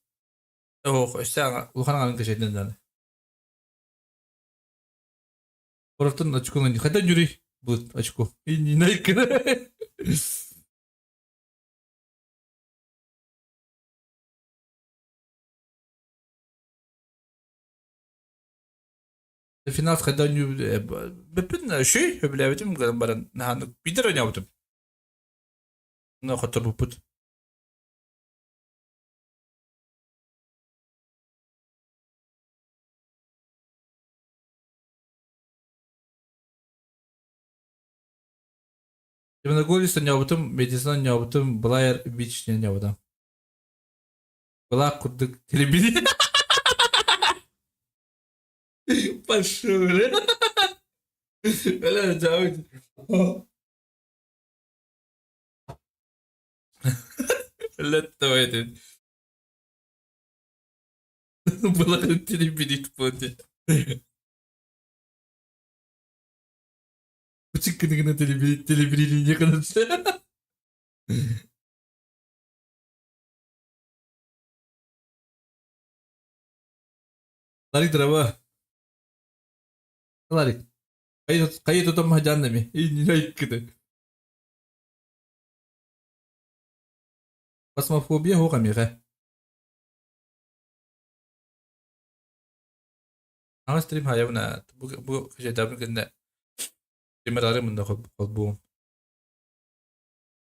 ох, өссө улахан аҥарын кэчэйдэн даҕаны. Короттон очкону хайда ньүрүй бут очко. Иннинэ Финал хайда бүппүн үчүй сөбүлээбитим гынан баран наһааннык биирдэ оонньообутум. Но хотторбуппут. Демоноголис оонньообутум, медицина оонньообутум, Блайер Бич оонньообутум. Былаах курдук телебили. Пошел. Бля, дьаабыт. Леттавай Былаах телебилит поте. Учик гына телебиление гына. Ларик дрова. Ларик. Хайы тутам хадьаннами. Иннинайкыды. Космофобия хоқ амиға. Аңа стрим хайабына бу бу кэчэйдээбин кэннэ стример арыймын да холбуум.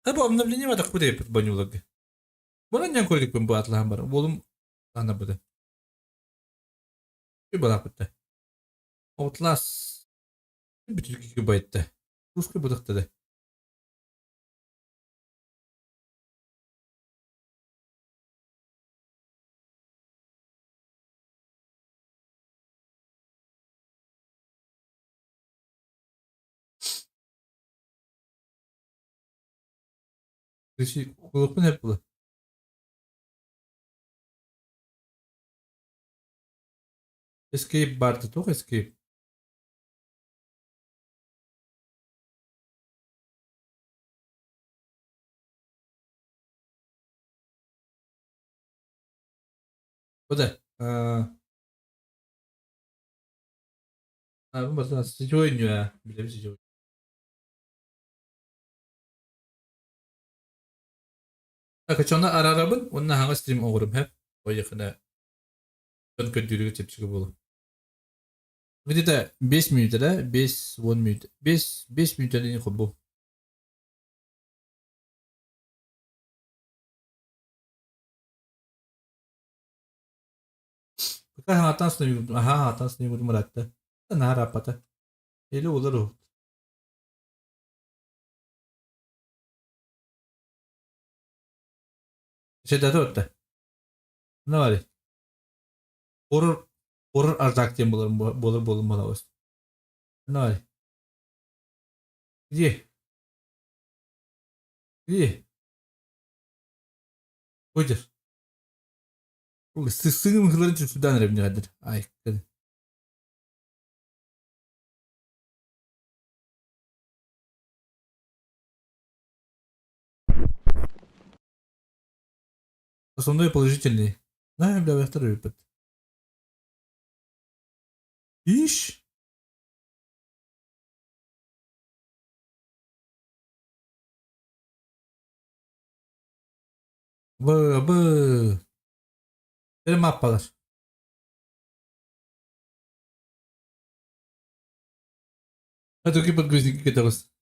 Бу обновление батахпыт эбиппит бонньууларга. Бу ньан көрдүкпүн бу атлаһан баран уолум анабыта. Балааппытта. Outlast бүтүн гигабайтта. Русский бутахта да. Кулукпун эп була. Escape баарта туох escape? Бу да бу барытын сетевой ньүө билэбин сетевой. Качаны араарабын уонна аһаҕас стрим оҥорум һэ. Поехали. Дьон көрдүүрүгэр чэпчэки буолуо. Где-то 5 мүнүүтэ да, 5-10 мүнүүтэ. 5 5 мүнүүтэ холбуу. Пока хаҥаттан снайбут, аха хаҥаттан снайбутум ыраатта. Наһаа ырааппата. Или улар уһут. Сэтэтэ отта. Давай. Horror horror ардак диэн буолар буолар буолум буолабыз. Давай. Где? Где? Выйдешь. Сыҥым ыһыларын сүрсүрдээн эрэ билигин Ай, Основной положительный. Да, бля, второй опыт. Иш. Б, Б. Бир маппалар. А токи подгузники кэтэҕис.